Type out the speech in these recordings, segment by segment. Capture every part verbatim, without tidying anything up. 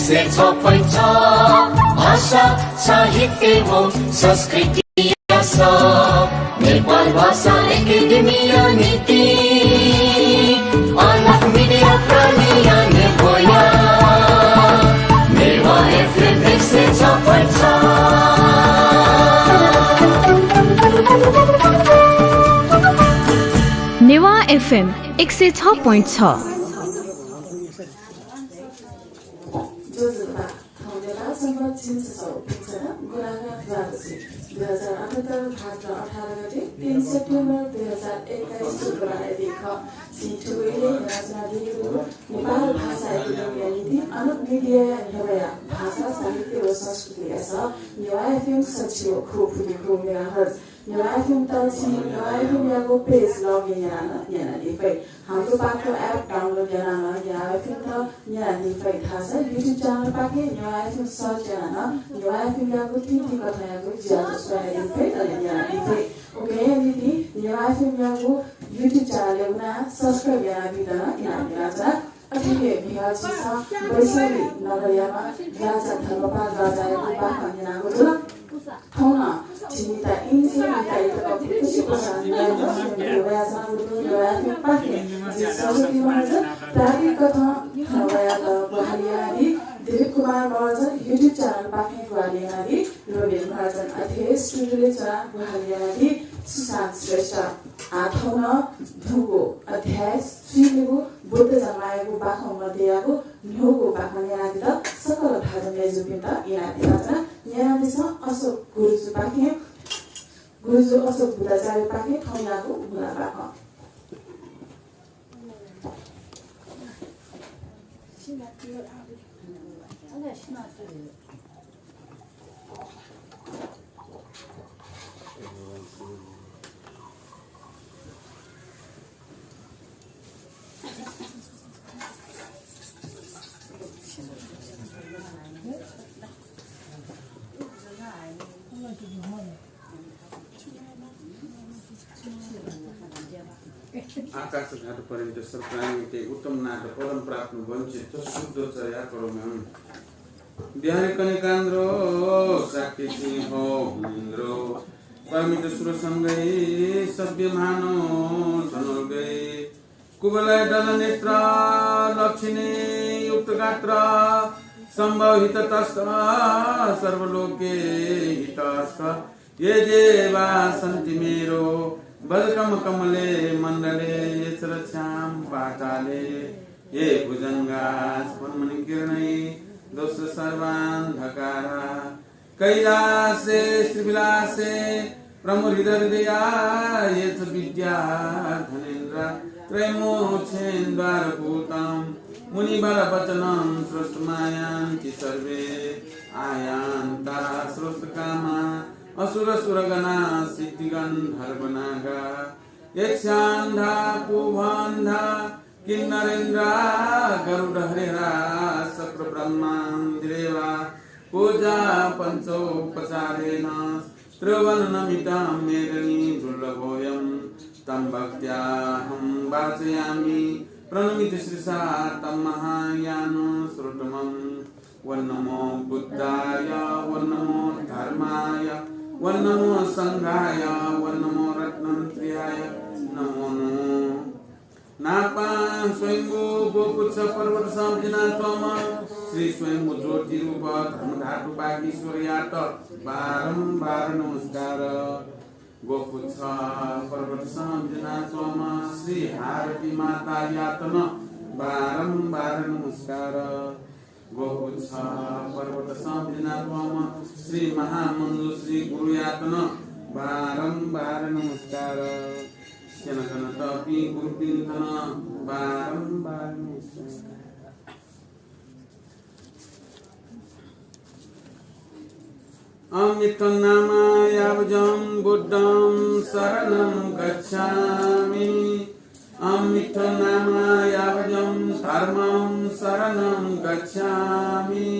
सय छ point छ भाषा, साहित्य एवं संस्कृति नेपाल भाषा एकेडेमीया निंतिं अलग मिडिया प्रालिया नेवाः, नेवाः एफएम एक सय छ point छ। नेवाः एफएम एक सय छ point छ। ज्वजलपा, थौं नेपाल संवत् झिंछसः पुचना गुंलागा द्वादशी, दुई हजार अठहत्तर भाद्र अठार गते, तीन सेप्टेम्बर दुई हजार एक्काइस शुक्रबारया दिं खः। झी थुगु इलय् न्ह्यानाच्वनादीगु नेपाल भाषा एकेडेमीया निंतिं अलग मिडियाया न्ह्यब्वया भाषा, साहित्य व संस्कृतिया सः नेवाः एफएम सछि व खु फुति खु मेगाहर्ज। नेवाः एफएम त छिं नेवाः एफएमयागु पेज log in यानाः नं न्यनादी फइ। हांगु पाखे app download यानाः नं नेवाः एफएम त न्यनादी फइ। धाःसा YouTube channel पाखें नेवाः एफएम search यानाः नं नेवाः एफएमयागु थीथी कथंयागु ज्याझ्वः स्वयादी फइ, अले न्यनादी फइ। उकिया निंतिं नेवाः एफएमयागु YouTube channel-य् वनाः subscribe यानाबीत नं इनाप यानाच्वना। अथे हे म्हिगः झीसं वैशाली नगरयाम्ह राजा धर्मपाल राजायागु बाखं न्यनागु जुल। थौं नं झीत इमिसं म्हिताइ तक फुक्कसित प्रसारण यायेत स्वयम्भू वयाच्वनागु दु। नेवाः एफएम पाखें झी सरस्वती महाजन प्राविधिक कथं थन वयात ग्वाहालि यानादी, दिलीप कुमार महर्जन YouTube channel पाखें ग्वाहालि यानादी, रोबिन महर्जन अथे हे studio-लय् च्वनाः ग्वाहालि यानादी, सुशान्त श्रेष्ठ। आः थौं नं न्हूगु अध्याय, स्वीनिगू बुद्ध जन्माःयागु बाखं मध्येयागु न्हूगु बाखं न्यनादीत सकल भाजु मय्जुपिन्त इनाप यानाच्वना। न्यनादिसँ अशोक गुरुजुपाखें, गुरुजु अशोक बुद्धाचार्यपाखें थौंयागु मुना बाखं। आकाश घाट पर्यन्त सर्वप्राणीते उत्तम नाथ पदम प्राप्नु वंचित शुद्ध चर्या करोम्यहं। बिहारी कनिकान्द्रो शाक्य सिंह मुनीन्द्रो, परमित सुर संगै सभ्य मानव जनोर्गै, कुवलय दल नेत्र लक्षिणी युक्त गात्र, संभव हित तस्त सर्वलोके हितस्त, ये देवा सन्ति मेरो भजकम कमले मण्डले, ये च रक्षां पाताले, ये भुजंगा स्फुरमणि किरणै दोष सर्वान्धकारा, कैलासे श्रीविलासे प्रमुदित हृदया, ये च विद्या धनेन्द्र त्रयमोक्षेन्द्वारभूतं, मुनिवर वचनं श्रोतुमायान्ति सर्वे आयान्ता श्रोतकामा असुर सुरगणा सिद्धिगन्धर्व नागा यक्षान्धा पूभान्धा किन्नरेन्द्रा गरुडहरिहरा शक्र ब्रह्मान्दिरेवा पूजा पञ्चोपचारेण त्रिभुवन नमितं मेदिनी दुर्लभोऽयं तं भक्त्याहं वाचयामि प्रणमित शीर्षा तं महायानं श्रोतमं। ॐ नमो बुद्धाय, ॐ नमो धर्माय, ॐ नमो संघाय, ॐ नमो रत्नत्रयाय नमो नमो। नापं स्वयम्भू गोपुच्छ पर्वतसं बिज्यानाच्वंम्ह श्री स्वयम्भू ज्योतिरूप धर्मधातु वागीश्वरयात बारम्बार नमस्कार। गोपुच्छ पर्वतसं बिज्यानाच्वंम्ह श्री हारती मातायात नं बारम्बार नमस्कार। गोपुच्छ पर्वतसं बिज्यानाच्वंम्ह श्री महामञ्जुश्री गुरुयात नं बारम्बार नमस्कार। स्यनाच्वनातःपिं गुरुपिन्त नं बारम्बार नमस्कार। अमित्थं नामा यावजं बुद्धं शरणं गच्छामि। अमित्थं नामा यावजं धर्मं शरणं गच्छामि।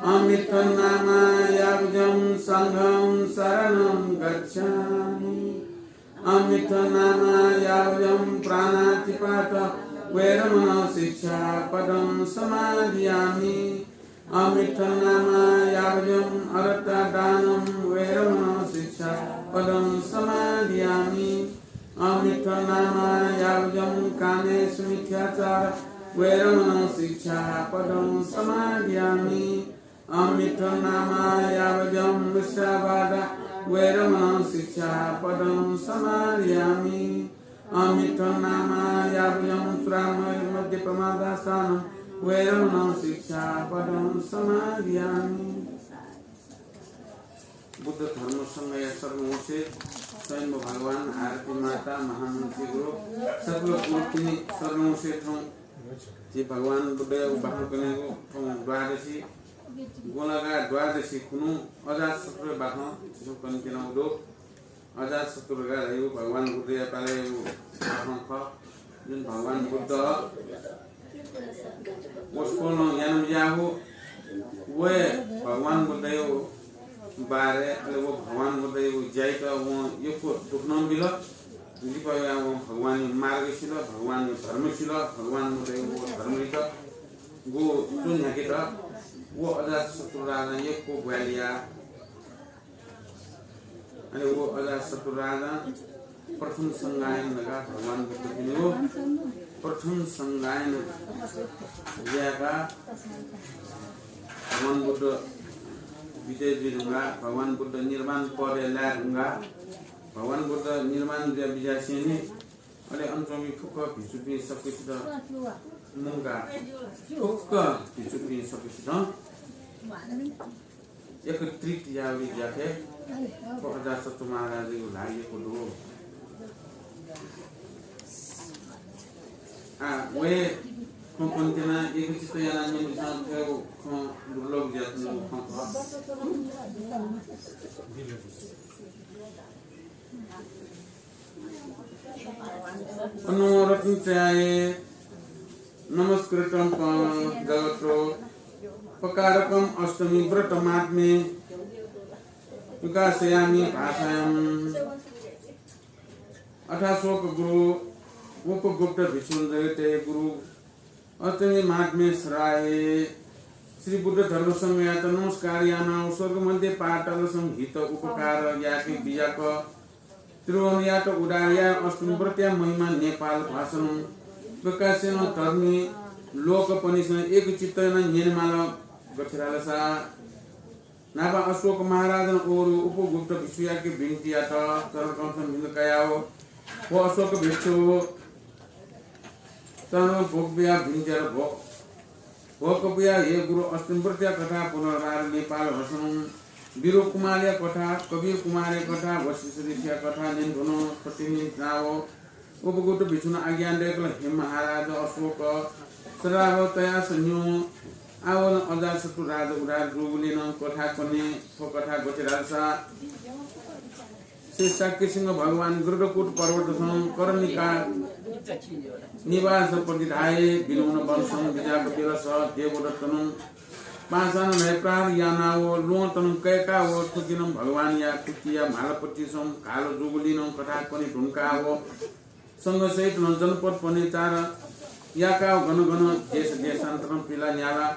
अमित्थं नामा यावजं संघं शरणं गच्छामि। अमित्थं नामा यावजं प्राणातिपात वेरमण शिक्षापदं समादियामि। अमित्थं नामा यावज्जं अरत्ता दानं वेरमणं शिक्षापदं समादियामि। अमित्थं नामा यावज्जं कामेसु मिथ्याचार वेरमणं शिक्षापदं समादियामि। अमित्थं नामा यावज्जं मुसावादा वेरमणं शिक्षापदं समादियामि। अमित्थं नामा यावज्जं सुरामय मद्यपमादास्तानं वेरमणं शिक्षापदं समादियामि। बुद्ध धर्म संघया शरण वंसे स्वयम्भू भगवान, आरती माता, महामञ्चि गुरु, सकल गुरुपिनि शरण वंसे थौं झी भगवान बुद्धया बाखं कनेगु थौं द्वादशी, गुंलागा द्वादशी खुन्हु अजातशत्रु बाखं झीसं कनेत्यनागु दु। अजातशत्रु धइगु भगवान बुद्धया पालय् बाखं खः। जुन भगवान बुद्ध वसपोलं यानाबिज्याःगु, व हे भगवान बुद्धया बारे, अले व भगवान बुद्धया ज्याइत वं यक्व दुःख नं बिल। लिपा वयाः वं भगवानया मार्ग सिल, भगवानया धर्म सिल, भगवान बुद्धया व धर्मयात गु च्वन्ह्याकेत व अजातशत्रु राजां यक्व ग्वाहालि याः। अले व अजातशत्रु राजां प्रथम संघायन धकाः भगवान बुद्ध पिने हो। प्रथम संघायन ज्याका भगवान बुद्ध विजय जुइ धुंगा, भगवान बुद्ध निर्वाण पदय् लाये धुंगा, भगवान बुद्ध निर्वाण जुया बिज्यासेंलि अले अन च्वंपिं फुक्क भिक्षुपिं सकसित मुंका, फुक्क भिक्षुपिं सकसित एकत्रित यावलि ज्याखय् व अजातशत्रु महाराजयागु ल्हाः यक्व दु। आ, व हे खँ कनेत्यना, एकचित्त यानाः न्यनेसां थ्व खँ दुर्लभ जुयाच्वंगु खँ खः। अनं रत्नत्रयाय नमस्कृतं प-, जगत्रोपकारकं अष्टमी व्रतमाहात्म्ये विकासयामि भाषायाम्। अथाशोक गुरु उपगुप्त भिक्षुं जगते गुरु अष्टमी महात्म्ये सराये। श्री बुद्ध धर्म संघयात नमस्कार यानाः स्वर्ग मध्य पाताल सं हित उपकार याके बिज्याक त्रिभुवनयात उद्धार याये अष्टमी व्रतया महिमा नेपाल भाषां प्रकाशन धर्मी लोकपनिसं एकचित्त यानाः न्यनेमाल। गथे धालसा न्हापा अशोक महाराजं अरू उपगुप्त भिक्षुयाके बिन्ति यात, चरणकमलसं बिन्ति कयाव। व अशोक भिक्षु चरणकमलं भोक बियाः बिन्ति यात, भो, भोक बियाः हे गुरु अष्टमी व्रतया कथा पुनर्वार नेपाल भाषां बिरु कुमारया कथा, कबीर कुमारया कथा, वशिष्ठ ऋषिया कथा न्यने धुन। थथे न्यनाव उपगुप्त भिक्षुं आज्ञा दय्‌कल, हे महाराज अशोक, श्राप तयास न्ह्यः आव नं अजातशत्रु राजा उद्धार जूगुलिं नं कथा कने। थ्व कथा गथे धालसा श्री शाक्यसिंह भगवान गरुडकूट पर्वतसं कर्णिका निवास प्रतिधाये बिलोन वंशं बिज्याक बिलस देवदत्तनं पाषाण न्हय्‌प्राण यानाव ल्वहंतनं कय्‌काव थुकिनं भगवानया खुतिया म्हालपतिसं घाल जूगुलिं नं कथा कने धुंकाव संघसहित नं जनपद पनेचार याकाव गन गन देश देशान्तरं पिला न्याला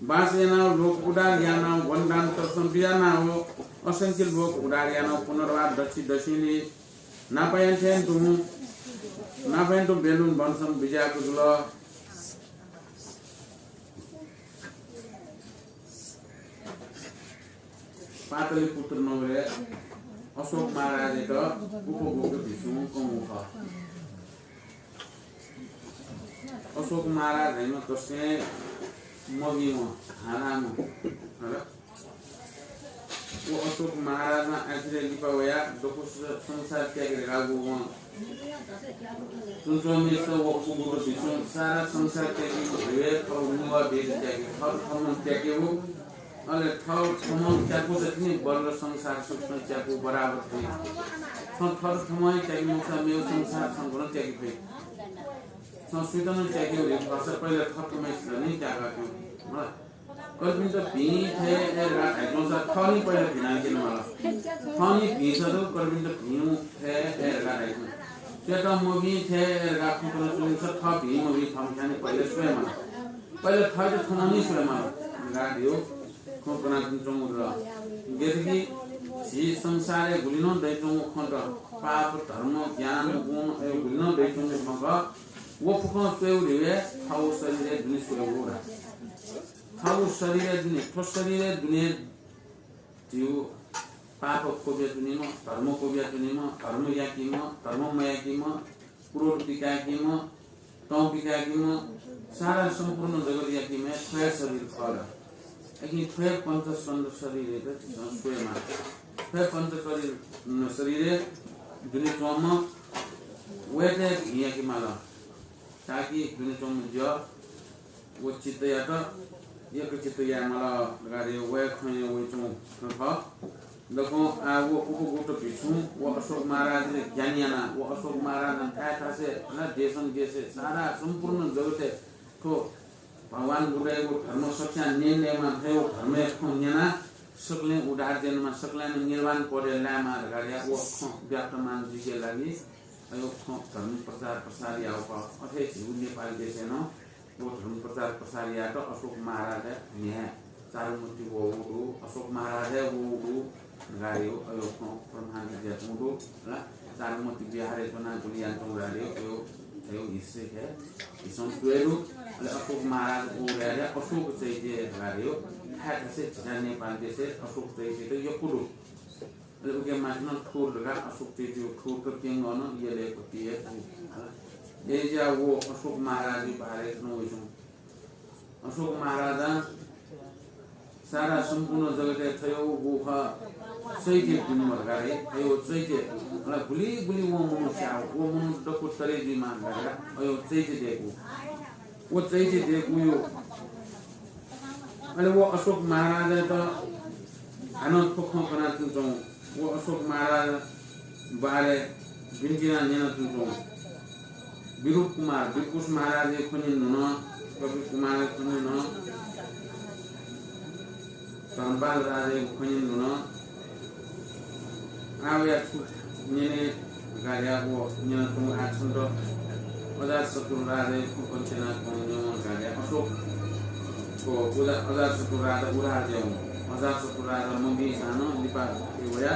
बास यानाव लोक उद्धार यानाव वनदान तसं बियानाव असंख्य लोक उद्धार यानाव पुनर्वार दछि दछिंलि न्हापायां थें तुं, न्हापायां तुं बेलुन वंशं बिज्याक जुल। पाटलिपुत्र नगरय् अशोक महाराजयात उपगुप्त भिक्षुं कंगु खः। अशोक महाराज धाइम्ह तसकं मभिंम्ह, हराम्ह, हरा। व अशोक महाराजं आखिरय् लिपा वयाः दक्व संसार त्याके धकाः वं। च्वंच्वंम्हेसित व उपगुप्त भिक्षुं सारा संसार त्याकेगु धइगु थःगु नुगः देश त्याकेगु, थःत थःम्हं त्याकेगु, अले थःत थःम्हं त्याकूसा तिनि बल्ल संसार सकसिनं त्याकूगु बराबर थें। छं थःत थःम्हं हे त्याके मखुसा मेगु संसार छं गनं त्याके फइ? छं सुइत नं त्याकेगु हे खःसा पहिले थःत थःम्हंसित नं त्याका क्यँ। मला। कर्पिन्त भिं थें हे धकाः धाइच्वंसा थः नं पहिले भिनाक्यने माल। थः नं भिं सः दु, कर्पिन्त भिं थें हे धकाः धाइच्वं। सुयातं मभिं थें हे धकाः खँ कनाच्वंसा थः भिं मभिं थःम्हं ख्याने पहिले स्वये माल। पहिले थःत थःम्हं नं स्वये माल। गाडियो खँ कनाच्वंगु दु। गथे कि झी संसारय् गुलि नं दइच्वंगु खँ दु, पाप, धर्म, ज्ञान, गुण, अयो गुलि नं दइच्वंगु खँ दु। व फुक्कं स्वयेगु धइगु थःगु शरीरय् दुने स्वयेगु ला। थःगु शरीरय् दुने, थ्व शरीरय् दुने झीगु पाप क्वबियाच्वनीम्ह, धर्म क्वबियाच्वनीम्ह, धर्म याकीम्ह, धर्म मयाकीम्ह, क्रोध पिकाकीम्ह, तं पिकाकीम्ह, सारा सम्पूर्ण जगत याकीम्ह थ्व हे शरीर खः ला। अकिं थ्व हे पञ्चस्कन्ध शरीरयात झीसं स्वयेमाः। थ्व हे पञ्च शरीर, शरीरय् दुने च्वंम्ह वयात भिं याकेमाल। ताकि दुने च्वंम्ह ज्या व चित्तयात एकचित्त यायेमाल धकाः वया खँय् वइच्वंगु खँ खः। दक्वं आः व उपगुप्त भिक्षुं व अशोक महाराजले ज्ञान यानाः व अशोक महाराजं थाय् थासय् अन देशं देशय् सारा सम्पूर्ण जगतय् थ्व भगवान बुद्धयागु धर्म सकस्यां न्यनेमाः, थ्व धर्मया खँ न्यनाः सकलें उद्धार जुइमाः, सकलें निर्वाण पदय् लायेमाः धकाः व खँ व्याप्तमान जुइके लागि अयो खँ धर्म प्रचार प्रसार याःगु खः। अथे झीगु नेपाल देशय् नं व धर्म प्रचार प्रसार यायेत अशोक महाराजया म्ह्याय् चारुमति वःगु दु, अशोक महाराजया वःगु दु धकाः अयो खँ प्रमाणित जुयाच्वंगु दु। ला चारुमति विहारय् च्वनाः गुलि यानाच्वंगु धकाः अयो, अयो history-य् झीसं स्वये दु। अले अशोक महाराज वःगु धकाः अशोक चैत्य धकाः अयो थाय् थासय् झीगु नेपाल देशय् अशोक चैत्य त यक्व दु। अले उके माथि नं ठुर धकाः अशोक चैत्यया ठुर त प्यंगः नं यलय् कति हे दु। अय्‌जुयाः व अशोक महाराजया बारे थन वइच्वंगु। अशोक महाराजं सारा सम्पूर्ण जगतय् थज्याःगु खः चैत्य पुण्य धकाः हे, अयो चैत्य, अले गुलि गुलि व मनू स्याः, व मनू दक्व तरे जुइमाः धकाः अयो चैत्य दय्‌कूगु। व चैत्य दय्‌कूगु। अले व अशोक महाराजयात हानं थ्व खँ कनाच्वंगु। व अशोक महाराज बारे बिन्ति यानाः न्यनाच्वंगु। विरूप कुमार, विरकुश महाराजया खँ न्यने धुन, कवि कुमारया खँ न्यने धुन, धर्मपाल राजाया खँ न्यने धुन। आः वया छु न्यने धकाः व न्यनाच्वंगु। आः छन्त अजातशत्रु राजाया खँ कथं न्यनाच्वंगु धकाः अशोक, व अजा-, अजातशत्रु राजा उद्धार जुयावंगु। अजातशत्रु राजा मदीसां नं लिपा वया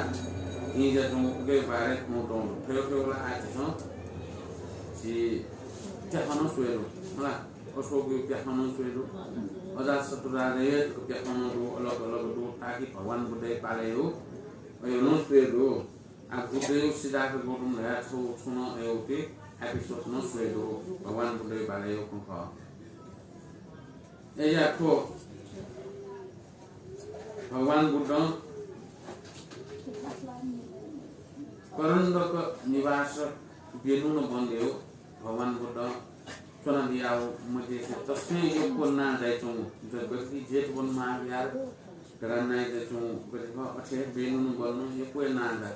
भिं जुयाच्वंगु उकिया बारे खँ तःगु दु। थ्व खँय् ला आः झीसं झी प्याखं नं स्वये दु। हला, अशोकया प्याखं नं स्वये दु। अजातशत्रु राजाया जक प्याखं नं दु, अलग अलग दु, ताकि भगवान बुद्धया पालय् अयो नं स्वये दु। आः बुद्धया सिद्धार्थ गौतम धयाः छगू छुं नं अयो ति episode नं स्वये दु। भगवान बुद्धया बारे अयो खँ खः। अय्‌जुयाः थ्व भगवान बुद्धं करण्डक निवास बेनून वन अयो भगवान बुद्धं च्वनादियागु मध्ये तसकं यक्व नां दयाच्वंगु, ज-, गथे कि जेतवन महाविहार धकाः नां दयाच्वंगु गथे खः, अथे बेनून वन यक्व नां दु।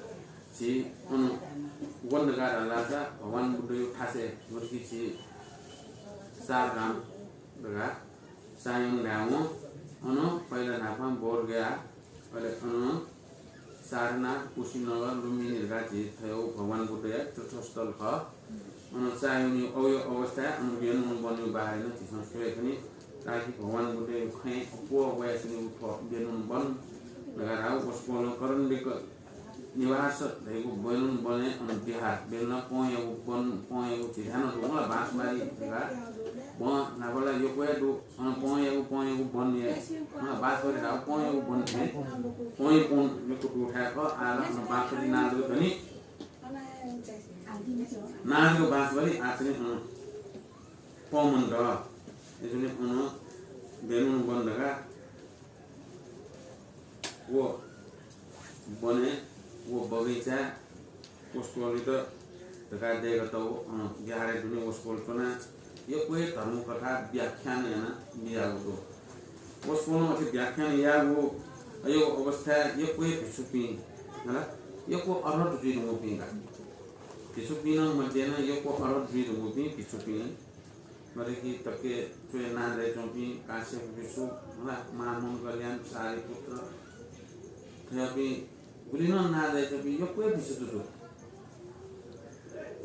झी अन वन धकाः धाःसा भगवान बुद्धया थासय्, गथे कि झी चारधाम धकाः चाय्‌वन धायेवं अन पहिला न्हापां बोधगया, अले अन सारनाथ, कुशीनगर, लुम्बिनी धकाः झी थज्याःगु भगवान बुद्धया तीर्थस्थल खः। अन चाय्‌वनी अयो अवस्थाय् अन बेनून वनया बारे नं झीसं स्वये खनी, ताकि भगवान बुद्धया खँय् अप्वः वयाच्वनीगु थ्व बेनून वन धकाः धाःगु। वसपोलं करण्डक निवास धइगु बेनून वनय् अन विहार, बेनून पंयागु वन, पंयागु झी धायेवं दु ला बाँसबारी धकाः वं न्हापा ला यक्व हे दु। अन पंयागु, पंयागु वन हे, अन बाँसबारी धाःगु पंयागु वन हे, पंया पं यक्व दुथाय् खः। आः ला अन बाँसबारी नां जक दनि, नां जक बाँसबारी, आः चाहिँ अन पं मन्त। अय्‌जूगुलिं अन बेनून वन धकाः व वनय् व बगैँचाय् वसपोलयात धकाः दय्‌कातःगु, अ, विहारय् दुने वसपोल च्वनाः यक्व हे धर्मकथा व्याख्यान यानाः बियागु दु। वसपोलं अथे व्याख्यान याःगु अयो अवस्थाय् यक्व हे भिक्षुपिं, हला, यक्व अर्हत जुइधुंकूपिं का। भिक्षुपिं नं मध्ये नं यक्व अर्हत जुइधुंकूपिं भिक्षुपिं, गथे कि थुके च्वय् नां दयाच्वंपिं काश्यप भिक्षु, हला, महामौन कल्याण, सारिपुत्र, थज्याःपिं गुलि नं नां दयाच्वंपिं यक्व हे भिक्षु दु।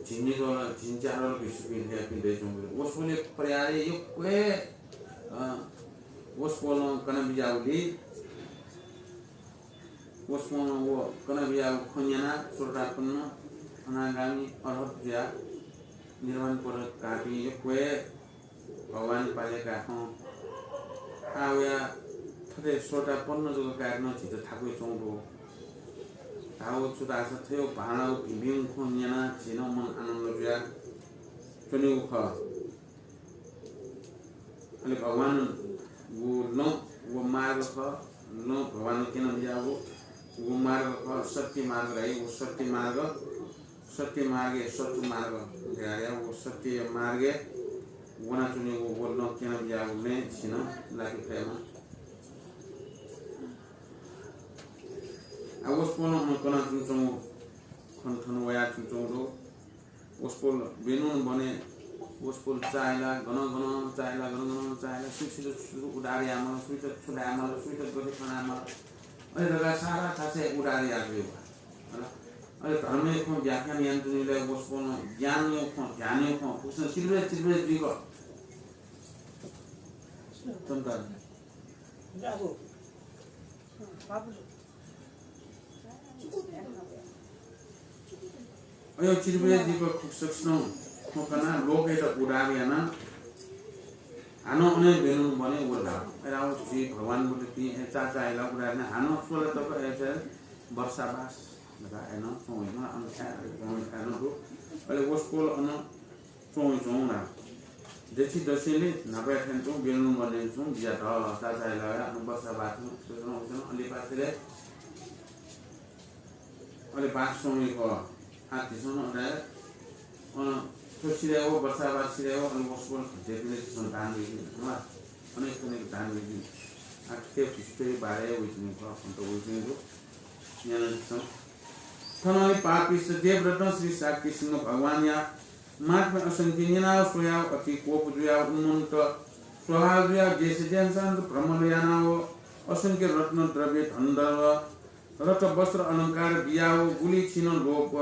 झिंनिद्वः, झिंच्याद्वः भिक्षुपिं थज्याःपिं दयाच्वंपिं। वसपोलया परिवारय् यक्व हे, अ, वसपोलं कनाबिज्याःगुलिं, वसपोलं व कनाबिज्याःगु खँ न्यनाः श्रोतापन्न, अनागामी, अर्हत जुयाः निर्वाण पद काःपिं यक्व हे भगवानया पालय् कायेफं आः वयाः थथे श्रोतापन्न जक कायेत नं झीत थाकुइ च्वंगु दु। धाःगु छु धाःसा थ्व भाःलाःगु भिंभिंगु खँ न्यनाः झी नं मन आनन्द जुयाः च्वनीगु खः। अले भगवानगु लँ व मार्ग खः, लँ भगवानं क्यनाबिज्याःगु व मार्ग खः, सत्य मार्ग धाइ, व सत्य मार्ग, सत्य मार्गय् सच्चु मार्ग धयाः व सत्य मार्गय् वनाच्वनीगु व लँ क्यनाबिज्याःगु लँय् झी नं लाके फयेमा। आ, वसपोलं अन कनाच्वंगु खँ थन वयाच्वंगु दु। वसपोल वेणुं बने, वसपोल चाःहिला, गन गन चाःहिला, गन गन चाःहिला, सुइ सुइ छु उद्धार यायेमाल, सुइत छु धायेमाल, सुइत गथे खँ ल्हायेमाल, अले धकाः सारा थासय् उद्धार याःगु खः। अले धर्मया खँ व्याख्यान यानाच्वनीबलय् वसपोलं ज्ञानया खँ, ध्यानया खँ, फुक्कं चिरबिर चिरबिर जुइक च्वंगु दु। अय् चिरबिर जुइक फुक्कसिनं खँ कनाः लोकयात उद्धार यानाः हानं अन वेणुं बने व धाः। अय् धाःगु झी भगवान बुद्धपिं अय् चाःचाःहिला उद्धार यानाः हानं स्वला तक अय् चाहिँ वर्षावास धकाः अय् नं च्वंगु, अन थाय् अन थाय् नं दु। अले वसपोल अन च्वंगु च्वंगु ला। दछि दसेंलि न्हापाया थें तुं वेणुं बने तुं बिज्यात। चाःचाःहिला अन वर्षावास नं, अले पाखें अले बास च्वंगु खः। आ, झीसं नं अले, अन, थ्व सिधय् व, वर्षावास सिधय् व, अले वसपोल झीपिं झीसं दान वइतिनि, खः ला? अनेक अनेक दान वइतिनि। आ, थुके भिस्तुया बारे वइतिनि खः, खँ त वइतिनि दु। न्यना झीसं। थन अले पापिष्ट देवरत्न श्री शाक्य सिंह भगवानया महात्म्य असंख्य न्यनाव स्वयाव अति कोप जुयाव उन्मत्त स्वभाव जुयाव देश देशान्तर भ्रमण यानाव असंख्य रत्न द्रव्य धन दर्भ रथ वस्त्र अलंकार बियाव गुलि छिनं लोक,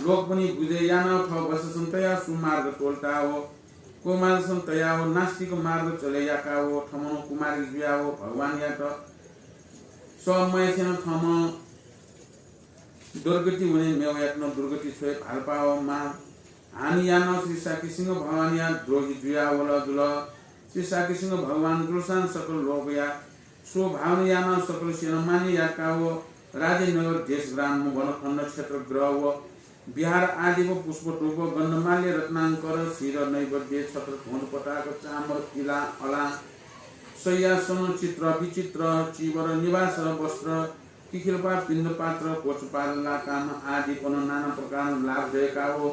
लोकपनि बुझे यानाव थः वससं तयाव सुमार्ग त्वःताव कुमार्गसं तयाव नास्तिक मार्ग चले याकाव थमनं कुमार्गी जुयाव भगवानयात सः मयासें थमं दुर्गति वने मेवयात नं दुर्गति छ्वये भालपाव मा हानि यानाव श्री शाक्य सिंह भगवानया द्रोही जुयावल जुल। श्री शाक्य सिंह भगवान जुलसां सकल लोकया स्वभावना यानाव सकल सेना मान्य याकाव राज्य नगर देश ग्राम वनखण्ड क्षेत्र गृह व विहार आदि व पुष्प धूप गन्धमाल्य रत्नांकर क्षीर नैवेद्य छत्र ध्वज पताक चामर इला अला शय्यासन चित्र विचित्र चीवर निवास वस्त्र किखिलपा पिण्डपात्र कोचपाल लाकाम आदि पन नाना प्रकारं लाभ दयकाव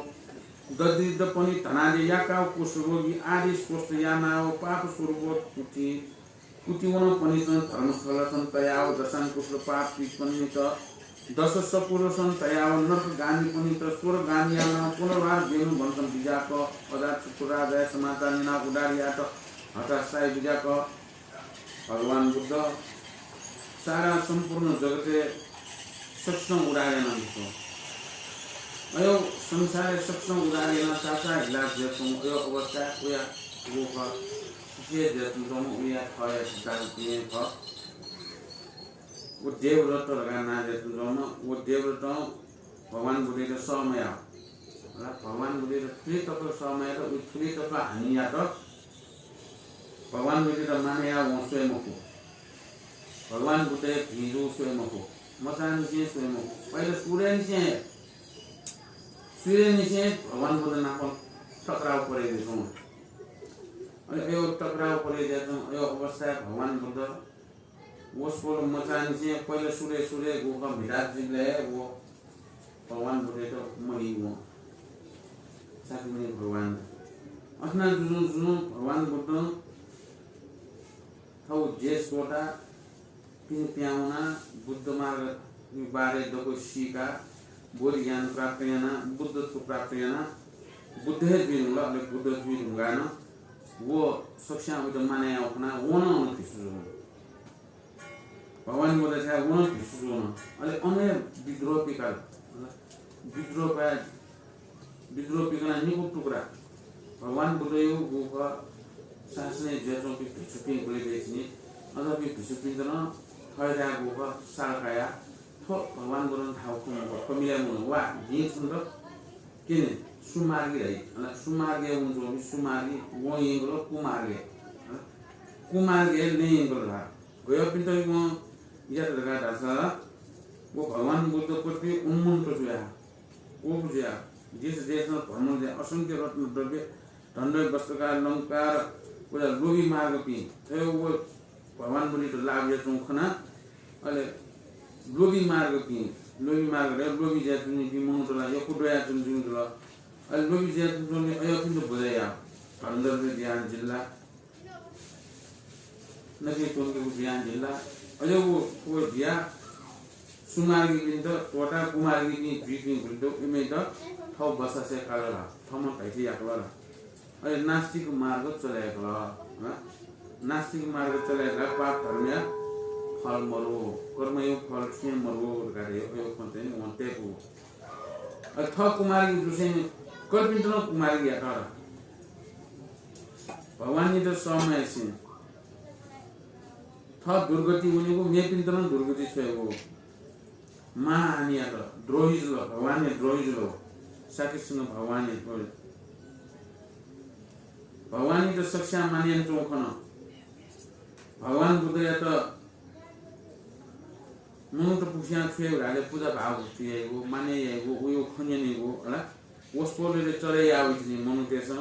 दरिद्रपनि धनादि याकाव कुष्ठरोगी आदि स्वस्थ यानाव पाप स्वरूप कुति कुतिवनपनित धर्मस्थलसं तयाव दशांकुशल पापीपनित दश सपुरसं तयाव नरकगामीपनित स्वर्गगामी यानाव पुनर्वार वेणु वनसं बिज्याक अजातशत्रु राजाया समाचार न्यनाव उद्धार यात हताशाय बिज्याक भगवान बुद्ध सारा सम्पूर्ण जगतय् सकसिनं उद्धार यानादिसँ। अय् संसारय् सकसिनं उद्धार यानाः चाःचाःहिला जुयाच्वंम्ह अय् अवस्थाय् वया व खः। सुथय् जुयाच्वंम्ह वया थःया सिद्धान्तपिं खः। व देवरत्न धकाः नां जुयाच्वंम्ह व देवरत्नं भगवान बुद्धयात सः मयाः। भगवान बुद्धयात थुलि तक सः मयात, उलि थुलि तक हानि यात। भगवान बुद्धयात मानय् याः वं स्वये मखु। भगवान बुद्धया भिं जूगु स्वये मखु। मचांनिसें स्वये मखु। पहिला सुरुनिसें हे, सुरुनिसें भगवान बुद्ध नाप टकराव परे जुयाच्वं। अले अय् टकराव परे जुयाच्वं, अय् अवस्थाय् भगवान बुद्ध वसपोल मचांनिसें पहिला सुरुय् सुरुय् गुखः म्हिता जुइबलय् व भगवान बुद्धयात मदय् वं। शाक्यमुनि भगवान। अथे याना जुजुं जुजुं भगवान बुद्धं थःगु देश त्वःताः पिने पिहां वनाः बुद्ध मार्गया बारे दक्व सीकाः बोधि ज्ञान प्राप्त यानाः बुद्धत्व प्राप्त यानाः बुद्ध हे जुइ धुंकल। अले बुद्ध जुइ धुंकाः नं व सकसिनं वयात मानय् याःगु खनाः वं नं अन भिसु जुल। भगवान बुद्धयाथाय् वं नं भिसु जुल। अले अन हे विद्रोह पिकाल। विद्रोह पाय् विद्रोह पिकनाः निकू टुक्रा भगवान बुद्धयागु गुखः शासनय् जुयाच्वंपिं भिक्षुपिं गुलि दइ तिनि अझ भिक्षुपिन्त नं थथे धायेगु खः, साल काया, थ्व भगवान बुद्धं धाःगु खँ मखु, थ्व मिलाय् मवं। वा, जिं छन्त क्यने, सुमार्गी धाइ। अन सुमार्गय् वनाच्वंपिं सुमार्गी, वं यंकल कुमार्गय्। अन कुमार्गय् लँय् यंकल धाः। गय्पिन्त वं यात धकाः धाःसा, व भगवान बुद्ध प्रति उन्मत्त जुयाः, कोप जुयाः, देश देशं भ्रमण जुयाः असंख्य रत्न द्रव्य, धन द्रव्य, वस्त्रालंकार, व लोभी मार्गपिं, थ्व व भगवान बुद्धयात लाभ यानाच्वंगु खनाः, अले लोभी मार्गपिं, लोभी मार्ग धाःसा लोभी जुयाच्वंपिं मनूत ला, यक्व दयाच्वंपिं मनूत ला, अले लोभी जुयाच्वंपिं अज्याःपिन्त बुझे याः। धन द्रव्य बियाः जिल्ला, नके च्वंकेगु बियाः जिल्ला, अज्याःगु व बियाः सुमार्गीपिन्त त्वःताः कुमार्गीपिं जुइपिं गुलि दु, इमित थव बसासे काल ला, थःम्हं धइथें याकल ला। अले नास्तिक मार्ग चले याकल, हँ? नास्तिक मार्ग चले याकल, पाप धर्मया फल मरु, कर्मया फल छुं मरु धकाः धयो, अज्याःगु खँ चाहिँ वं तयेकूगु। अले थः कुमार्गी जुसेंलि कर्पिन्त नं कुमार्गी यात ला। भगवानयात सह मयासें थः दुर्गति वनेगु, मेपिन्त नं दुर्गति छ्वयेगु। मानहानि यात, द्रोही जुल, भगवानया द्रोही जुल। शाक्यसिंह भगवानया द्रोही। भगवानयात सकसिनं मानय् यानाच्वंगु खन। भगवान बुद्धयात मनूत पुखुसियां छु याइगु धाःसा पुजा भाव भक्ति याइगु, मानय् याइगु, वयागु खँ न्यनेगु, हला। वसपोलय् चले याः वइतिनि मनूतय्सं।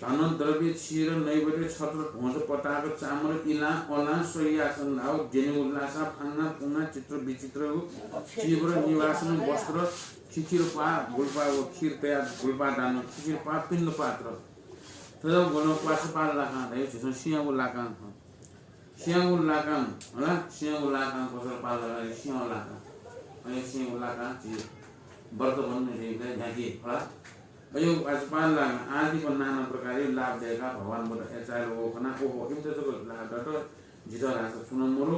धन द्रव्य, क्षीर, नैवेद्य, छत्र, भ्वंस, पताक, चामर, इलां, अलां, सरियासन धाव, द्यनेगु लासा, फांगा, पुंगा, चित्र विचित्र, चीवर, निवासन, वस्त्र, खिखिर पाः, गुलपाः व खीर तयाः गुलपाः दान, खिखिर पाः, पिण्ड पात्र। थ्व जक गनं क्वासपाल लाकां धाइ, झीसं सिंहगु लाकां खः। सिंहगु लाकां, हला, सिंहगु लाकां क्वासपाल लाकां, सिंह लाकां। अले सिंहगु लाकां झी व्रत बन्धु झीके न्ह्याकी, हला। अले क्वासपाल लाकां आदि व नाना प्रकारया लाभ दयेकाः भगवान बुद्ध एचाय् व खना, ओहो, इमित जक लाभ दत, जितः धाःसा छुं नं मरु,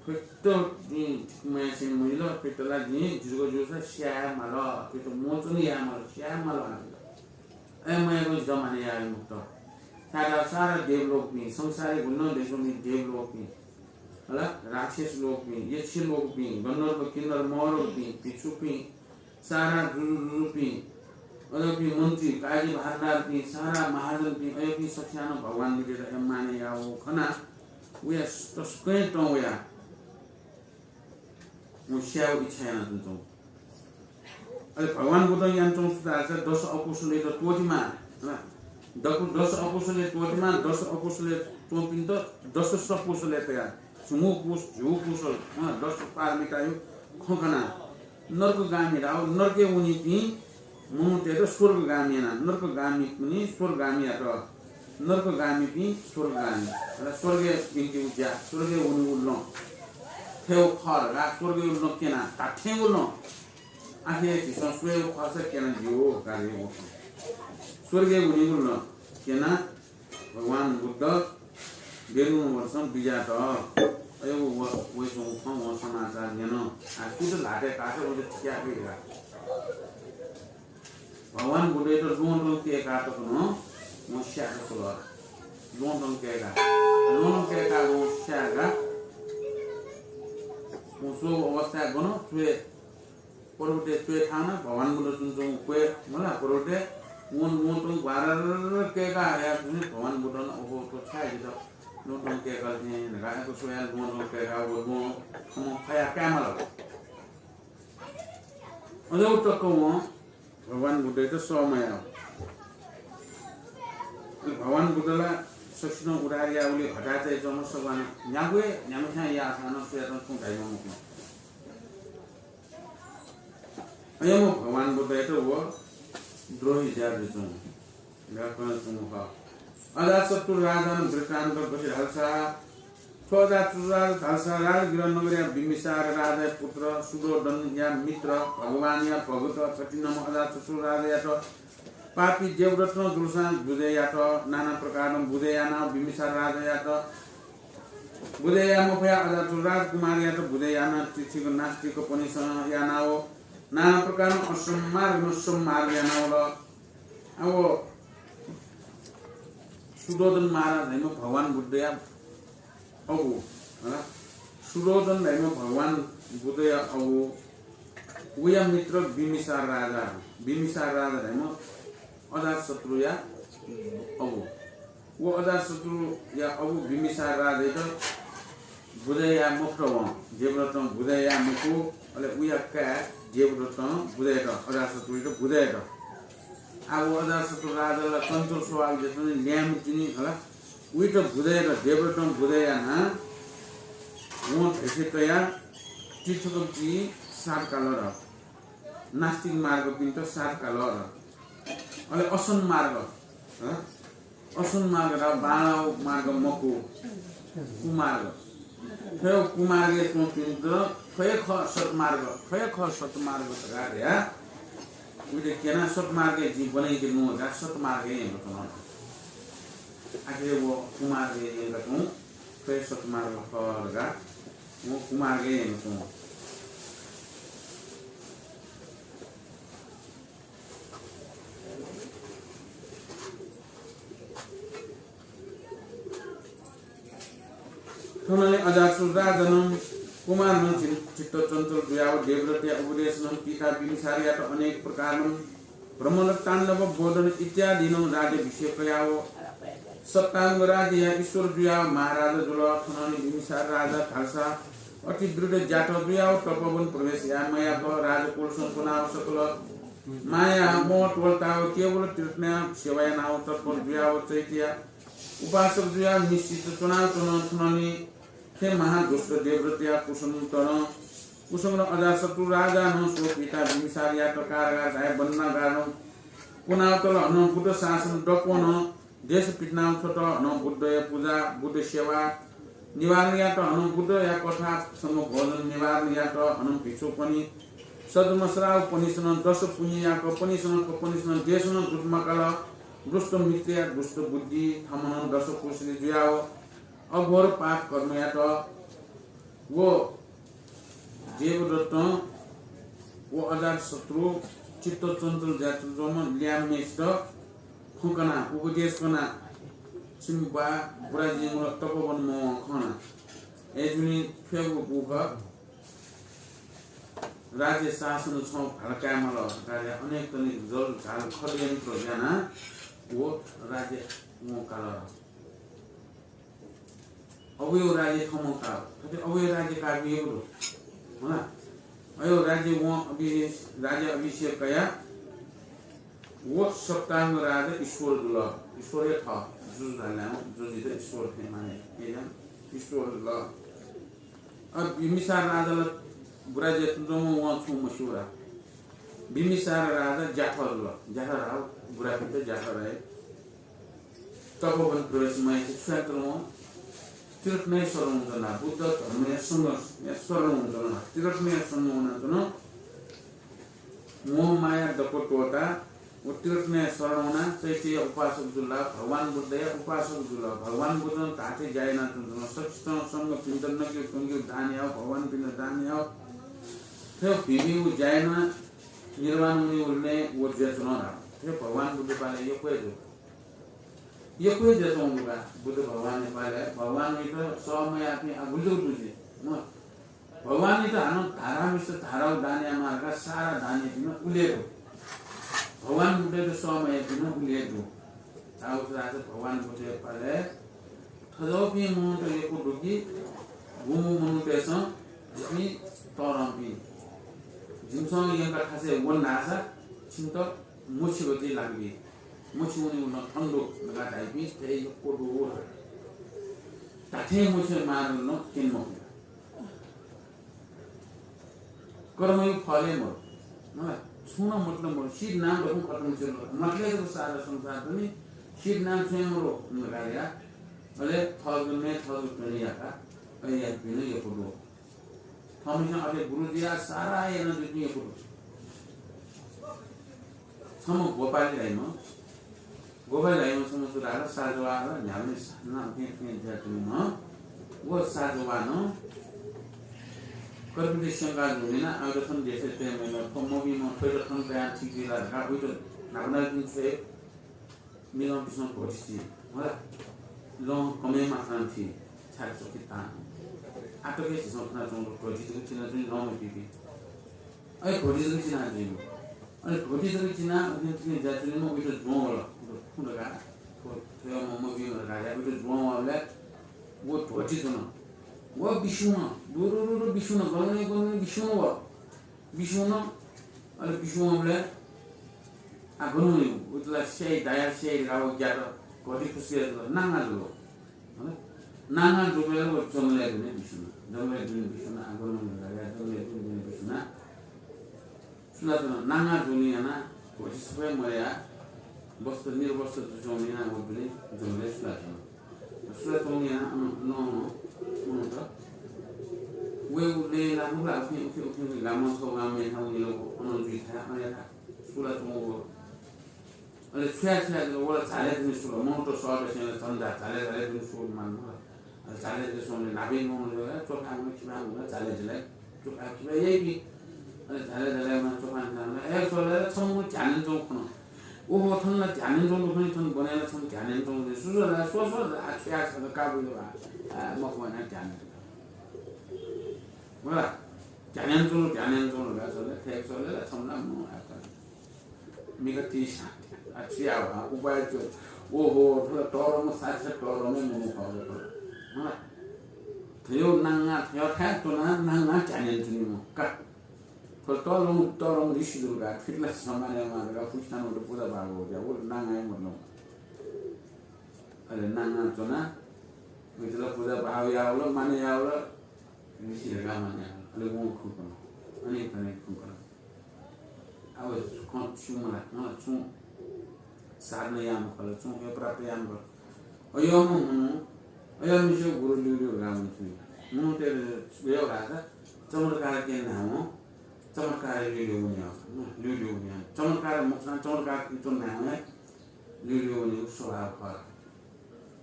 फुइत जिं ठीक मयासें मजिल, फुइत ला जिं जिगु जूसा स्याये माल, फुइत मोचन याये माल, स्याये माल आमित। अय् मयाकं जितः मानय् याये मखुत। छाय्धाःसा सारा देवलोकपिं, संसारय् गुलि नं दइच्वंपिं देवलोकपिं, हला, राक्षस लोकपिं, यक्ष लोकपिं, गन्धर्व, किन्नर, मरलोकपिं, भिक्षुपिं, सारा जुजु जुजुपिं, अज्याःपिं मन्त्री, काजी भारदारपिं, सारा महाजनपिं, अज्याःपिं सकसिनं भगवान बुद्धयात मानय् याःगु खनाः वया तसकं तं वयाः वं स्यायेगु इच्छा यानाच्वंगु। अले भगवान बुद्धं यानाच्वंगु छु धाःसा दश अकुशलय् त्वःतेमाः, हला। दकु-, दश अकुशलय् त्वःतेमाः, दश अकुशलय् त्वंपिन्त दश सकुशलय् तयाः, झिंगु कुश, झिगू कुशल, हँ, दश पारमिताया खँ कनाः नरकगामी धाव, नरकय् वनीपिं मनूतय्त स्वर्गगामी यानाः, नरकगामीपिं स्वर्गगामी यात। नरकगामीपिं स्वर्गगामी। अले स्वर्गय् यंकेगु ज्या, स्वर्गय् वनेगु लँ। थ्व खः धकाः स्वर्गय् लँ क्यनाः धात्थेंगु लँ। आखिर झीसं स्वयेगु खःसा क्यनादियो धकाः धयागु खः। स्वर्गय् वनेगु लँ क्यनाः भगवान बुद्ध बेलुन वसं बिज्यात। अय् व, वइच्वंगु खँ वं समाचार न्यन। आ, सुथ ल्हातय् कासा वइत थियाक्वय् धकाः। भगवान बुद्धयात ल्वहंतं कय्काः तक नं वं स्यायेत स्वल। ल्वहंतं कय्काः, ल्वहंतं कय्काः वं स्यायेकाः वं स्वःगु अवस्थाय् गन च्वय्, पर्वतय् च्वय् थाहां नं भगवान बुद्ध च्वनाच्वंगु क्वय् मला पर्वतय्। वं ल्वहंतं ग्वारर कय्काः हयाच्वंबलय् भगवान बुद्धं, ओहो, थ्व छाय् जितः ल्वहंतं कय्काल थें धकाः स्वयाः ल्वहंतं कय्काः व ल्वहं थःम्हं फयाः काये माल। अज्याःगु तक वं भगवान बुद्धयात सह मयाः। अले भगवान बुद्ध ला सकसिनं उद्धार याःगुलिं हताहत याइच्वंम्ह सगं न्ह्यागु हे न्ह्याम्हस्यां याःसां नं सुयातं छुं धाइम्ह मखु। अय्म्ह भगवान बुद्धयात व द्रोही ज्या जुयाच्वंगु, व्याकरण च्वंगु खः। अजातशत्रु राजानं वृत्तान्त गथे धालसा, थ्व अजातशत्रु राजा धालसा राजगृह नगरया बिम्बिसार राजाया पुत्र, शुद्धोदनया मित्र, भगवानया भगत, कठिनम्ह अजातशत्रु राजायात पापी देवदत्तं दुलसां बुझे यात, नाना प्रकारं बुझे यानाः बिम्बिसार राजायात बुझे याये मफयाः अजातशत्रु राजकुमारयात बुझे यानाः तिथिक नास्तिकपनिसें यानाः नाना प्रकारं असंमार्गनं सन्मार्ग यानावल। अब शुद्धोदन महाराज धइम्ह भगवान बुद्धया अबु, हला, सुरोधन धाइम्ह भगवान बुद्धया अबु, उया मित्र बिम्बिसार राजा, बिम्बिसार राजा धाइम्ह अजातशत्रुया अबु। व अजातशत्रुया अबु बिम्बिसार राजायात बुझे याये मफुत वं, देवव्रतं बुझे याये मफु, अले उया काय् देवव्रतं बुझे यात, अजातशत्रुयात बुझे यात। आः व अजातशत्रु राजा ला चञ्चल स्वभाव जुयाच्वनी, ल्याय्म्ह तिनि हला, उइत बुझे यात, देवव्रतं बुझे यानाः वं धैर्य तयाः तीर्थकपिं सात काल र नास्तिक मार्गपिन्त सात काल र अले असन मार्ग, हँ? असन मार्ग र बांलाव मार्ग मखु, कुमार्ग। थ्व कुमार्गय् च्वंपिन्त थ्व हे खः सत्मार्ग, थ्व हे खः सत्मार्ग धकाः धयाः उइत क्यनाः सत्मार्गय् जिं ब्वनादियागु धकाः सत्मार्गय् यंकाच्वन। आखिर व कुमार्गय् यंकाच्वंगु थ्व हे सत्मार्ग खः धकाः व कुमार्गय् यंकाच्वन। थनंलि अजातशत्रु राजानं कुमारनं चिन-, चित्त चञ्चल जुयाव देवव्रतया उपदेशनं पिता बिम्बिसारयात अनेक प्रकारनं ब्रह्मताण्डव बोधन इत्यादिनं राज्याभिषेक कयाव सप्ताङ्ग राज्यया ईश्वर जुयाव महाराजा जुल। थनंलि बिम्बिसार राजा धालसा अति वृद्ध ज्याथ जुयाव तपोवन प्रवेश याये मयाक राजकुलसं च्वनाव सकल माया मोह त्वलताव केवल तीर्थनया सेवा यानाव तत्पर जुयाव चैत्यया उपासक जुयाव निश्चित च्वनाच्वन। थनंलि थें महादुष्ट देवव्रतया कुसंग नं, कुसंग नं अजातशत्रु राजानं स्वपिता बिम्बिसारयात कारागार धाये बन्धनागारं कुनाव तल। हनं बुद्ध शासन दक्वं नं देश पिथनाव छ्वत। हनं बुद्धया पुजा, बुद्ध सेवा, निवारण यात। हनं बुद्धया कथा संग भोजन निवारण यात। हनं भिक्षुपनि सद्मसराव पनिसनं दश पुण्य याक पनिसनं क पनिसनं देशनं दूत मकाल। दुष्ट मित्रया दुष्ट बुद्धि थमनं दश कुशली जुयाव अघोर पाप कर्म यात। व देवव्रतं व अजातशत्रु चित्त चञ्चल ज्यात च्वंम्ह ल्याय्म्हय्सित खँ कनाः उपदेश कनाः छिमि बा बुराजिं मुल तपोवन मवं खना। अय्जुनि थ्वय्गु बुख राज्य शासन छं भाला काये माल धकाः अनेक तनिक जल झाल खडयन्त्र ज्यानाः व राज्य वं काल। अबुयो राज्य थमं काः। थथे अबुयो राज्य काःपिं यक्व दु। हला। अयो राज्य वं अभिषेक, राज्य अभिषेक कयाः व सप्ताङ्ग राजा ईश्वर जुल। ईश्वर हे थः। जुजु धालनां जुजित ईश्वर थें माने। हे जन ईश्वर जुल। अ, बिम्बिसार राजा ला बुराज्या तुं च्वंम्ह वं छुं मस्यू रा। बिम्बिसार राजा ज्याथ जुल। ज्याथ रा बुरापिन्त ज्याथ रा हे। तपोवन प्रवेश मयासे छु यानाच्वन वं? तीर्थनय् शरण वनाच्वन। बुद्ध धर्मया संघ या शरण वनाच्वन। तीर्थनय् शरण वनाच्वन। मोह माया दक्व त्वःताः व तीर्थनय् शरण वनाः चैत्यया उपासक जुल। भगवान बुद्धया उपासक जुल। भगवान बुद्धं धाःथें ज्या यानाच्वन। सकसितं संघपिन्त नकेगु त्वंकेगु दान याः, भगवानपिन्त दान याः। थ्व भिंभिंगु ज्या यानाः निर्वाण वनेगु लँय् व जुयाच्वन धाः। थ्व भगवान बुद्धपालय् यक्व हे जू। यक्व हे जुयाच्वंगु का बुद्ध भगवानपालय्। भगवानयात सह मयाःपिं आः गुलि जक दु जुइ। म भगवानयात हानं धारामिस धारागु दान यायेमाःगु का, सारा दान याःपिं नं उलि हे दु। भगवान बुद्धयात सह मयाःपिं नं उलि हे दु। धाःगु छु धाःसा भगवान बुद्धपालय् थज्याःपिं मनूत यक्व दु कि गुम्ह मनूतय्सं जिपिं तःधंपिं। जिमिसं यंकाः थासय् वन धाःसा छिमित मछि गति लाकबी। मछि वनेगु नं थन दु धकाः धाइपिं थथे यक्व दु। धात्थें मछि माःगु नं क्यने मफु। कर्मया फल हे मदु। मला, छुं नं मतलब मदु। सीत नां दक्वं खतम जुल। मतलय् जक सारा संसार दनि। सीत नां छुं हे मदु धकाः या। अले थःगु नये थःगु ध्वनि याका। अले याःपिं नं यक्व दु। थःम्हं अथे गुरु जुयाः सारा याना जुइपिं यक्व दु। छम्ह गोपाली धाइम्ह, गोपाली धाइम्ह छम्ह छु धाःसा साजवाः न्ह्याबलें साधना थें थें जुयाच्वनीम्ह। व साजवालं कर्पित स्यंका जूनिं ला आः थन देशय् तये मयेमा, थ्व मभिंम्ह थ्वयात थन तयाः ठीक जुइ ला धकाः वइत न्हापा न्हापा दिं छ्वये। मिजं पिसं भ्वति ति, होला। लं कमय् मात्रां थी। छाय् चोखि तां। आतके झीसं खनाच्वंगु घोटी जक चिनाच्वनी लंम्ह पिपिं। अले घोटी जक चिनाच्वनीम्ह। अले घोटी जक चिनाः उखें थुखें ज्या च्वनीम्ह उइत ज्वं वल। खुँ धकाः थ्व, थ्वयाम्ह मब्यूम्ह धकाः धयाः उइत ज्वं वःबलय् व ध्वति च्वन। व बिस्युं नं, दुरुरुरु बिस्युं नं, गनगने गनगने बिस्युं नं व। बिस्युं नं, अले बिस्युं वःबलय् आ गन वनी, उइत ला स्याइ, दायाः स्याइ धकाः व ग्यात, घोटी खुसि यात, नांगा जुल। हँ? नांगा जूबलय् व जंगलय् दुने बिस्युं नं। जंगलय् दुने बिस्युं नं, आ गन वनी धकाः, जंगलय् दुने बिस्युं नं। सुलाच्वन, नांगा जूगुलिं यानाः घोटी छपु हे मदयाः वस्त्र, निर्वस्त्र जुयाच्वंगुलिं यानाः व दुने जंगलय् सुलाच्वन। सुलाच्वंगुलिं यानाः अन, अन, अन मनूत वयेगु लँय् ला मखु ला, उखें, उखें, उखें गामं छगू गामं मेथाय् वनेगु अन जुइथाय्, अन याथाय् सुलाच्वंगु। अले छु याये, छु याये, व ला झालय् दुने सुल। मनूत सःतसें ला झन्डा झालय्, झालय् दुने सुल माल मखु ला। अले झालय् जुयाच्वंबलय् न्हापां मनूत च्वफाय् वन, खिफाय् वन, झालय् झालय् च्वफाय् खिफाय् याइपिं। अले झालय् झालय् वन, च्वफाय् वन, ए, स्वल ला, छम्ह ध्यानय् च्वंगु खन। ओहो, थन ला ध्यानय् च्वंगु खन, थन ब्वने ला छम्ह ध्यानय् च्वंगु खन। सु स्वल ला, स्व, स्व, आ, छु याये, छन्त का बुझे बा। आ, मखु वन, ध्यानय् च्वंगु। व ला, ध्यानय् च्वंगु, ध्यानय् च्वंगु ला, स्वल ला, थय्क स्वल ला, छम्ह ला, मू, आ, मिखा तिसा, आ, छु याये, आ, उपाय छु? ओहो, थ्व ला तःधंम्ह, साक्षात् तःधंम्ह मनू खः व। हँ। थ्व नांगा, थ्व थाय् च्वनाः नांगा ध्यानय् च्वनीम्ह का। थ्व तःधंम्ह, तःधंम्ह ऋषि जुल का, थुइत ला सम्मान यायेमाः धकाः फुक्कसिनं वइत पुजा भाव याः, व नांगा हे मदुम्ह। अले नांगा च्वनाः वइत ला पुजा भाव याः वल, मानय् याः वल, ऋषि धकाः मानय् याः वल। अले वं खँ कन। अनेक अनेक खँ कन। अब खँ छु मला, मला छुं साधना याःम्ह खः ला, छुं हे प्राप्त याःम्ह खः ला। अय्‌म्ह मनू, अय्‌म्हसिगु गुरु ल्यूल्यू धकाः वनी छुं। मनूतय्‌त वय् धाःसा चमत्कार क्यने धाःम्ह, चमत्कार ल्यूल्यू वनी, ल्यूल्यू वनी। चमत्कार मखुसां चमत्कार क्यने धाःम्ह ल्यूल्यू वनीगु स्वभाव खः।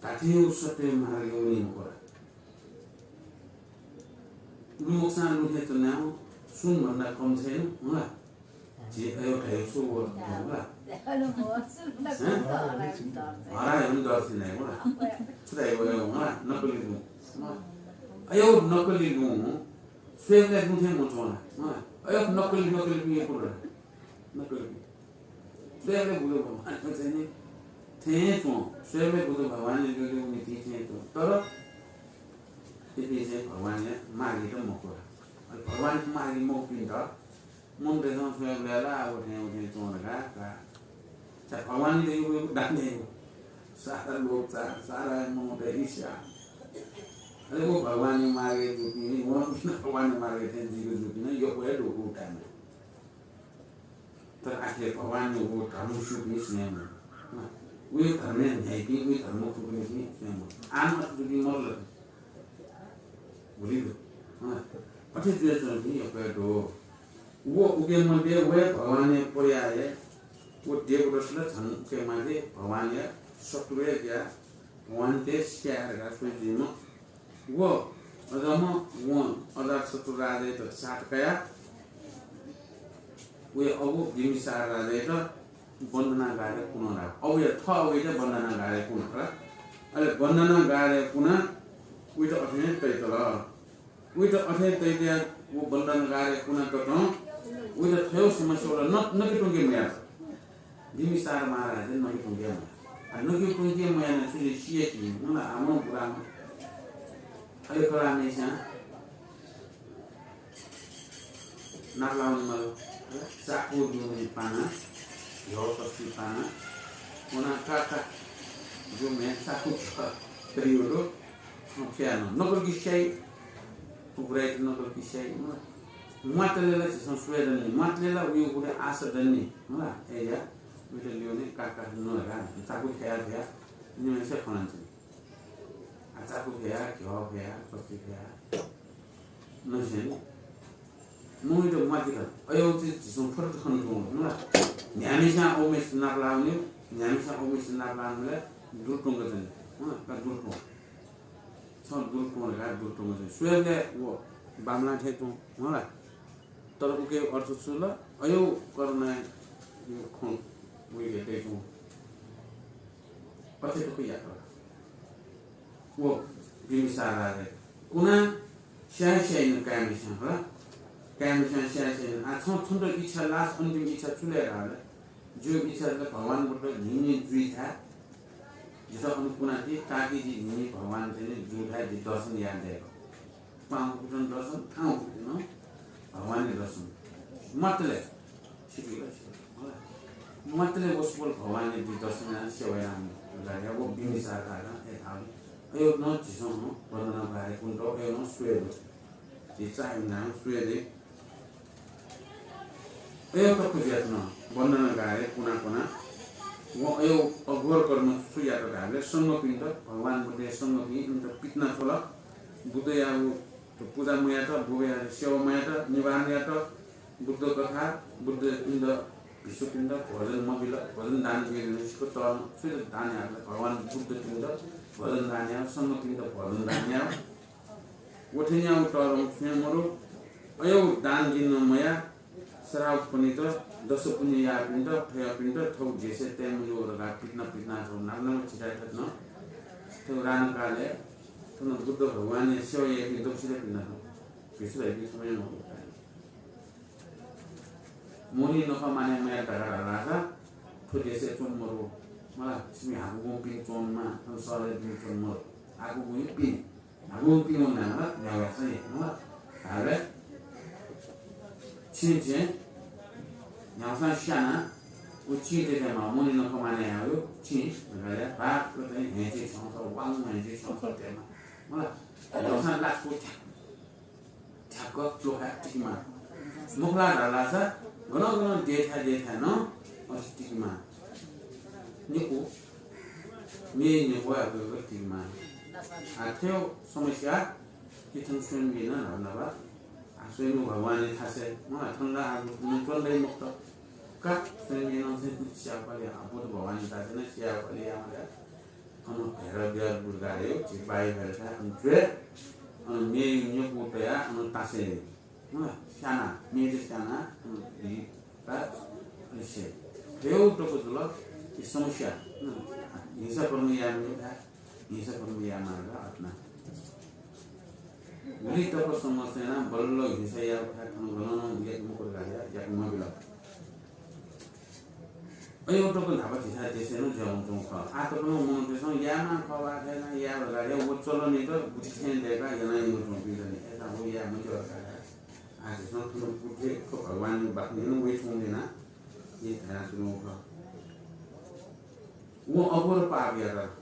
धात्थें सत्य मार्गय् वनी मखु ला। लुमखुसां लुथें च्वनाः सुं भन्दा कम छैन, हँ ला? झी अय् धाइगु छु व, हँ ला? हँ? हरायो नि डर थिने, हँ ला? छु धाइगु अय्, हँ ला? नकली लुँ, हँ ला? अय् नकली लुँ, स्वयेबलय् लुँ थें मच्वं ला, हँ ला? अय् नकली, नकली लुँ यक्व ला? नकली। स्वयेबलय् बुद्ध भगवान चाहिँ नि थें च्वं, स्वयेबलय् बुद्ध भगवान ल्यूल्यू वनीपिं थें च्वं। तर इपिं चाहिँ भगवानया मार्गीत मखु। अले भगवानया मार्गी मखुपिन्त मनूतय्‌सं स्वयेबलय् ला व थें व थें च्वं धकाः का। चा भगवानयात यक्व यक्व दान याइगु। सारा लोभ चा, सारा मनूतय् ईर्ष्या। अले व भगवानया मार्गय् जूपिं, व भगवानया मार्गय् थें जुइगु जूपिं नं यक्व हे दु उताय्। तर आखिर भगवानया व धर्म स्यूपिं सुं हे मदु। वया धर्मय् न्ह्याइपिं, वया धर्म खुपिं सुं हे मदु। आः नं अथे जूपिं मदु ला? भुलि दु। अथे जुयाच्वंपिं यक्व हे दु। व उके मध्ये व हे भगवानया पर्याय, व देवदत्त ला झन उके मध्ये भगवानया शत्रु हे जुयाः भगवानयात स्याये धकाः स्वये जुइम्ह। व अजाम्ह वं अजातशत्रु राजायात साथ कयाः वया अबु बिम्बिसार राजायात बन्धनागारय् कुना धाल। अबुया थः अबुयात बन्धनागारय् कुना धाल। अले बन्धनागारय् कुनाः वयात अथें तयातल। वयात अथें तयातयाः व बन्धनागारय् कुना ततं वयात थज्याःगु समस्या वल, न-, नके त्वंके मयात। बिम्बिसार महाराजं नके त्वंके मयाः। आ, नके त्वंके मयानाः छु जुइ, सिया कि, मला, आमं बुरामा। अले कलाःम्हय्‌सिनं नापलाः वनेमाल। चाकु दुने पाना, ह्यः कस्ति पाना, वना काका, जो म्ये चाकु छ, तरियो दो, छं फ्यान, नकल कि स्याइ, उबराइत नकल कि स्याइ, मला। म्वातले ला झीसं स्वये दनि, म्वातले ला उयो गुरे आशा दनि, मला। ए या, उइत ल्यूने काका नुरा, चाकु फ्या फ्या, निम्हय्‌सिया खनाच्वनी। आ, चाकु फ्या, घ्यः फ्या, कस्ति फ्या। नसें मनूयात म्वाके धाल। अय् व चिज झीसं फुक्कं खनाच्वंगु, मला। न्ह्याम्हय्‌सिनं अबुम्हय्‌सित नापलाः वनेगु, न्ह्याम्हय्‌सिनं अबुम्हय्‌सित नापलाः वनेबलय् दुर त्वंक च्वनी। मला, का दुर त्वं। छं दुर त्वं धकाः दुर त्वंक च्वनी। स्वयेबलय् व बांमलाः थें च्वं, मला। तर उके अर्थ छु ला, अय् व करुणाया खँ वइके दइच्वं। अथे तक यात। व बिम्बिसार राजाया कुना स्याये स्याइन काय्‌म्हेस्यां, हला। काय्‌म्हेस्यां स्याये स्याइन। आ, छं, छन्त इच्छा लास, अन्तिम इच्छा छु लय् धाःबलय्, जिगु इच्छा ला भगवान बुद्ध न्हिं न्हिं जुइथाय् जितः अन कुना ति, ताकि जि न्हिं न्हिं भगवान चाहिँ नि जुइथाय् जि दर्शन याये दयेक। पाहां उखुन्हु दर्शन, थाहां उखुन्हु भगवानया दर्शन। मतले सिधल, सिधल, हला। मतले वसपोल भगवानया दर्शन यानाः सेवा यानाः व बिम्बिसार राजां धाःबलय् अय्‌नं झीसं नं वन्दनागारय् कुनेत अय्‌नं स्वये दु। झी चाःहिन्दां स्वये दु। अय्‌नं तक जुयाच्वन वन्दनागारय् कुना कुना। वं अय् अघोर कर्म छु यात धाःबलय् संघपिन्त, भगवान बुद्धया संघपिन्त पितिना छ्वल। बुद्धयागु पुजा मयात, बुद्धयागु सेवा मयात, निवारण यात, बुद्ध कथा, बुद्ध इन्द भिक्षुपिन्त भोजन मबिल, भोजन दान बिल, सिक तःधं सुइत दान यात, भगवान बुद्धपिन्त भोजन दान यात, संघपिन्त भोजन दान यात। व थेंयागु तःधं छुं मरु, अय्‌नं दान दिं मया, श्रावकपिन्त, दशपुण्य याःपिन्त, थज्याःपिन्त थःगु देशय् तये मज्यू धकाः पितिना पितिना छ्वल। नाप नाप छितः थथे नं थ्व राणाकालय् थन बुद्ध भगवानया सेवा याइपिं दक्वसित पितिना छ्वल। भिक्षु धाइपिं छम्ह हे मखु। मोहनी नखः मानय् मयात धकाः धाःसा थ्व देशय् च्वने मरु। मला, छिमि हाकुगुपिं च्वनेमाः, थन सहरय् दुने च्वने मरु। हाकुगुपिं, हाकुगुपिं वनाः मला, न्ह्यागुयासं हे, मला। धाःबलय् छिं, छिं न्ह्यागुसां स्यानाः व चिं तयेमाः, मोहनी नखः मानय् याःगु चिं धकाः धाःबलय् चाहिँ हँय्‌चिं छ्यं छ्यं, वांगु हँय्‌चिं छ्यं छ्यं तयेमाः। मला, न्ह्यागुसां लासकू थ्याक्क थ्याक्क च्वखाय् तिकेमाः। मखु ला धाःसा गनं गनं देथाय् देथाय् नं अथे तिकेमाः। निकू, मे निकू याकु तिकेमाः। आ, थ्व समस्या कि थन स्वयम्भूं नं न्हापा न्हापा, आ, स्वयम्भू भगवानया थासय्, मला, थन ला आः च्वने दइ मखुत। का स्वयम्भूं नं चाहिँ स्याःपालि, आ, बुद्ध भगवानया थासय् नं स्याःपालि यायेमाः। अन भैरव बिहार बुद्ध विहारय् झी बाया भैरव थाय् अन जुयाः, अन मेगु निकू तयाः अन तासय्, हँ, स्यानाः, मेगु स्यानाः, अन भिं ताः, अन स्याये। थ्व तक जुल, इ समस्या, हँ, हिंसा कर्म याये मज्यू धाये, हिंसा कर्म यायेमाः धाये अथे नं। गुलि तक संघर्ष यानाः बल्ल हिंसा याःगु थाय् थन गनं नं याके मखु धकाः याके मबिल। अय् तक न्हापा झीसं देशय् नं जुयावंच्वंगु खः। आः तक नं मनूतय्सं यायेमाः खः वा, थथे याये धकाः व चलनयात गुथि थें दय्काः यानाः यंकूपिं दनि। अय्सां व याये मज्यू धकाः आः झीसं थन गुथि थें थ्व भगवानया बाखं नं वइच्वंगु दनि धयाच्वनागु खः। वं अघोर पाप यात।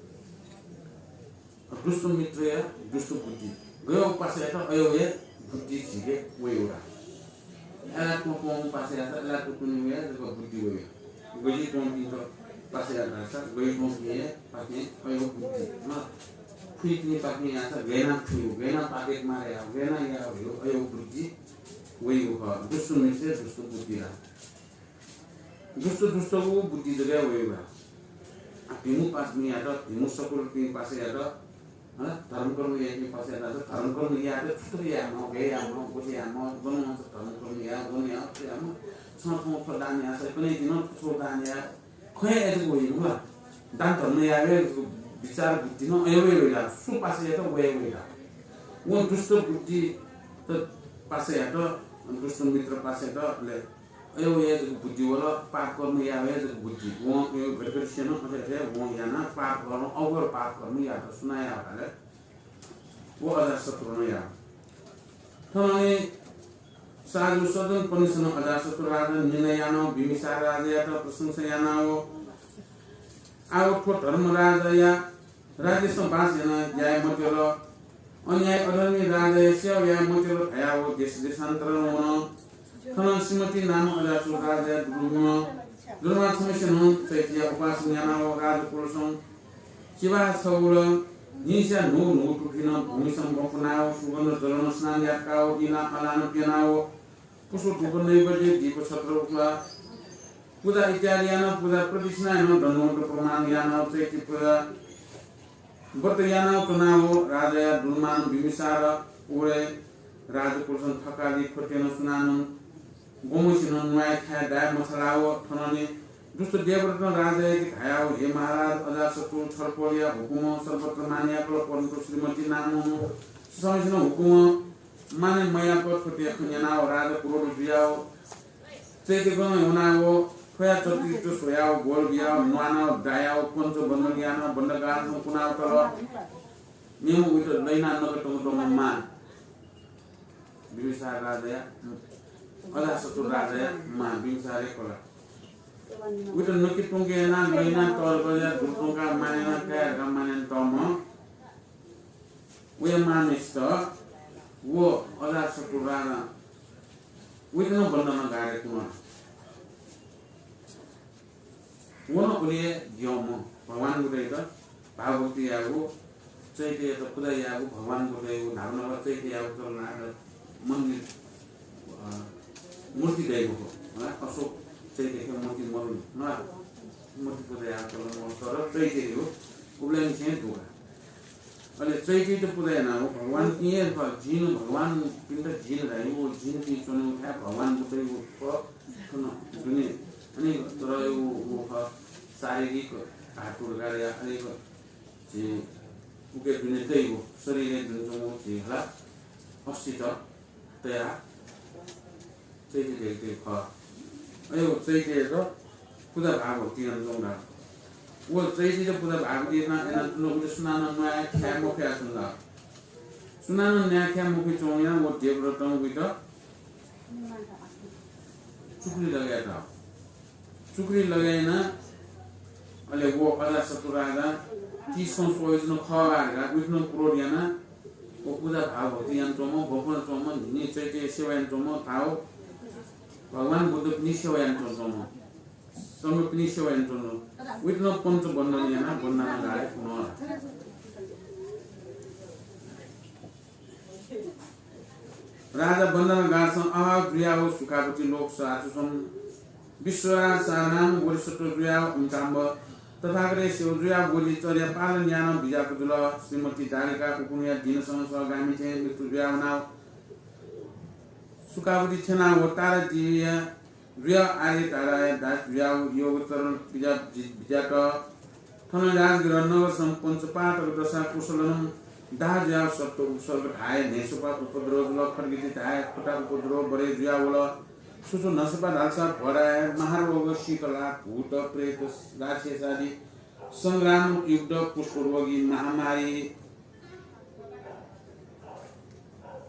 दुष्ट मित्रया दुष्ट बुद्धि। गय् उपास यात अय् हे बुद्धि झीके वइ ला। अय्लाः त्वपुं उपास यात अय्लाः त्वपुं हे जक बुद्धि वइ। गजि त्वंपिन्त उपास यात धाःसा गजि त्वंपिं हे पाखें अय् बुद्धि। न खुइपिं पाखें याःसा गय् यानाः खुइगु, गय् यानाः पाकेत मारे याःगु, गय् यानाः याःगु अय् बुद्धि वइ खः। दुष्ट मित्र दुष्ट बुद्धि ला। दुष्ट दुष्टगु बुद्धि जक वइ ला। आ, भिंगु पास यात, भिंगु सकुलपिं पास यात, हँ, धर्मकर्म याइपिं पास यात, धर्मकर्म यात, छुतक यायेमाः, गय् यायेमाः, गुथि यायेमाः, गन वंसा धर्मकर्म या, गन या, छुतक यायेमाः, छं थौं थ्व दान याःसा, कन्हय् दिनं थ्व दान या, खँ हे अय्जक वइ ला। दान धर्म याये बिचार बुद्धि नं अय् वइ ला, सु पास यात, वय् वइ ला। वं दुष्ट बुद्धि त पास यात, दुष्ट मित्र पास यात, अले अय् हे जक बुद्धि वल, पाप कर्म याये हे जक बुद्धि। वं अय् घटघट स्यन, अथे अथे वं यानाः पाप कर्म, अघोर पाप कर्म यात। सुनां यात धाःसा व अजातशत्रु नं यात। थन साधु सज्जनपिन्सं अजातशत्रु राजां निन्दा यानाः बिम्बिसार राजायात प्रशंसा यानाः आः थ्व धर्म राजाया राज्यसं बास याना याये मत्यल। अन्यायी अधर्मी राजाया सेवा याये मत्यल धयाः व देश देशान्तरं वन। थन सिमति नाम अजातशत्रु राजाया दुर्गम दुर्माण छम्हस्यां नं चैत्यया उपासना यानाः व राजकुलसं चिबाः छगू ला। न्हिसया न्हू न्हू तुथिं भूमिसं बँ पुनाः व सुगन्ध जलं स्नान याकाः व इलां अलानं प्यनाः व पुष्प धूप नैवेद्य दीप छत्र उखुला पुजा इत्यादि यानाः पुजा प्रदक्षिणा यानाः दण्डवत प्रमाण यानाः चैत्य पुजा व्रत यानाः च्वनाः व राजाया दुर्माण बिम्बिसार उबलय् राजकुलसं थकालि थ्वतेनं सुनानं गुम्हसिनं न्वाय् थाय् दाये मछालाः व थनंलि दुष्ट देवव्रतं राजायाके धायाव, हे महाराज, अजातशत्रु छलपोलया हुकुमं सर्वत्र मान याकल, परन्तु श्रीमती नामं सुसांसिनं हुकुमं मान मयाकल। थ्व खँ न्यनाव राजा क्रोध जुयाव चैत्यगणं वनाव थ्वया चरित्र स्वयाव ग्वल बियाव न्वानाव दायाव पञ्च बन्धन यानाव बन्धगारसं कुनाव तल। मेम्ह वइत लइना नकतंगतंगु मां बिम्बिसार राजाया, अजातशत्रु राजाया मां बिम्बिसारया कला। वइत नके त्वंके यानाः लइनाः तःधंगु दुःख त्वंकाः मानेनं काये धकाः मानेनं तःम्ह वया मांम्हेसित व अजातशत्रु राजां वइत नं बन्धनगारय् कुन। व नं उलि हे द्यःम्ह, भगवान बुद्धयात भावभक्ति याःगु, चैत्ययात पुजा याःगु, भगवान बुद्धयागु न्हापा न्हापा चैत्य याःगु चलन आः मन्दिर, अ, मूर्ति दइगु हो। अशोक चैत्यया मूर्ति मरुनि, मूर्ति पुजा याःगु चलन मरुनि, तर चैत्यया हो। उबलय् निसें दुगु। अले चैत्ययात पुजा यानाव भगवानपिं हे खः, जिं नं भगवानपिन्त जिं नं धाइ, व जिं नं च्वनेगु थाय् भगवान बुद्धयागु खः थन दुने। अनि तर व, व खः शारीरिक हातुरगारया, अले व झी उके दुने तइगु शरीरय् दुने च्वंगु झी हला अस्थित तयाः चैत्य धइगु खः। अले व चैत्ययात पुजा भावभक्ति यानाच्वंगु धाः। व चैत्ययात पुजा भावभक्ति याना, यानाच्वंगु उइत सुनानं न्वाये ख्याये मफयाच्वंगु धाः। सुनानं न्वाये ख्याये मफयाच्वंगु यानाः व देवव्रतं उइत चुक्री लगाये धाः। चुक्री लगायेन, अले व अजातशत्रु राजा तिसकं स्वयाच्वन खः वा धकाः उइत नं क्रोध यानाः व पुजा भावभक्ति यानाच्वंम्ह, ब्वपुनाच्वंम्ह, न्हिं चैत्यया सेवा यानाच्वंम्ह, भाव भगवान बुद्धपिनि सेवा यानाच्वंम्ह, संघपिनि सेवा यानाच्वंम्ह, उइत नं पञ्च बन्धन यानाः बन्धनागारय् कुन। राजा बन्धनागारसं अभाव जुयाव सुखावती लोकस आचुसं विश्वासाराम बोधिसत्व जुयाव अमिताभ तथागतया सेवक जुयाव बोधिचर्या पालन यानाव बिज्याःगु जुल। श्रीमती दारिका उखुन्हुया दिनसं सहगामी थें मृत्यु जुयाव वनाव सुखावती थ्यनाव तारादेवीया जुयाव आर्यताराया दास जुयाव योगचरण बिज्या-, जि-, बिज्यात। थन राजगृह नगरसं पञ्चपातक दशा कुशलनं दाह जुयाव सप्त उपसर्ग धाये न्हय्सोपा उपद्रव जुल। खड्गति धाये खुता उपद्रव बढे जुयाव वल। छु छु न्हय्सोपा धालसा भराय, महारोग, शीतला, भूत, प्रेत, राक्षसादि, संग्राम, युद्ध, कुष्ठरोगी, महामारी,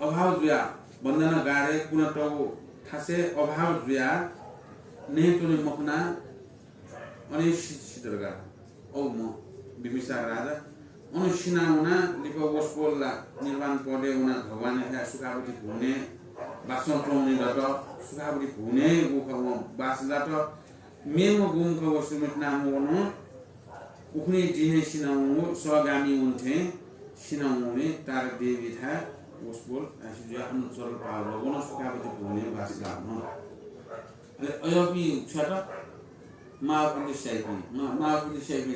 अभाव जुयाः बन्धनागारय् कुनातःगु थासय् अभाव जुयाः नये त्वने मखुनाः अन हे सि-, सित धकाः। औ म बिम्बिसार राजा अन सिनाः वनाः लिपा वसपोल ला निर्वाण पदय् वनाः भगवानयाथाय् सुखावती भुवनय् बासं च्वंगुलिं दत। सुखावती भुवनय् व खः वं बास लात। मेम्ह गुम्ह खः व श्रीमती नामं वन। उखुन्हु दिनय् सिनावंगु सहगामी वन थें सिनावंगुलिं तारादेवीथाय् वसपोल धाःसा जुयाः अन चरल पावल। व नं सुखावती भुवनय् बास लात। अले अय्‌पिं छ्वयात महाउपनिषद् स्याइपिं, म-, महाउपनिषद् स्याइपिं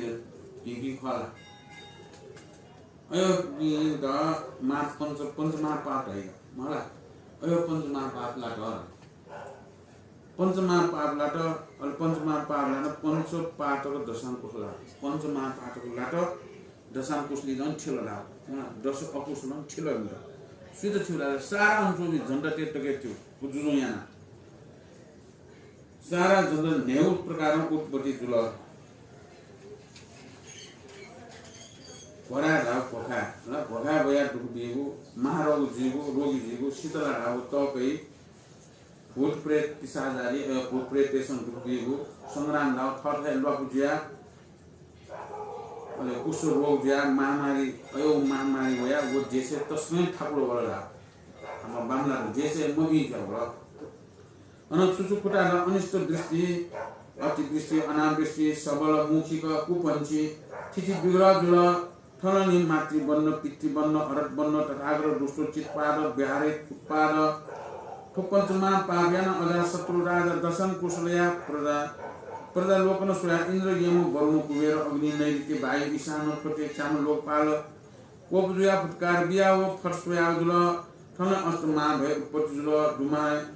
भिंपिं खः ला? अय्‌पिन्त महा-, पञ्च-, पञ्चमहापाप धाइ का, मला? अय् पञ्चमहापाप लात। पञ्चमहापाप लात, अले पञ्चमहापाप लात, पञ्चपातक दशांकुश लात। पञ्चमहापातक लात, दशांकुशलिं नं थिल लात। अँ, दश अकुशलं थिल मित। सुइत थ्यू लात? सारा अन च्वंपिं जनतातय् तके थ्यू, व जुजुं यानाः। सारा जनता न्हय्गू प्रकारं उत्पत्ति जुल। भराय धाःगु भोखाय्, भोखाय् वयाः दुःख बीगु, महारोग जुइगु, रोगी जुइगु, शीतला धाःगु तःकइ, भूत प्रेत पिशाच आदि, अ, भूत प्रेततय्सं दुःख बीगु, संग्राम धाःगु थःथःय् ल्वापु जुयाः, अले कुष्ठ रोग जुयाः, महामारी, अय् महामारी वयाः व देशय् तसकं थाकुल वल धाः। आम बांमलात देशय् मभिं जुयाः वल। अन छु छु खुता धाःसा अनिष्ट वृष्टि, अतिवृष्टि, अनावृष्टि, सबल, मौखिक, कुपंक्षी, थिति विग्रह जुल। थनंलि मातृबन्ध, पितृबन्ध, हरतबन्ध, तथागत दुष्ट चित्पाद, व्याहृत उत्पाद, थ्व पञ्चमहापाप यानाः अजातशत्रु राजा दशांकुशलया प्रजा, प्रजालोकन स्वयाः इन्द्र, यम, वरुण, कुबेर, अग्नि, नैऋत्य, वायु, ईशान, प्रत्येक च्याम्ह लोकपाल, कोप जुयाः फुत्कार बियाः व फट स्वयाः जुल। थन अष्टमहाभय उत्पत्ति जुल। दुमा-,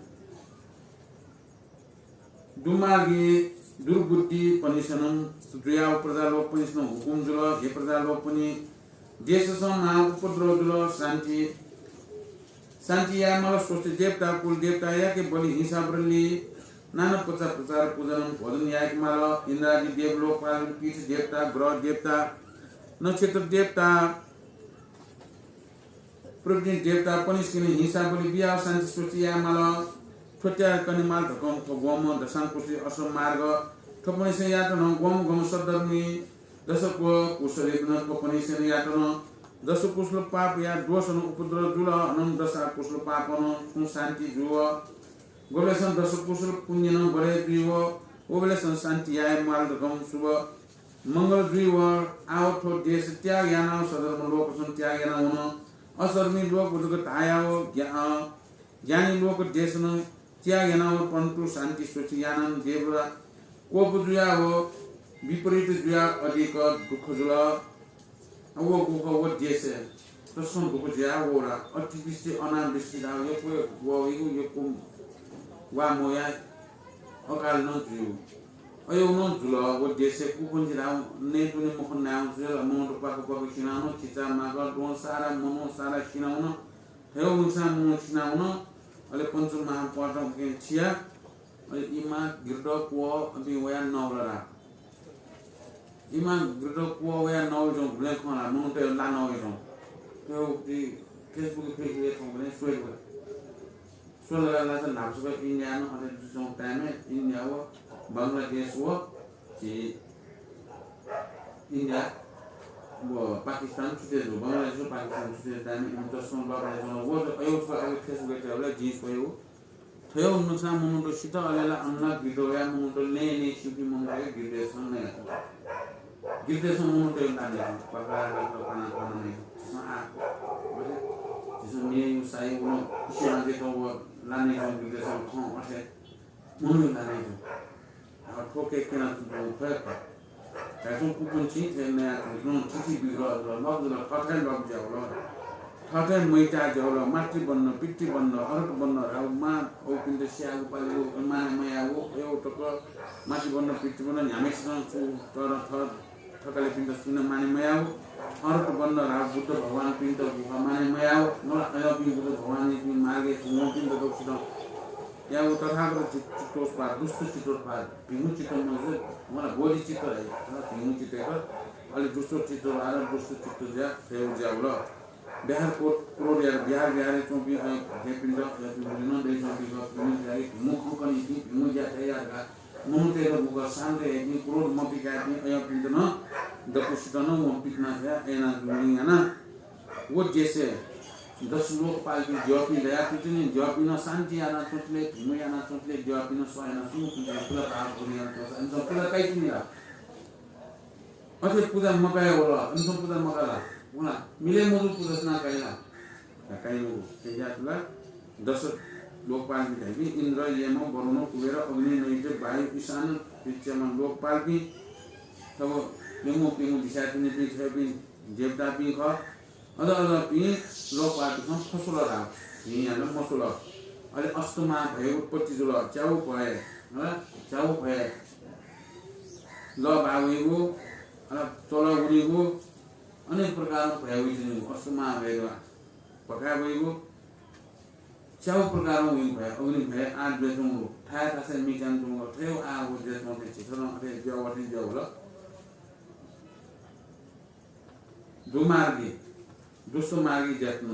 दुमार्गी दुर्बुद्धिपनिसेनं जुयाव प्रजालोकपनिसेनं हुकुम जुल, हे प्रजालोकपनि, देशसं महा उपद्रव जुल, शान्ति, शान्ति याये माल, स्वस्ति देवता, कुल देवतायाके बलि हिंसा बलि, नाना प्रचार प्रचार पूजनं भोजन यायेके माल, इन्द्रादि देव लोकपाल, पीठ देवता, ग्रह देवता, नक्षत्र देवता, प्रभृति देवतापनिसकने हिंसा बलि बियाव शान्ति स्वस्ति याये माल। थ्व त्याग कने माल धकं थ्व ग्वम्ह दशांकुशली अश्व मार्ग। थ्वपनिसें यात नं ग्वम्ह ग्वम्ह सद्धर्मी दशकुशली नं थ्वपनिसें यात नं दशकुशल पापया दोषनं उपद्रव जुल, अनं दशाकुशल पापनं छुं शान्ति जुव। गोबलेसं दशकुशल पुण्यनं बढे जुइव, ओबलेसं शान्ति याये माल धकं शुभ मंगल जुइव। आव थ्व देश त्याग यानाव सद्धर्म लोकसं त्याग यानाव वन। अधर्मी लोक उदक धायाव ज्ञा-, अ, ज्ञानी लोक देशनं त्याग यानाव वन, परन्तु शान्ति स्वस्ति यानाव देवरा कोप जुयाव विपरीत जुयाव अधिक दुःख जुल। व गुख व देशय् तसकं दुःख जुयाव ला अतिवृष्टि अनावृष्टि धाव यक्व व यक्व वा मया अकाल नं जुयु। अय् नं जुल। व देशय् कुपंची धाव नये दुने मखु नायं जुल, मनूत पाक पाक सिनावन, चिचा माग द्वं सारा मनू सारा सिनावन, हयो नुकसान मनू सिनावन। अले पञ्च महापटं के थिया। अले इमा गृध्र क्व अबि वया नवल रा। इमा गृध्र क्व वया नवल जं गुले खं ला मनूत ला नवल जं। तो Facebook, Facebook थों गुले स्वेल। स्वला ला त न्हापा सुबा इन्डिया नं अथे जुजुं time य् इन्डिया व बांग्लादेश व झी इन्डिया व पाकिस्तान छुटे जु, बांग्लादेश व पाकिस्तान छुटे time य् इमित सोन बाबा जन व अयो छ अयो Facebook य् ला जिं स्वयो। थयो नुसा मनूत सित अले ला अनला video या मनूत ने ने सिपी मनूत गिरदेश ने। गिरदेश मनूत ला ने पका ला पना पना ने। आ। जैसे मेरे साई वो इसे आगे तो वो लाने जो गिरदेश खं अथे। मनू लाने जो। आ, थ्व के केना तुं थ्व फय् का। धाइसं कुपंची थें नया तुं चिठी बिग्रह जुल, लब जुल, थथे लब ज्यावल। थथे मैता ज्यावल, मातृबन्ध, पितृबन्ध, अरटबन्ध, राहु मा, औपिन्त स्यागु पालिगु, माने मयागु, अयो तक मातृबन्ध, पितृबन्ध, न्ह्याम्हेसिनं छु, तर थ-, थकालिपिन्त सुन माने मयागु, अरटबन्ध, राहु बुद्ध भगवानपिन्त गुहा माने मयागु, मला अयोपिं बुद्ध भगवानपिं मार्गय् च्वंपिन्त दक्वसितं यागु तथागत चित-, चित्तोत्पाद, दुष्ट चित्तोत्पाद, भिंगु चित्त मजू, मला बोधि चित्त हे, तर भिंगु चित्त हे, अले दुष्ट चित्त आर दुष्ट चित्त ज्या, थयो ज्यावल। बिहार क्रो-, क्रोध यार, बिहार, बिहारय् च्वंपिं अय् धेपिन्त, अय् भिंगु नं दय् च्वंपिं भिंगु ज्या, भिंगु खंकन इपिं भिंगु ज्या थय् यार का, मनूतय्त गुक शान्त याइपिं, क्रोध मपिकाइपिं अय्‌पिन्त नं दक्वसितं नं वं पितिना थया अय्‌ना जुलिं याना। व देशय् दस लोकपालपिं द्यःपिं दया तुतिनि द्यःपिं नं शान्ति याना च्वंतले, भिंगु याना च्वंतले, द्यःपिं नं सह याना च्वंतले, पुजा पाठ गुलि याना च्वंतले, अन पूजा काइतिनि ला। अथे पूजा मकाया वल, अन पूजा मकाला। वला, मिले मजू पूजा सना काइला। काइ मजू, तेजा तुला, दस लोकपालपिं धाइपिं, इन्द्र, यम, वरुण, कुबेर, अग्नि, नैऋत्य, वायु, ईशान, पृथ्वीमा लोकपालपिं, तब प्यंगू प्यंगू दिशाय् तुनिपिं थ्वयापिं देवतापिं खः। अझ अझ पिं लोकपालपिन्सं फस्वल धाः, भिं यानाः मस्वल। अले अष्टमहाभय उत्पत्ति जुल। च्याउ भय, हला, च्याउ भय, लः बाः वइगु, हला, च्वला वनीगु, अनेक प्रकारं भय वइच्वनीगु। अष्टमहाभय दुगु, भकाय वइगु, च्याउ प्रकारं वइगु भय, अग्नि भय, आः जुयाच्वंगु, थाय् थासय् मिकान च्वंगु, थयो आः व जुयाच्वंगु, झीसं अथे जुया वःथें जुया वल। दुमार्गी, दुष्ट मार्गी ज्यात नं,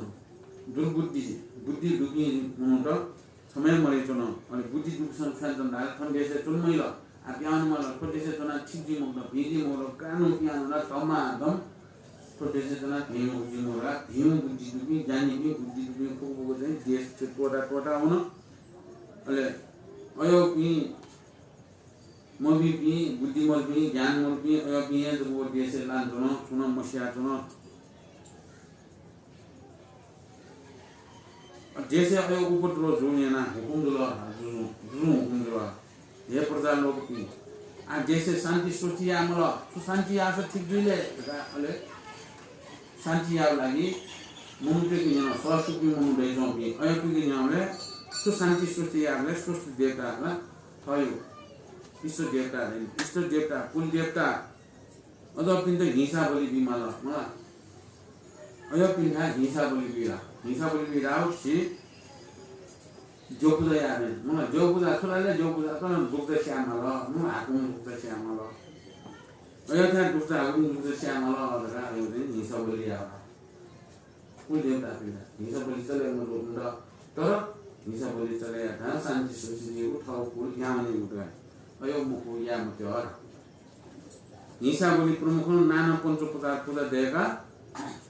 दुर्बुद्धि, बुद्धि दुपिं मनूत छम्हय् मदय् च्वन। अले बुद्धि दुपिन्सं छुं च्वन धाःसा थन देशय् च्वने मजिल। आः पिहां वने माल, थ्व देशय् च्वनाः ठीक जुइ मखुत, भिं जुइ मखुत, कानुन पिहां वनाः धमाधम थ्व देशय् च्वनाः भिं मखु जुइ मखुत, भिं बुद्धि दुपिं, ज्ञानीपिं, बुद्धि दुपिं फुक्क फुक्क चाहिँ देश त्वःता त्वःता वन। अले अय्‌पिं मभिंपिं, बुद्धि मदुपिं, ज्ञान मदुपिं, अय्‌पिं हे जक व देशय् लानाच्वन, छुं नं मसियाच्वन। देशय् अय् उपद्रव जू न्यनाः हुकुम जुल, जुजुं, जुजुं हुकुम जुल, हे प्रजालोकपिं, आः देशय् शान्ति स्वस्ति याये माल, छु शान्ति याःसा ठीक जुइ ले धकाः। अले शान्ति यायेगु लागि मनूतय्‌के न्ह्यःने सःस्यूपिं मनू दइच्वंपिं अय्‌पिंके न्ह्यःने छु शान्ति स्वस्ति यायेबलय् स्वस्ति देवता ला थयो। इष्ट देवता, इष्ट देवता, कुल देवता, अज्याःपिन्त हिंसा बलि बीमाल, मला। अज्याःपिन्थाय् हिंसा बलि बी ला। हिंसा बलि बी धाःगु छि द्यःपुजा याये, मला। द्यःपुजा छु धाःसा द्यःपुजा, तर दुग्ध स्यायेमाल, मला, हाकुम दुग्ध स्यायेमाल। अज्याःथाय् दुग्ध, हाकुम दुग्ध स्यायेमाल धकाः अज्याःपिं हिंसा बलि याः। कुल देवतापिन्त हिंसा बलि चले मजूगु मखु, तर हिंसा बलि चले याःथाय् शान्ति स्वस्ति जुइगु, थःगु कुल यानावनीगु दु। अज्याःगु मखु, याये मते हला। हिंसा बलि प्रमुखं नाना पञ्चोपचार पुजा दय्‌काः,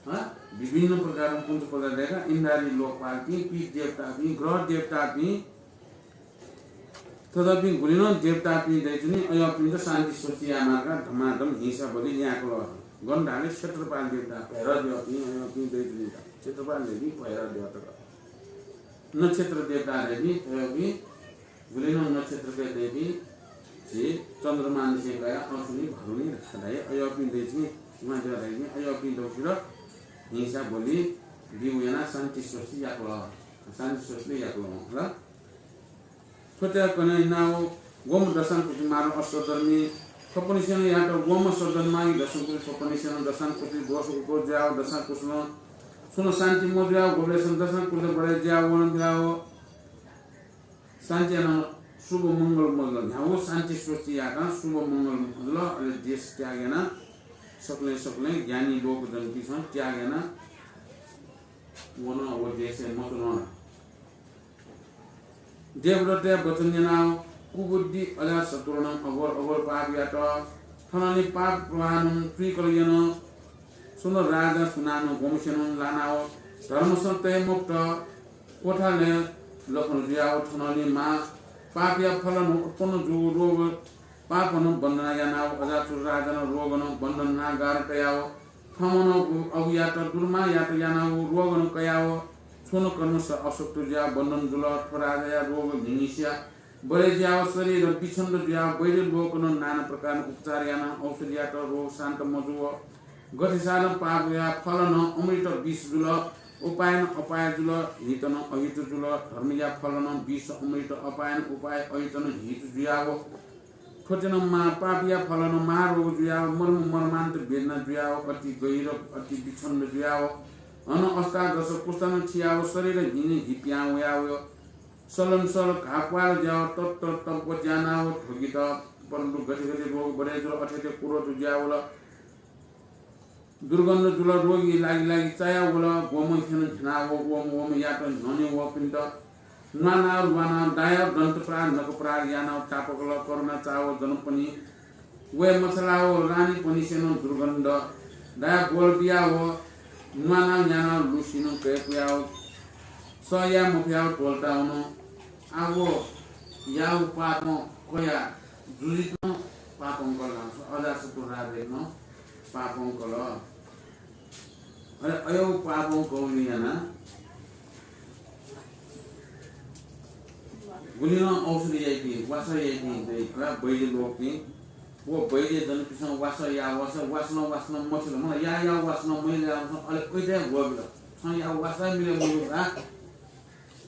हँ, विभिन्न प्रकारं पञ्चोपचार दय्‌काः इन्द्रादि लोकपालपिं, पीठ देवतापिं, ग्रह देवतापिं, थज्याःपिं गुलिं नं देवतापिं दइच्वनी, अज्याःपिन्त शान्ति स्वस्ति यायेमाल धकाः धमाधम हिंसा बलि यायेकल। गन धाःसा क्षेत्रपाल देवता भैरव द्यःपिं, अज्याःपिं दइच्वनी। क्षेत्रपाल धइपिं भैरव द्यः तक। नक्षत्र देवता धइपिं, अज्याःपिं गुलिं नं नक्षत्रके दइपिं झी चन्द्रमांनिसें कयाः अश्विनी, भदुनी धकाः धाइ, अज्याःपिं दइच्वनी, उहाँ द्यः धइपिं, अज्याःपिं दक्वसित हिंसा बलि बीगु यानाः शान्ति स्वस्ति याकल। शान्ति स्वस्ति याकल, हला। थ्व तय्‌कने यानाव वम दशांकुति मार अष्टधर्मी, थ्वपनिसेनं यात वम अष्टधर्मी, दशांकुति, थ्वपनिसेनं दशांकुति दोष उपर जुयाव दशांकुशलं छुं शान्ति मजुयाव गुबलेसं दशांकुति बढे जुयाव वन जुयाव शान्ति यानाव शुभ मंगल मजुल। न्ह्याव शान्ति स्वस्ति यात शुभ मंगल मजुल। अले देश त्याग यानाः सकलें सकलें ज्ञानी लोकजनपिसं त्याग यानाः वन, व देशय् मच्वन। देवदत्तया वचन न्यनाव कुबुद्धि अजातशत्रुनं अघोर अघोर पाप यात। थनंलि पाप प्रवाहनं तुइकल यन। सुन राजा सुनानं ग्वम्हस्यानं लानाव धर्मसं तयेमफुत क्वथालय् लखं जुयाव थनंलि मां पापया फलनं उत्पन्न जूगु रोग पापनं वन्दना यानाव अजातशत्रु राजानं रोगनं वन्दनागार तयाव थमनं उ-, अबुयात दुर्मायात यानाव रोगनं कयाव छुं नं कर्मस अशक्त जुयाव वन्दन जुल। थ्व राजाया रोग न्हिंनिसिया बढे जुयाव शरीर विच्छिन्न जुयाव वैद्य लोकनं नाना प्रकारं उपचार यानाव औषधियात रोग शान्त मजुव। गथेसानं पापया फलनं अमृत विष जुल, उपायनं अपाय जुल, हितनं अहित जुल। धर्मया फलनं विष अमृत, अपायनं उपाय, अहितनं हित जुयाव थ्वतेनं मां पापया फलनं महारोग जुयाव मर्म मर्मान्त वेदना जुयाव अति गहिर अति विच्छिन्न जुयाव हनं अष्टादश कोष्ठानं थियाव शरीर न्हिं न्हिं प्यां वयाव सलन सल घाः प्वाल जुयाव तत तप ज्यानाव ध्वगित। परन्तु गथे गथे रोग बढे जुल अथे अथे क्रोध जुयावल। दुर्गन्ध जुल, रोगी लागि लागि चायावल। ग्वम्ह न्ह्यनं न्ह्यनाव वम्ह वम्हयात न्ह्यःने वःपिन्त न्वानाव ल्वानाव दायाव दन्तप्रहार नखप्रहार यानाव तापाकल। करुणा चाव जनपनि वये मछालाव रानीपनिसेनं दुर्गन्ध दायाव ग्वल बियाव न्वानाव न्यानाव लुसिनं कय्‌कुयाव सह याये मफयाव त्वलतावन। आव याव पापं कयाव जुजुइत नं पापं कल। अजातशत्रु राजाइत नं पापं कल। अले अय् पापं कःगुलिं यानाः गुलिं नं औषधि याइपिं, वासः याइपिं दइ, अले वैद्य लोकपिं, व वैद्य जनपिसं वासः याः वासः, वासलं वासलं मछिल, मला, याः याः वासलं मछिल, याः वासलं, अले वैद्य ग्वःबिल। छं याः वासः मिले मजू का।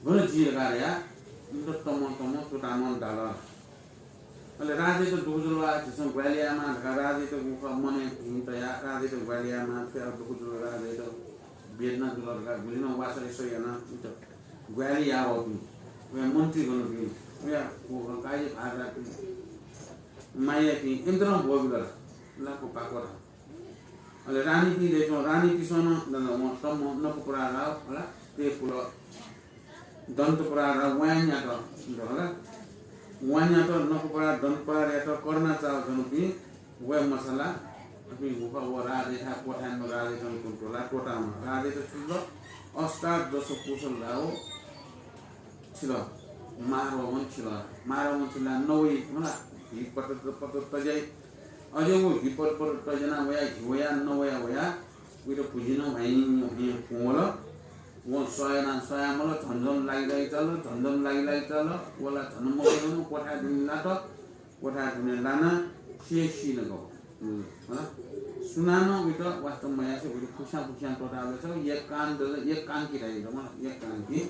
गन जुइ धकाः धयाः इमित तमं तमं त्वःतामं दाल। अले राजाइत दुःख जुल वा, झीसं ग्वाहालि यायेमाः धकाः राजाइत गुखः मनय् भिं तयाः राजाइत ग्वाहालि यायेमाः, छु याये दुःख जुल, राजाइत वेदना जुल धकाः गुलिं नं वासः यानाः इमित ग्वाहालि याः वःपिं, वया मन्त्रीगणपिं, वया कार्यभार राःपिं, मायापिं, इमित नं ब्वःबिल ला, लाक्व पाक्व धाः। अले रानीपिं दय्‌च्वं, रानीपिसं नं, नं, नं, वं तमं नखःपुराः राव, हला, तय्‌कुल। दन्तपुराः राव, वां न्यात, हला। वां न्यात, नखःपुराः, दन्तपुराः यात, करुणा चाव जनपिं वये मछाला। अपिं गुखः व राजाइत क्वथाय् नं राजाइत नं त्वःतावन। राजाइत छु जुल? अष्टादश कोष लाव छिल, महारोगं छिल। महारोगं छिल नवइ, हला, हि पत पत तज्याइ। अझ व हि पत पत तज्याना वया, हि वया, नवया वया, उइत भुजिनं ह्वाइँ ह्वाइँ पुं वल। वं सह याना सह याये मल, झन झन लागि लागि चाल, झन झन लागि लागि चाल। व ला झन मवय्‌कलं क्वथाय् दुने लात। क्वथाय् दुने लानाः सिया सी नकल। हला। सुनानं उइत वास्ता मयासें उइत फुक्कसियां फुक्कसियां त्वःताः वल। एकान्त, एकांकी धाइ, मला, एकांकी।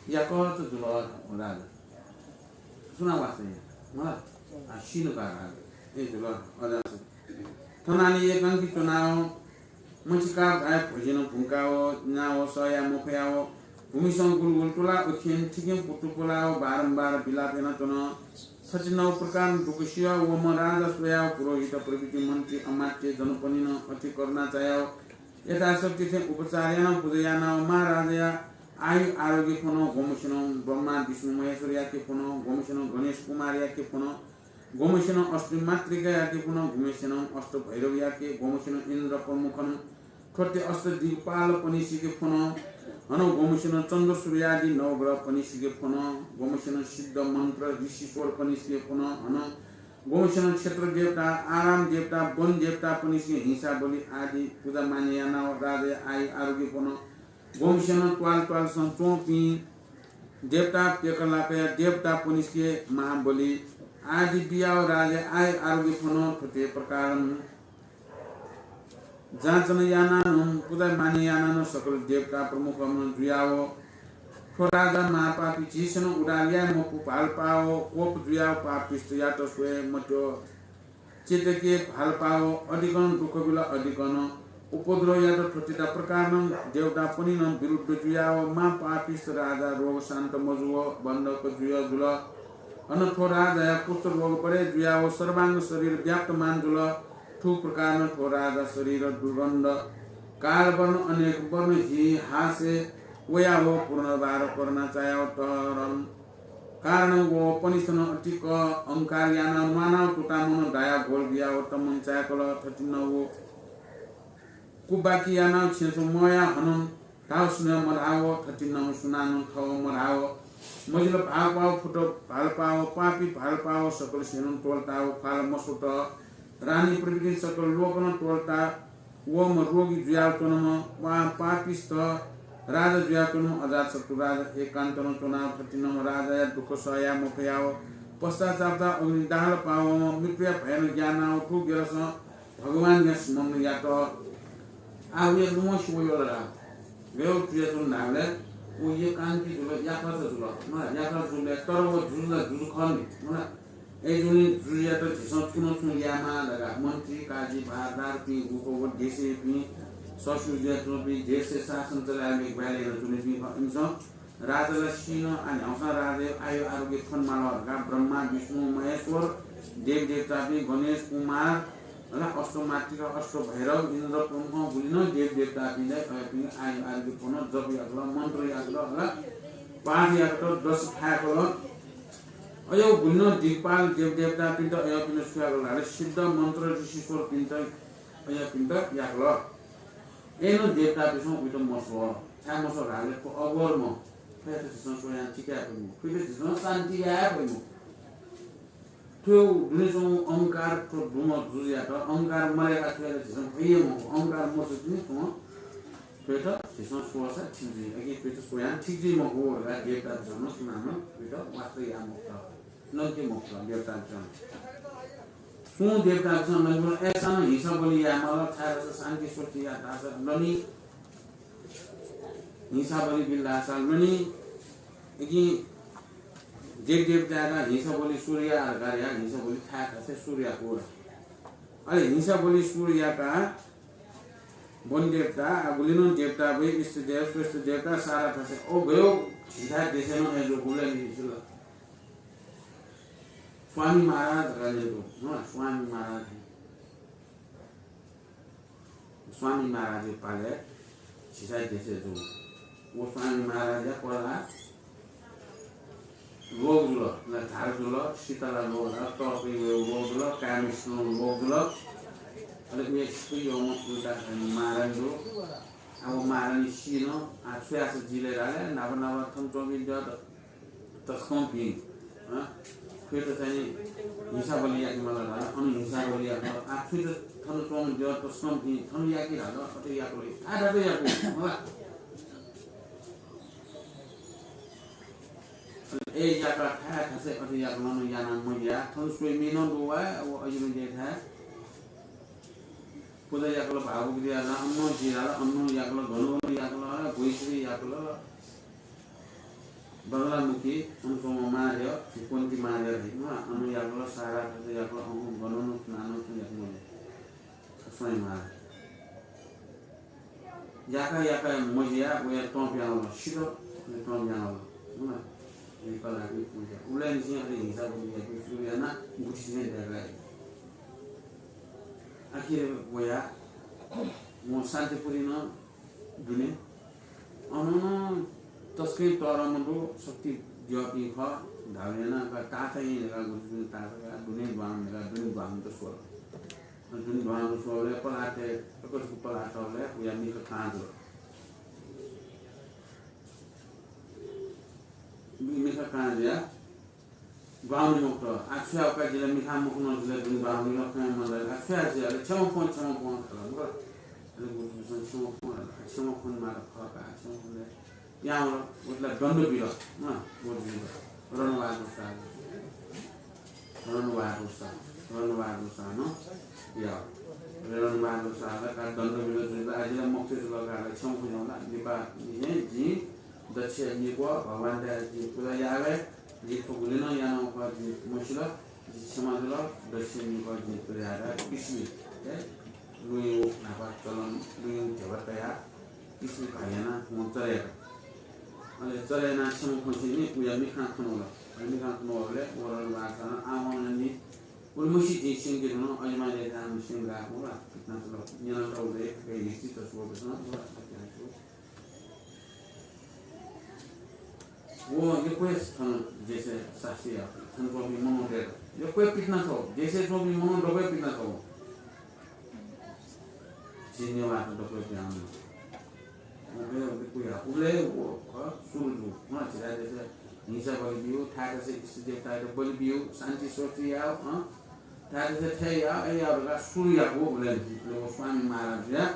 याकःचा जुल राजा। सुनां वास्ता याइ? मला। आ, सिनु का राजा। ए जुल, अजास। थनालि एकांकी च्वनाव, मचिका भाय् भोजन भुंकाव, नाव सया मफयाव, भूमिसं गुलगुल तुला उखेन थिकें पुतु पुलाव बारम्बार बिलाप यानाच्वन। थथे नौ प्रकारं दुःख सियाव वम्ह राजा स्वयाव पुरोहित प्रभृति मन्त्री अमात्य जनपनिनं अति करुणा चायाव यथाशक्ति थें उपचार यानाव पुजा यानाव महाराजाया आयु आरोग्य फ्वन। गुम्हसिनं ब्रह्मा विष्णु महेश्वरयाके फ्वन, गुम्हसिनं गणेश कुमारयाके फ्वन, गुम्हसिनं अष्टमातृकायाके फ्वन, गुम्हसिनं अष्टभैरवयाके, गुम्हसिनं इन्द्र प्रमुखनं थ्वते अष्टदिक्पालपनिसिके फ्वन, हनं गुम्हसिनं चन्द्र सूर्यादि नवग्रहपनिसिके फ्वन, गुम्हसिनं सिद्ध मन्त्र ऋषीश्वरपनिसिके फ्वन, हनं गुम्हसिनं क्षेत्र देवता, आराम देवता, वन देवतापनिसिके हिंसा बलि आदि पुजा माने यानाव राजाया आयु आरोग्य फ्वन। गुम्हसिनं त्वाल त्वालसं च्वंपिं देवता पेकलाकया देवतापनिसिके महाबलि आदि बियाव राजाया आयु आरोग्य फ्वन। थ्वते प्रकारं जाँचन यानानं पुजा माने यानानं सकल देवता प्रमुखनं जुयाव थ्व राजा महापापी झीसनं उद्धार याये मफु भालपाव कोप जुयाव पापिष्टयात स्वये मत्यो। चेतके भालपाव अधिकनं दुःख बिल, अधिकनं उपद्रव यात। थ्वतिता प्रकारनं देवतापनिनं विरुद्ध जुयाव महापापिष्ट राजा रोग शान्त मजुव बन्धक जुय जुल। अन थ्व राजाया कुष्ठ रोग बढे जुयाव सर्वांग शरीर व्याप्तमान जुल। थुप्रकारनं थ्व राजा शरीर दुर्गन्ध काल वर्ण अनेक वर्ण हि हासे वयाव पुनर्बार करुणा चायाव तरम कारण व पनिष्ठनं अतिक अहंकार यानाव म्वानाव तुतामनं दायाव घोल बियाव तमन चाय्कल। थथिन व कुबाकी यानाव छेँसु मया हनं धाव सुनं मधाव, थथिन सुनानं थव मधाव। मजिल भालपाव फुट भालपाव पापी भालपाव सकल सेनं त्वलताव ख्वाल मसुत। रानी प्रभृति सकल लोकनं त्वलता वम्ह रोगी जुयाव च्वनम्ह वा पापिष्ठ राजा जुयाव च्वनम्ह अजातशत्रु राजा एकान्तनं च्वनाव थथिनम्ह राजाया दुःख सहया मफयाव पश्चातापता अग्निदाहल पावम्ह मृत्युया भयनं ग्यानाव थु गेलसं भगवानया स्मरण यात। आ, उया लुमं सिवयो ला। गयो जुया च्वन धाःबलय् उ एकान्ती जुल, याकःचा जुल। मला, याकःचा जुल, तर व जुजु ला जुजु खः नि। मला, अय्‌जूगुलिं जुजुयात झीसं छुं न छुं यायेमाः धकाः मन्त्री, काजी, भारदारपिं, गुक व देशय्‌पिं ससुर जुयाच्वंपिं, देशय् शासन चलायेगु ग्वाहालि यानाच्वनीपिं खः। इमिसं राजा ला सीन, आ न्ह्याउँसां राजाया आयु आरोग्य फ्वनेमाल धकाः ब्रह्मा, विष्णु, महेश्वर, देवदेवतापिं, गणेश, कुमार, अले अष्टमातृका, अष्टभैरव, इन्द्र प्रमुखं गुलिनं देवदेवतापिं ला अय्‌पिं आयु आरोग्य फ्वन, जप याकल, मन्त्र याकल, अले पाठ याकल, दश थाय्‌कल। अय्‌गु गुलिनं दिक्पाल देवदेवतापिन्त अय्‌पिन्त छु याकल धाःसा सिद्ध मन्त्र ऋषीश्वरपिन्त अय्‌पिन्त याकल। अय्‌नं देवतापिन्सं उइत मस्वः। छाय् मस्वः धाःसा थ्व अघोरम्ह, थ्वयात झीसं स्वयां थिकाये फइम्ह, थ्वयात झीसं शान्ति याये फइम्ह। थ्व दुने च्वंगु अहंकार, थ्व दुम्ह जुजुयात अहंकार मदय्‌का थ्वयात झीसं फइ हे मखु। अहंकार मजूपिं थ्वं थ्वयात झीसं स्वःसा ठीक जुइ, अकिं थ्वयात स्वयां ठीक जुइ मखु धकाः देवतापिन्सं सुनानं थ्वयात वास्ता याये मखुत, लंके मखुत देवतापिन्सं। सुं देवतापिन्सं लंके मखुत, अय्‌सां नं हिंसा बलि यायेमाल, छाय्‌धाःसा शान्ति स्वस्ति यायेत धाःसा लनी। हिंसा बलि बिल धाःसा लनी। अकिं देवदेवतायात हिंसा बलि सुरु याये धकाः हिंसा बलि थाय् थासय् सुरु याकू। अले हिंसा बलि सुरु याकाः वन देवता, आ गुलिनं देवता वइ, इष्ट देव, श्रेष्ठ देवता, सारा थासय्, ओ गयो, झीथाय् देशय् नं अय्‌जूगु ला नि जुल। स्वामी महाराज धकाः ल्यंगु, हँ, स्वामी महाराज। स्वामी महाराजया पालय् झीथाय् देशय् जूगु। व स्वामी महाराजया कलाः रोग जुल, ला झार जुल, शीतला रोग ला, तःपै वय् रोग जुल, काय् मसिनं रोग जुल। अले उया स्त्री यःम्ह उता चाहिँ महारानी दु। आ व महारानी सीन, आ छु याःसा जिले धाःसा न्हापा न्हापा थन च्वंपिं द्यः तसकंपिं, हँ, थ्वयात चाहिँ हिंसा बलि याकेमाल धाल, अन हिंसा बलि याकेमाल। आ, थ्वयात थन च्वंम्ह द्यः तसकंपिं, थन याके धाल, अथे याकल, थाय् थासय् याकू, मला। अले ए याका थाय् थासय् अथे याकलं याना मया, थन स्वइमि नं दु वा, व अजिमि देथाय्। पुजा याकल, भावुक दिया ला, अन्न जिराल, अन्न याकल, घन घन याकल, भुइसुरी याकल। बगलामुखी, अन च्वंम्ह मां दय्, झी क्वन्ति मां दय् धइम्ह, अन याकल, सारा खर्च याकल, अहं गनं नं थुनानं थुं याकल। स्वयं मां। याका याका मजिया वया तं पिहां वल, सित, वया तं पिहां वल। हुँ। वया कलाःपिं पूजा। उबलय् निसें अले हिंसा बुद्धि याःपिं सुरु यानाः गुथि थें दय्‌का। आखिर वया वं शान्तिपुरी नं दुने। अन नं तसकं तःधंम्ह दु, शक्ति द्यःपिं खः। धाःगु यानाः का ताःचा येँ धकाः गुथि दुने ताःचा का दुने द्वां धकाः दुने द्वांत स्वल। दुने द्वांत स्वःबलय् पलाः तये, तकथुगु पलाः तःबलय् वया मिखा कां जुल। मिखा कां जुयाः ग्वाहालि मखुत। आः छु याये का, जि ला मिखा मखु नं, जि ला दुने ग्वाहालि मखु नं, खँ याये मन लात। आः छु याये, जि ला क्षमा फ्वँ, क्षमा फ्वँ धाल। अले गुरुजुं क्षमा फ्वँ धाल। क्षमा फ्वने माल खः का, क्षमा फ्वने। पिहां वल, वय्‌कलं दण्ड बिल। अँ, गुरुजुं रणबहादुर शाह। रणबहादुर शाह, रणबहादुर शाहं याः। रणबहादुर शाहं का दण्ड बिल, जुजुं आः जि ला मखुत जुल का, क्षमा फ्वँ धाल। लिपा निसें जिं दक्ष निक्वः भगवानयात जिं पूजा याये, जि थ्व गुलि नं यानागु खः जिं मसिल, जि क्षमा जुल, दक्ष निक्वः जिं पूजा याये, बिस्युं, हे, लुँया न्हापा चलन, लुँया ध्यबा तयाः, बिस्युं भागि यानाः वं चले यात। अले चले यानाः क्षमा फ्वंसेंलि वया मिखां खने वल। अले मिखां खने वःबलय् व रणबहादुर शाहं आः वं नि, उलिमछि जिं स्यंके धुन, अजिमा देथां स्यंका, वं पितिना छ्वल, न्यनातःगु दु, थुकी हिस्ट्री तस्वःपिन्सं, वं पितिना छ्वल। व यक्व हे थन देशय् शास्ति याः। थन च्वंपिं मनूतय्‌त यक्व हे पितिना छ्वल। देशय् च्वंपिं मनू दक्व हे पितिना छ्वल। झी नेवाःत दक्व हे पिहां वल। उबलय्, उबलय्, उबलय् व खः सुरु जू। अँ, झीथाय् देशय् हिंसा बलि ब्यू, थाय् थासय् इष्ट देवतायात बलि ब्यू, शान्ति सृष्टि याः, अँ, थाय् थासय् थथे याः, अथे याः धकाः सुरु याःगु उबलय्, उबलय् व स्वामी महाराज जुयाः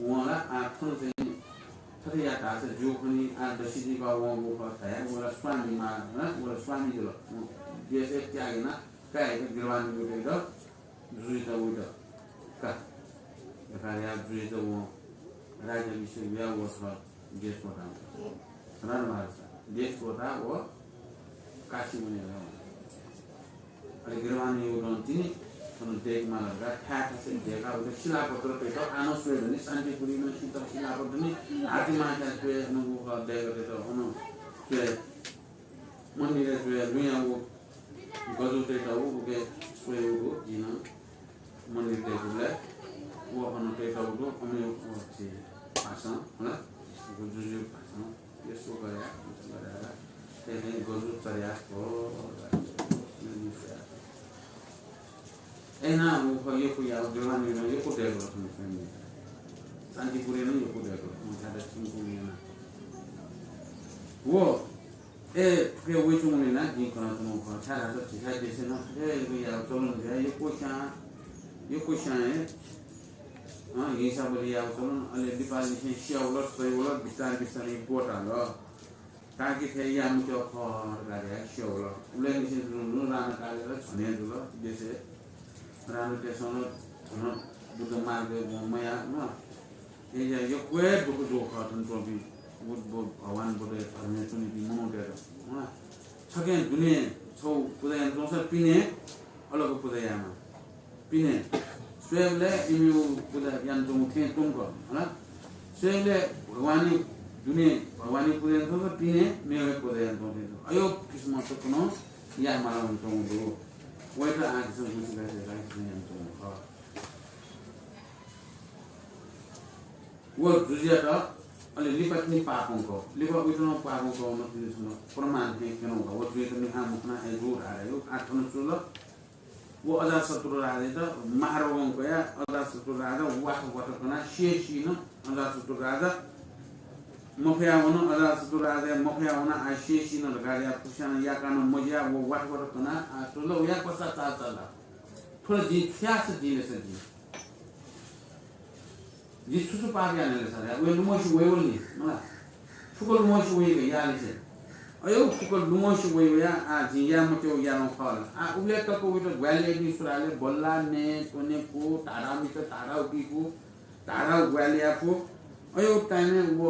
वं ला आः थन चाहिँ थथे यात धाःसा ज्यू खनी, आः दसि दिपा वंगु खः धयाः व ला स्वामी मा-, हँ, व ला स्वामी जुल। वं देशय् त्याग यानाः काय्‌यात गिरवान वयेत जुजुयात वयेत का। एकाया जुजुयात वं राज्याभिषेक याः, व थः देश त्वःता। रणबहादुर शाह देश त्वःता व काशी वने हल। अले गिरवान युगं तिनि थन दय्‌के माल धकाः थाय् थासय् दय्‌काः वयात शिलापत्र तयातः आः नं स्वये धुन, शान्तिपुरी नं सित शिलापत्र नि, हातिमाथाय् स्वये, अन व दय्‌काः तयातः अन स्वये, मन्दिरय् स्वये, लुँया व गजु तयातः व उके स्वये व दु, जिं नं मन्दिर दय्‌कूबलय् व अन तयातः व दु, अन व झी भाषां, हला, व जुजु भाषां। यशो गया, गया, तेने गजु चर्या हो। एना वो यको या, देवानी यको देव। शान्तिपुरी नं यको देव। वो, ए, के वइचुंगुलिं ना, जिं कनाच्वनागु खः। छाय्‌धाःसा झीथाय् देशय् नं थथे यको याये चलन जुया, यको स्यां, यको स्यां हे, अँ, हिंसा बलि याये चलन, अले लिपांनिसें स्यावल, सइवल, बिस्तार बिस्तार यक्व ताल। ताकि थथे याये मत्यः खः धकाः धयाः स्यावल। उबलय्‌निसें जुल, राणाकालय् झन हे जुल, देशय् राणातय्‌सं नं झन बुद्ध मार्गय् वं मयाः, अय्‌जुयाः यक्व हे दुःख जूगु खः थन च्वंपिं बुद्ध, भगवान बुद्ध धर्मय् च्वनीपिं मनूतय्‌त। छगें दुने छगू पुजा यानाच्वंसा पिने अलग पुजा यायेमाः। पिने स्वयेबलय् इमिगु पुजा यानाच्वंगु थें च्वंक, हला। स्वयेबलय् भगवानया दुने भगवानया पुजा यानाच्वंसा पिने मेगु हे पुजा यानाच्वंगु थें च्वं। अय् किसिमं तकं याये माला वनाच्वंगु दु। वयात आः झीसं गुलि गाय् धकाः झीसं यानाच्वंगु खः। व जुजुयात अले लिपा तिनि पापं कः, लिपा वइत नं पापं कः, व तिनि छुं प्रमाण थें क्यनागु खः। व जुजुयात मिखां मखना हे जू धाःगु। आः थन छु जुल? व अजातशत्रु राजायात मारवं कयाः अजातशत्रु राजा वात वात कनाः सेसिनं अजातशत्रु राजा मफया वन, अजातशत्रु राजा मफया वन, आः सेसिनं धकाः या पुस्यानं याकानं मजिया व वात वात कनाः आः च्वल। वया पश्चाताप चाल। थ्व ला जिं छु याःसा जिं लेसा जिं। जिं छु छु पाप यानागु ले सर, वया लुमंसे वइवल नि, मला। फुक्क लुमंसे वइगु यालेसे। अय् फुक्क लुमंसे वइवया, आः जिं याये मत्यःगु यानागु खः ला। आः उबलय् तक वइत ग्वाहालि याइपिं सुराले बल्ला, नये, त्वने फु, धाधा मित, धाधा उकी फु, धाधा ग्वाहालि याये फु। अय् time-य् व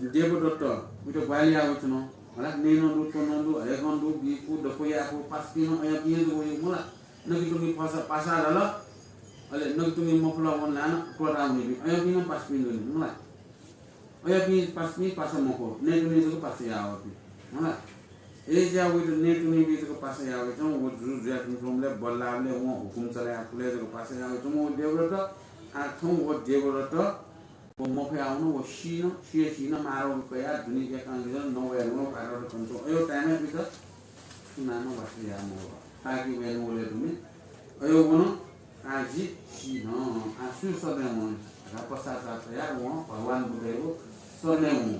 देवदत्त, उइत ग्वाहालि याः वइच्वन। हला, नये नं दु, त्वने नं दु, हयेकं दु, बीफु, दक्व यायेफु, पासापिं नं अय्‌पिं हे जक वइ मला। नकितुंगि पासा, पासा धाल, अले नकितुंगि मफुला वन ला नं त्वःता वनीपिं अय्‌पिं नं पासापिं दनि मला। अय्‌पिं पासापिं पासा मखु, नयेत्वने जक पासा याः वःपिं मला। अय्‌जुया वइत नयेत्वनीपिं जक पासा याः वइच्वन। व जु जुयाच्वंबलय् बल्लाःबलय् वं हुकुम चले याकूबलय् जक पासा याः वइच्वन व देवदत्त। आः थौं व देवदत्त व मफयावन, व सी नं, सिया सी नं माःरोग कयाः दुने एकां गिजं नवया नं भाःत कन च्वन। अयो time-य् उइत सुनानं वासः याये मवः। ताकि वया नुगलय् दुने अयो वन, आः जि सी नं, आः सुया शरणय् वं धकाः पश्चाताप कयाः वं भगवान बुद्धयागु शरणय् वं।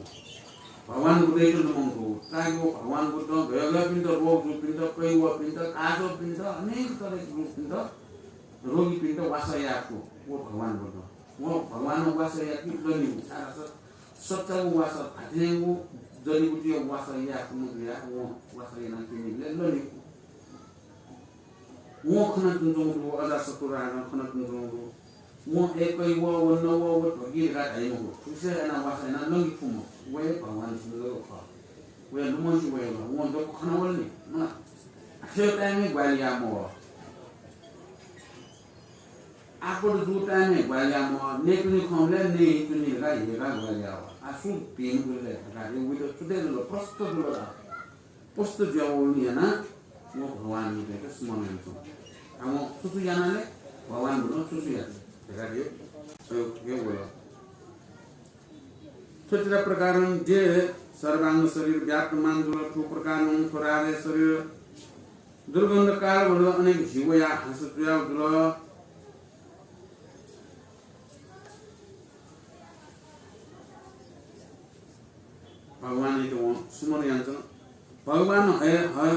भगवान बुद्धयात लुमंकल। ताकि व भगवान बुद्धं गय् गय्‌पिन्त रोग जूपिन्त, कय् वःपिन्त, काजःपिन्त, अनेक तरह जूपिन्त रोगीपिन्त वासः यायेफु व भगवान बुद्ध। व भगवानं वासः यायेफु लनिगु, छाय्‌धाःसा सच्चागु वासः, धात्थेंगु जडीबुटीया वासः यायेफु मजुयाः वं वासः यानाः तिनिबलय् लनिगु। वं खनाच्वंगु दु, अजातशत्रु राजां खनाच्वंगु दु। वं अय् कय् व, व नव, व धोगी धकाः धाइ मखु। थुकिसं यानाः वासः यानाः लंके फु मखु। व हे भगवान सिंह खः। वया लुमंसे वयेगु, वं दक्व खनावल नि, मला। थ्व time-य् ग्वाहालि याः मवः। आपत जू time-य् ग्वाहालि याः मवः। नयेत्वने खंबलय् नये त्वने धकाः हेकाः ग्वाहालि याः वः। आः सु भिंगु ले धकाः हे उइत छुटे जुल, प्रष्ट जुल ला। प्रष्ट जुयावःगुलिं यानाः वं भगवान बुद्धयात स्मरण यानाच्वन। आः वं छु छु याना ले, भगवान बुद्धं छु छु यात धकाः हे, हे वल। थ्व तेह्र प्रकारं जे सर्वांग शरीर व्याप्तमान जुल, थ्व प्रकारं थ्व राजाया शरीर दुर्गन्ध काल वल, अनेक झी वयाः हाँस जुयाः जुल। भगवानयात वं स्मरण यानाच्वन। भगवान हय, हय,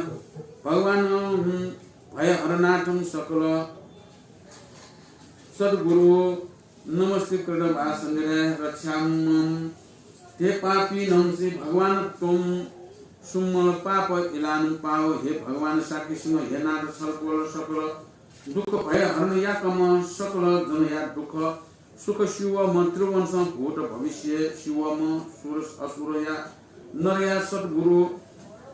भगवान, हं, भयहरणार्थं सकल सद्गुरु नमस्कृतं आसन्दिरे रक्षामं। हे पापीनंसि भगवान त्वं सुमल पाप इलानुपाव। हे भगवान शाक्य सिंह, हे नाथ छलपोल सकल दुःख भय हरण याकम्ह, सकल जनया दुःख सुख सिवम्ह, त्रिभुवनसं भूत भविष्य सिवम्ह, सुर असुरया नरया सद्गुरु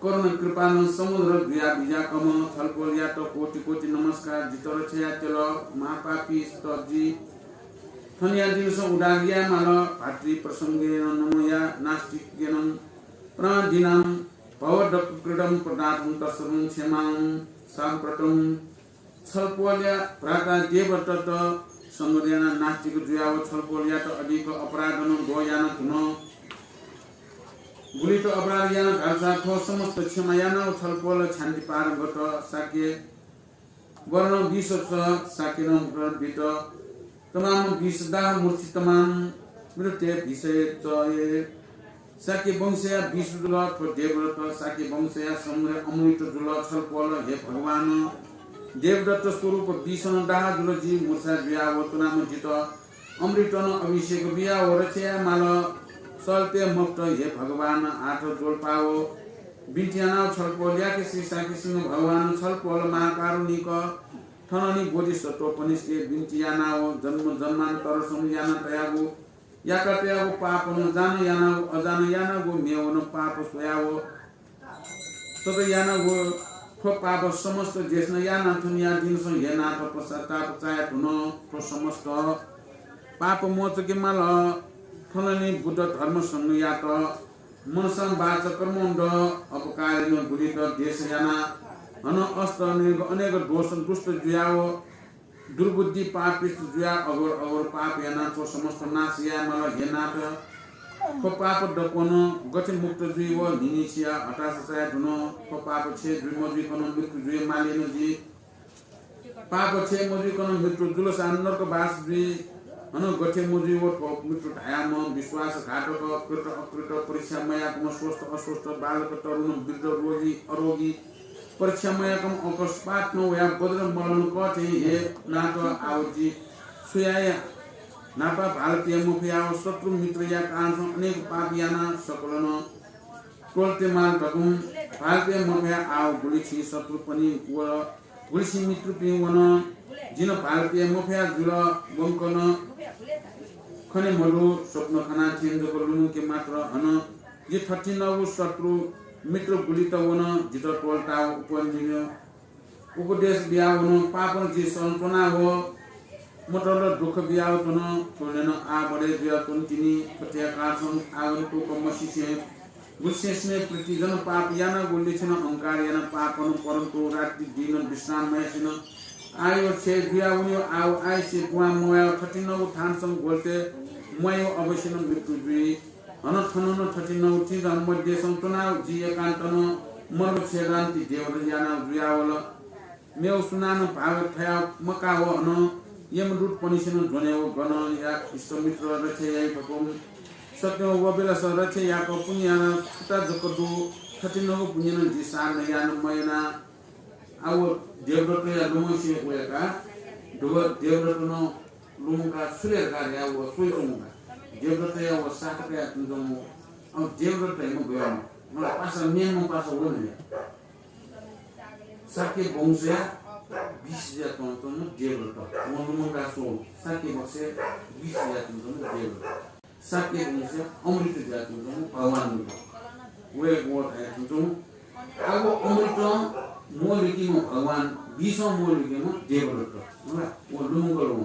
करुण कृपानं समुद्र जुया बिज्याकम्ह छलपोलयात कोटि कोटि नमस्कार। जित रक्षा यायेत्यल महापापीत जि थनया दिनसं उद्धार यायेमाल। भातृ प्रसंगेन नमया नास्तिकेनं प्राणदीनां भवदुःखकृतं प्रदातुं तस्सरं क्षमां साम्प्रतं। छलपोलया भ्राता देवदत्त संगत यानाः नास्तिक जुयाव छलपोलयात अधिक अपराधनं द्वः याना धुन। गुलित अपराध याना धालसा थ्व समस्त क्षमा यानाव छलपोल क्षान्ति पार गत। शाक्य वरनं बीस च, शाक्यनं वर बीत। तमाम बीस दाह मूर्ति तमाम मृत्ये भीषये च। शाक्य वंशया बीस जुल। थ्व देवदत्त शाक्य वंशया संग्रह अमृत जुल। छलपोल, हे भगवान, देवदत्त स्वरूप बीसनं दाह जुल। जि मूर्छा जुयाव च्वनाम्ह जित अमृतनं अभिषेक बियाव रक्षा यायेमाल। सल्पे मफुत, हे भगवान, आः थ्व ज्वलपाव बिन्ति यानाव छलपोलयाके। श्री शाक्य सिंह भगवान, छलपोल महाकारुणिक, थनंनि बोधिसत्वपनिष्ठे बिन्ति यानाव जन्म जन्मान्तरसं याना तयागु याका तयागु पापनं जान यानागु अजान यानागु मेवनं पाप स्वयाव सत यानागु थ्व पाप समस्त देशना याना थनया दिनसं हे नाथ पश्चाताप चाया धुन। थ्व समस्त पाप मोचके माल। थनंनि बुद्ध धर्म संघयात मनसं वाचा कर्मं द अपकारेनं गुलित द्वेष याना हनं अष्ट अनेक अनेक दोष दुष्ट जुयाव दुर्बुद्धि पापिष्ट जुया अघोर अघोर पाप याना थ्व समस्त नाश याये माल। हे नाथ, थ्व पाप दक्वनं गथे मुक्त जुइ व न्हिनिसिया हताश चाया धुन। थ्व पाप क्षय जुइ मजुइकनं मृत्यु जुइ मालेन जि। पाप क्षय मजुइकनं मृत्यु जुलसा नरकवास जुइ हनं गथे मजुइ व थ्व मृत्यु धायाम्ह विश्वासघातक कृत अकृत परीक्षा मयाकम्ह स्वस्थ अस्वस्थ बालक तरुण वृद्ध रोगी अरोगी परीक्षा मयाकम्ह अकस्मात नं वया वज्र मरण कथें हे नाथ आव जि छु याये। न्हापा भालपिया मफयाव शत्रु मित्रया कारणसं अनेक पाप याना सकलन त्वल्ते माल धकं भालपिया मफया आव गुलिछि शत्रुपनि व गुलिछि मित्रपिं वन। जिन भालपिया मफया जुल वंकन खने मदु, स्वप्न खना थें जक लुमंके मात्र। हनं जि थथिंगु शत्रु मित्र गुलित वन, जितः त्वःताः उपनिय उपदेश बियावन, पापं जि सं च्वनाव मतल दुःख बियाव च्वन। थ्व न्यन आः बडे जुयाच्वन तिनि। थथे काछं आगन्तुक मसिसें गुसेंसने प्रीतिजन पाप यानागु लिछिन अहंकार याना पापन परन्तु रात्रि दिन विश्राम मयासिन आयो छे जुयावनियो आव आइसे दुवां मवायो थथिंगु थानसं गोल्ते मयो अवश्यन मृत्यु जुइ। हन थनन थथिंगु थिंगः मध्यसं च्वनाव जि एकान्तन मर्म छेदान्ति देवदत्त याना जुयावल। मेव सुनानं भाग थया मकाव हनं यमदूतपनिसेनं ज्वनेव गनं या इष्टमित्र रक्षा याइ फकं। सत्यं व बेलास रक्षा याक पुण्य याना खुता जक दु। थथिंगु पुण्यनं जि साधना याना मयाना। आ व देवदत्तया लुमंसे वयका दुव देवदत्तनं लुमंका सुले धकाः या व सोइचुमुका। देवदत्तया व साथकया तुंजमु। अब देवदत्त हेम गयम। मला पासा मेम पासा वन या। शाक्य वंशया विष जुयाच्वंच्वंम्ह देवदत्त। वं लुमंका स्वः। शाक्य वंशया विष जुयाच्वंच्वंम्ह देवदत्त। शाक्य वंशया अमृत जुयाच्वंच्वंम्ह भगवान बुद्ध। वय् व धायाच्वंच्वंम्ह। आगु अमृतं मोलिकेम्ह भगवान, विषं मोलिकेम्ह देवदत्त। होला, व लुमंकल वं।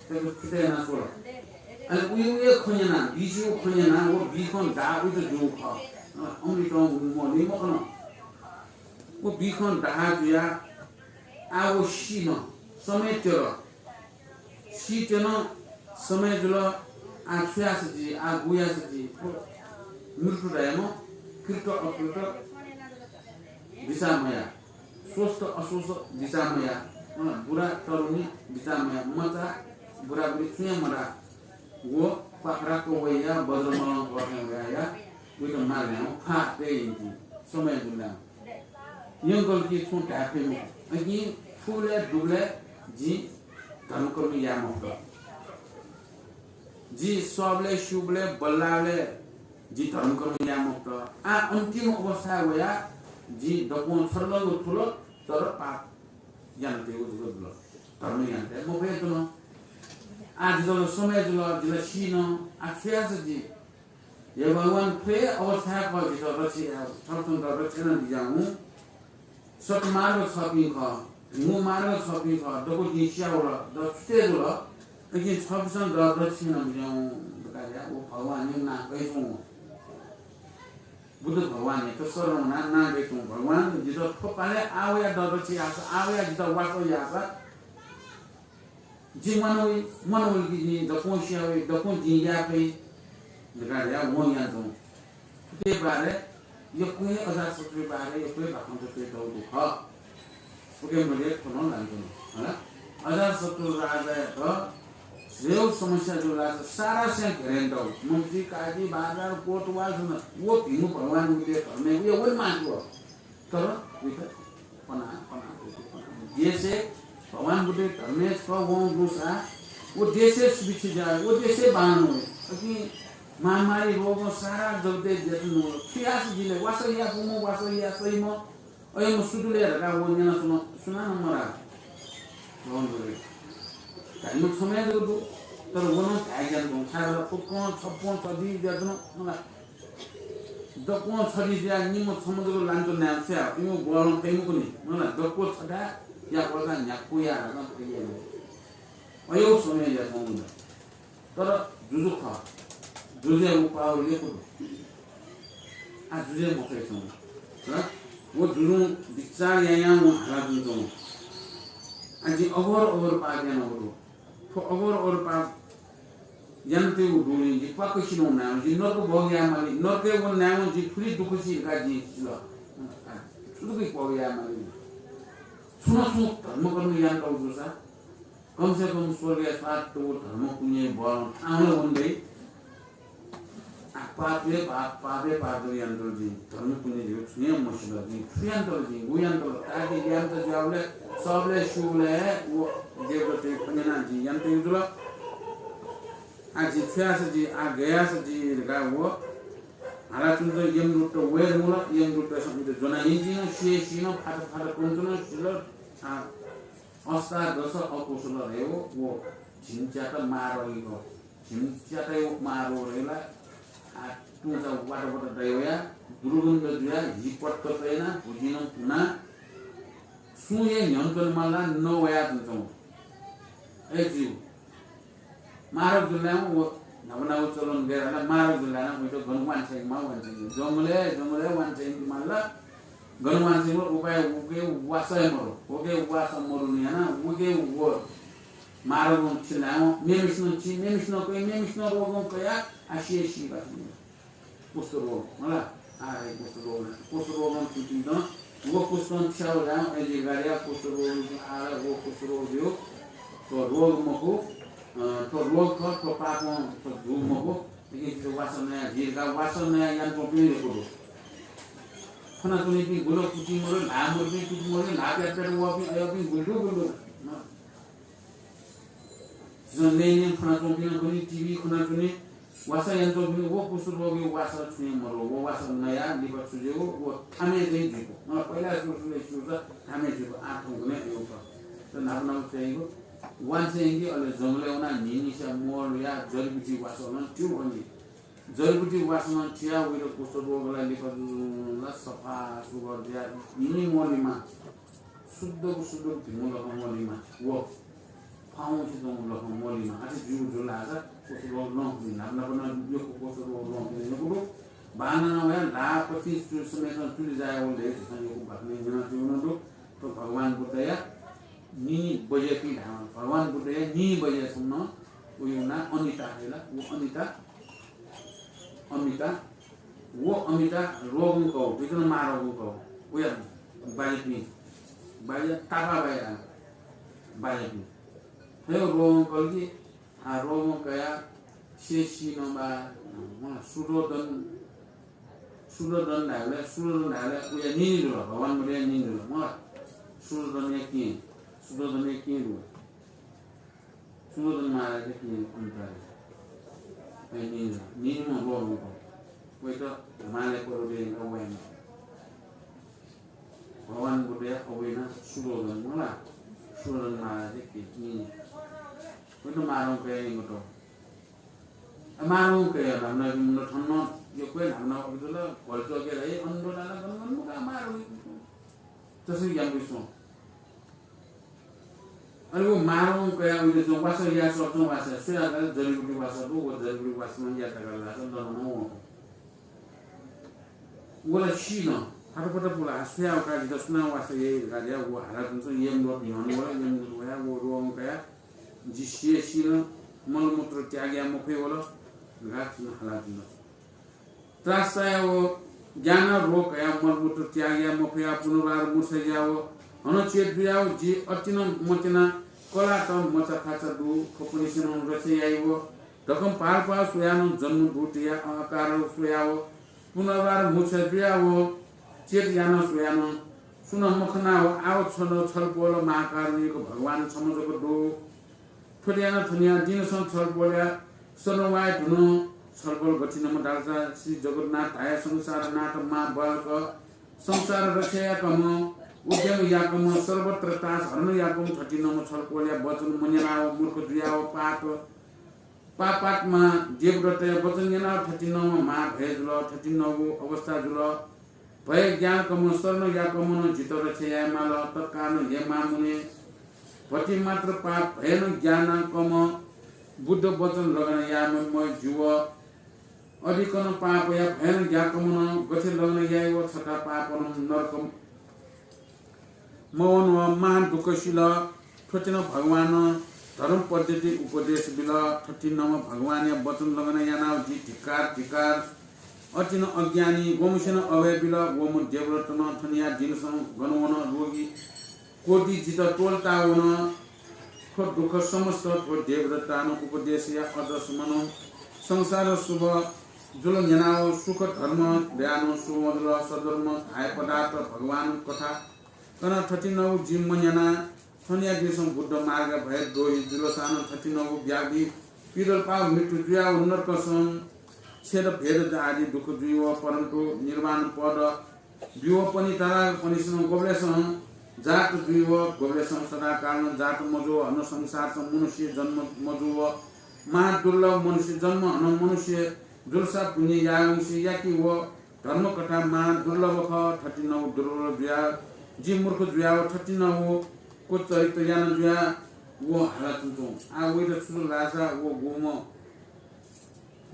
तक खुतय् याना स्वल। अले उइ उइ खँ न्यना, विषया खँ न्यना, व विषं दाः उइत जूगु खः। अमृतं मोली मखन। व विषं दाः जुया, आ व सिन, समय त्यल। सित्यन, समय जुल, आ छु यास जि, आ गु यास जि। मृत्यु धायेम्ह कृत अकृत बिचाः मया। स्वस्थ अस्वस्थ बिचाः मया, अँ, बुरा तरुणी बिचाः मया, मचा बुराबुरी छुं हे मदया। व पाखराक्क वया वज्रमलं कथं वया, उइत मार्गं फाः तये यंकी। समय दुलां यंकल कि छुं धाये फइ मखु। अकिं फुबलय् दुबलय् जिं धर्मकर्म याये मफुत। जि सःबलय्, स्यूबलय्, बल्लाःबलय् जि धर्मकर्म याये मफुत। आ अन्तिम अवस्थाय् वया जि दक्वं छर्लंग थुल, तर पाप यानातयेगु जक जुल। धर्म यानातये मफयाच्वन। आ जितः समय जुल, जितः सिन, आ छु यास जि? हे भगवान, थ्व हे अवस्थाय् खः जितः रक्षा याये, थःपिन्त रक्षा यानाबिज्याहुँ। सतमार्ग छपिं खः, भिंगु मार्ग छपिं खः, दक्व जिं स्यावल, द छुटे जुल, अकिं छपिसं द दक्षिण बिज्याहुँ धकाः या, व भगवानया नां कयाच्वंगु। बुद्ध भगवानयात शरण वनाः नां कयाच्वंगु। भगवान, जितः थ्व पालय् आः वया द दक्षिण याःसा, आः वया जितः वासः याःसा, जि मनवइ, मनवइ कि जिं दक्वं स्यावइ, दक्वं जिं याये फइ धकाः धया वं यानाच्वं। थुकिया बारे यक्व हे अजातशत्रुया बारे यक्व हे बाखंत च्वयातःगु खः। उके मध्ये थ्व नं लानाच्वन। हला? अजातशत्रु राजायात झ्वय् समस्या जुल धाःसा सारा स्वयां घेरे यानातःगु। मन्त्री, काजी, बाजार, कोतवाल थन व भिंगु भगवान बुद्धया धर्मय् उया वनेमाःगु। तर उइत पना, पना, पना। देशय् भगवान बुद्धया धर्मय् छकः वं जूसा व देशय् सुभिक्षा जुया, व देशय् बांलाः वइ। अकिं महामारी रोगं सारा जगतय् ज्यात न्वल। छु यास जिले, वासः याये फुम्ह, वासः याये सइम्ह, अय्म्ह सु दु ले धकाः वं न्यनाच्वन, सुनानं मधाः। भगवान बुद्धया धाइम्ह छम्ह हे जक दु, तर व नं धाये ज्ञान दु। छाय्धाःसा फुक्कं छप्पँ छधी जुयाच्वन, मला। दक्वं छधी जुयाः निम्ह छम्ह जक लानाच्वने याः छु याये, इमिगु बलं फइ मखुनि। मला, दक्व छथाय् याकःसा न्ह्याक्व याः धकाः फइ याये मखु। अय् समय याये मखु। तर जुजु खः। जुजुया व power यक्व दु। आ जुजुया मफय् च्वं। हँ? व जुजुं बिचाः यायां वं हालाच्वंच्वं। आ जिं अघोर अघोर पाप यानागु दु। थ्व अघोर अघोर पाप यानातयागु दुगुलिं जि प्वाक्क सिनं वनेमाली, जि नरक भोग यायेमाली, नरकय् वनेमाली, जि थुलि दुःख सी धकाः जिं सिल। छु दुःख भोग यायेमाली? छुं न छुं धर्मकर्म यानातःगु जूसा, कम से कम स्वर्गय् स्वात्तु धर्म पुण्य बलं थाहां नं वने दइ। आ, पाप हे पाप, पाप हे पाप जक यानातल जिं, धर्म पुण्य धइगु छुं हे मसिल जिं, छु यानातल जिं, गु यानातल, ताकि ज्ञान त ज्याबलय्, सःबलय्, स्यूबलय् हे व देवदत्तया खँ न्यनाः जिं यानातयागु जुल। आ, जि छु यास जि, आ, गय् यास जि धकाः व हालाच्वंच्वं यमदूत वये धुंकल, यमदूतसं उइत ज्वना यंकी नं, सिया सी नं, फात फात कनाच्वन, सिल, आ, अष्टादश अकुशल धयागु व झिंच्यात महारोगी खः। झिंच्यातय् मारो रे ला, आ, तुं चा वाट वाट दय्‌वया, दुर्गन्ध जुया, हि पट्ट तयना, भुजिनं पुना, सुं हे न्ह्यन च्वने माला न वया तुं चा। ए ज्यू। मारक जुल्लाय् व न्हापा न्हापा चलन गय् धाःसा मारक जुल्लाय् नं वइत गन वांछ्वयेमाः वांछ्वयेमाः। जंगलय्, जंगलय् वांछ्वयेमाः ला गन वांछ्वयेमाः उपाय उके वासः हे मरु। उके वासः मरुनि याना उके व मारक वन थिलाय् मेम्हेसिनं थी, मेम्हेसिनं कइ, मेम्हेसिनं रोगं कया, आ सिया सी बात। कुष्ठ रोग, मला? आ, हे कुष्ठ रोग, कुष्ठ रोगं थुकिन्त, व कुष्ठं थ्याव जां, ए, जे गाड्या कुष्ठ रोग, आ, व कुष्ठ रोग दियो। थ्व रोग मखु, अ, थ्व रोग खः, थ्व पापं, थ्व धू मखु। लेकिन थ्व वासः नया, झीका वासः नया यानाच्वंपिं यक्व दु। फनाच्वनीपिं गुल कुति मरु, ल्हाः मरुपिं कुति मरु, ल्हाः प्यात प्यात वःपिं अयःपिं गुल दु, गुल दु। न। झीसं नये न्यने फनाच्वंपिं नं खनी, टिभी खनाच्वनी, वासः यानाच्वंपिं व कुष्ठ रोगया वासः छुं हे मरु, व वासः नया लिपा छु जुइगु, व थामय् चाहिँ जुइगु। मला पहिला सुरु सुरु स्यूसा थामय् जुइगु, आः थौंकन्हय् अय्‌गु खः। त न्हापा न्हापा चाहिँ वांछ्वयेगु, अले जंगलय् वनाः न्हिनिसा मोल या जडीबुटी वासः नं थ्यू खनी। जडीबुटी वासः नं थ्याः वइत कुष्ठ रोग ला लिपा ला सफा सुग्घर जुयाः न्हिनि मोलीमा। शुद्धगु शुद्धगु भिंगु लखं मोलीमा। व फाउँसे च्वंगु लखं मोलीमा। अथे ज्यू जुल धाःसा कुष्ठ रोग नं हुइ। न्हापा न्हापा नं यक्व कुष्ठ रोग नं हुइ। यक्व दु। बांलाना वया ल्हाः पच्चिस चु समेत चुलि जाया वल धइगु झीसं यक्व बाखनय् न्यनातयागु नं दु। थ्व भगवान बुद्धया नीनि बज्यापिं धाःगु। भगवान बुद्धया नीनि बज्या छम्ह नं वया नां अमिता हे ला। व अमिता, अमिता, व अमिता रोगं कः, वइत नं मारकं कः। वया बज्यापिं, बज्या तापाः बज्या, बज्यापिं। थ्व रोगं कल कि, आ, रोगं कयाः सिया सी नं बा, वं शुद्धोदन, शुद्धोदन धायेबलय्, शुद्धोदन धायेबलय् वया नीनि जुल, भगवान बुद्धया नीनि जुल। वं शुद्धोदनया केहेँ, शुद्धोदनया केहेँ दु। शुद्धोदन महाराजया केहेँ अमिता हे। ए, नीनि जुल। नीनिम्ह रोगं कः। वइत हिमालय पर्वतय् यंकाः वयाः भगवान बुद्धया अबुया नां शुद्धोदन, मला? शुद्धोदन महाराजया केहेँ नीनि। वइत मारकं कयाः यंकल। अ, मारकं कयाः न्हापा न्हापा मुंड थन नं यक्व हे न्हापा न्हापा अबुत ला घल्चो के ला, ए, अन दु ला, गन गन मुका मारकं। तसकं यानाबी स्वं। अले व मारकं कयाः वइत च्वं वासः याये सःच्वं वासः, सुया का जडीबुटी वासः दु, व जडीबुटी वासः नं याये धकाः धाःसा दनं नं वं। व ला सी नं, फतफत पुलाः, सुया का जितः सुनां वासः याइ धकाः धयाः व हालाच्वंच्वं यमदूत न्ह्यःने वल, यमदूत वयाः व रोगं कयाः जि सिया सी नं मलमूत्र त्याग याये मफया वल धकाः हालाच्वन। त्रास चायाः व ज्ञानं रोग कयाः मलमूत्र त्याग याये मफयाः पुनर्वार मूर्छा जुयाः व हनं चेत जुयाः व जि अतिनं मतिना कलात मचाखाचा दु, थ्वपनिसेनं रक्षा याइ व धकं भालपाः स्वयाः नं जन्म दु तयाः अहंकार स्वयाः व पुनर्वार मूर्छा जुयाः व चेत यानाः स्वयाः नं सुं नं मखना व आव छल छलपोल महाकारुणिक भगवान छम्ह जक दु। थथे यानाः थनिया दिनसं छलपोलया सदवाय धुन। छलपोल गथिनम्ह धालसा श्री जगन्नाथ धाया संसारनाथ महाबालक, संसार रक्षा याकम्ह, उद्यम याकम्ह, सर्वत्र तास हरण याकम्ह थथिनम्ह छलपोलया वचन मन्यनाव मूर्ख जुयाव पाप, पापात्मा देवदत्तया वचन न्यनाव थथिनम्ह महाभय जुल, थथिनगु अवस्था जुल। भय ज्ञानकम्ह शरण याकम्ह नं जितः रक्षा यायेमाल। तत्कालं हे महामुने, भति मात्र पाप भयनं ज्ञानकम्ह बुद्ध वचन लगना याःम्ह जिव। अधिकनं पापया भयनं ज्ञानकम्ह नं गथे लगना याइ व छता पापनं नरक मवन व महान दुःख सिल। थ्वतिनं भगवानं धर्म पद्धति उपदेश बिल। थथिनम्ह भगवानया वचन लगना यानाव जि धिक्कार, धिक्कार। अतिनं अज्ञानी, वंसेनं अभय बिल। वम्ह देवदत्तनं थनिया दिनसं गन वन, रोगी कोटि जितः त्वलता वन। थ्व दुःख समस्त थ्व देवदत्तानं उपदेशया अदर्शमनं संसार शुभ जुल न्यनाव सुख धर्म दयानं शुभ जुल। सधर्म धाये पदार्थ भगवान कथा कना थथिनव जि मन्यना। थनिया दिनसं बुद्ध मार्ग भय द्रोही जुलसानं थथिनव व्याधि पिदल पाप मृत्यु जुयाव नरकसं छेद भेद आदि दुःख जुइव, परन्तु निर्वाण पद ब्यूव पनि तदाकपनिसं गोबलेसं जात जुइव, गोबलेसं सदाकालं जात मजुव, हनं संसारसं मनुष्य जन्म मजुव, महादुर्लभ मनुष्य जन्म, हनं मनुष्य जुलसा पुण्य याःगुसे याकि व धर्मकथा महादुर्लभ खः। थथिंगु दुर्लभ जुयाः जि मूर्ख जुयाः व थथिंगु कुचरित्र याना जुयाः व हालाच्वंच्वं। आः वइत छु धाःसा व गुम्ह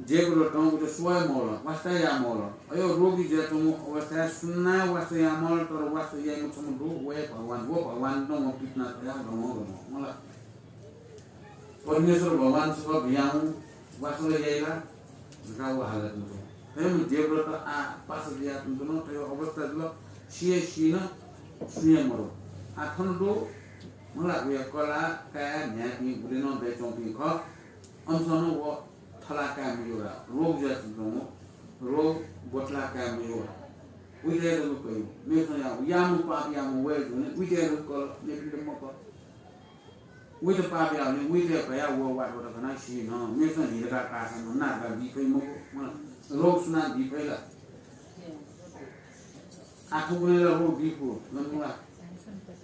देवव्रतं वइत सुवाये मवल, वास्ता याये मवल। अय् रोगी जुयाच्वंगु अवस्थाय् सुनां वास्ता याये मवल, तर वास्ता याइम्ह छम्ह दु, व हे भगवान। व भगवानयात वं पितिना तयाः गमं गमं मला। परमेश्वर भगवान छकः बियाहुँ, वास्ता याइ ला धकाः व हालाच्वंच्वं। थज्याःम्ह देवव्रत आः पासा जुयाच्वंच्वन, थज्याःगु अवस्था जुल, सी हे सीन, सुं हे मदु। आः थन दु मला, वया कलाः, काय्, न्ह्यापिं गुलि नं दयाच्वंपिं खः। अनसं व थलाः काये मज्यू ला, रोग जुयाच्वंगु, रोग बोतलाः काये मज्यू। उइत हे जक कइ। मेपिन्त याःम्ह पाप याःम्ह वये धुन, उइत हे जक कल, मेपिन्त मकल। उइत पाप याःबलय् उइत हे कयाः व वात वात खनाः सी नं। मेपिन्त हि धकाः काःसा नं ना धकाः बी फइ मखु। रोग सुनां बी फइ ला? आः थुगुलिं ला रोग बी फु, नमूना।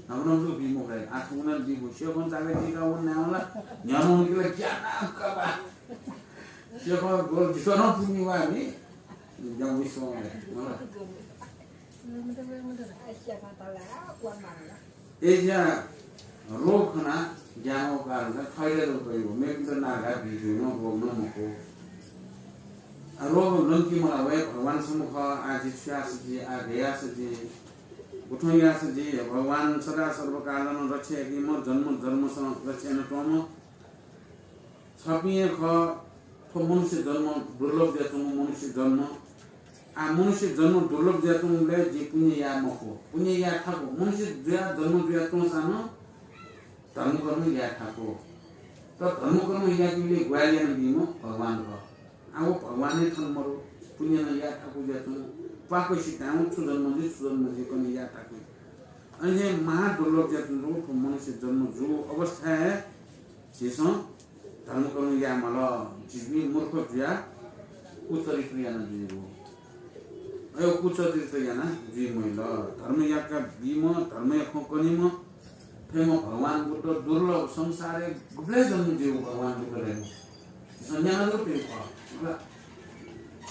न्हापा नं जक बी मखु ला? आः थुगुलिं बी फु। सेखं चाकरी दीकाः वन नायेवं ला, न्ह्याम्ह मनूकिं ला ग्यानाः कबा। सेखं गोल जितः नं पुण्य वा नि। ज्या विश्व ला। अय्‌जुयाः रोग खनाः ग्यानाः काःसा थःत हे जक कइ, मेपिन्त ना धकाः बी धुन, रोग नं मखु। आः रोग लंकी मला, व हे भगवान छम्ह खः। आः जि छु याःसा जि, आः गय् याःसा जि, गुथुं याःसा जि, हे भगवान सदा सर्वकालं रक्षा याकीम्ह, जन्म जन्मसं रक्षा यानाच्वंम्ह छपिं हे खः। थ्व मनुष्य जन्म दुर्लभ जुयाच्वंगु मनुष्य जन्म। आः मनुष्य जन्म दुर्लभ जुयाच्वंगुलिं जिं पुण्य याये मखु, पुण्य याये थाकु। मनुष्य जुयाः जन्म जुयाच्वंसां नं धर्मकर्म याये थाकु। तर धर्मकर्म याकेबलय् ग्वाहालि यानादीम्ह भगवान खः। आः व भगवान हे थन मदु, पुण्य नं याये थाकु जुयाच्वन। प्वाक्क सितां छु जन्म जुइ, छु जन्म जुइ कन्हय् याये थाकु। अन हे महादुर्लभ जुयाच्वंगु थ्व मनुष्य जन्म जूगु अवस्थाय् झीसं धर्मकर्म याये माल। झीपिं मूर्ख जुयाः कुचरित्र यानाजुइगु। अय् कुचरित्र यानाजुइ मजिल। धर्म याका बीम्ह, धर्मया खँ कनीम्ह, थज्याःम्ह भगवान बुद्ध दुर्लभ, संसारय् गुबलें जन्म जुइगु भगवान बुद्ध दइम्ह। झीसं न्याना जक तइगु खः।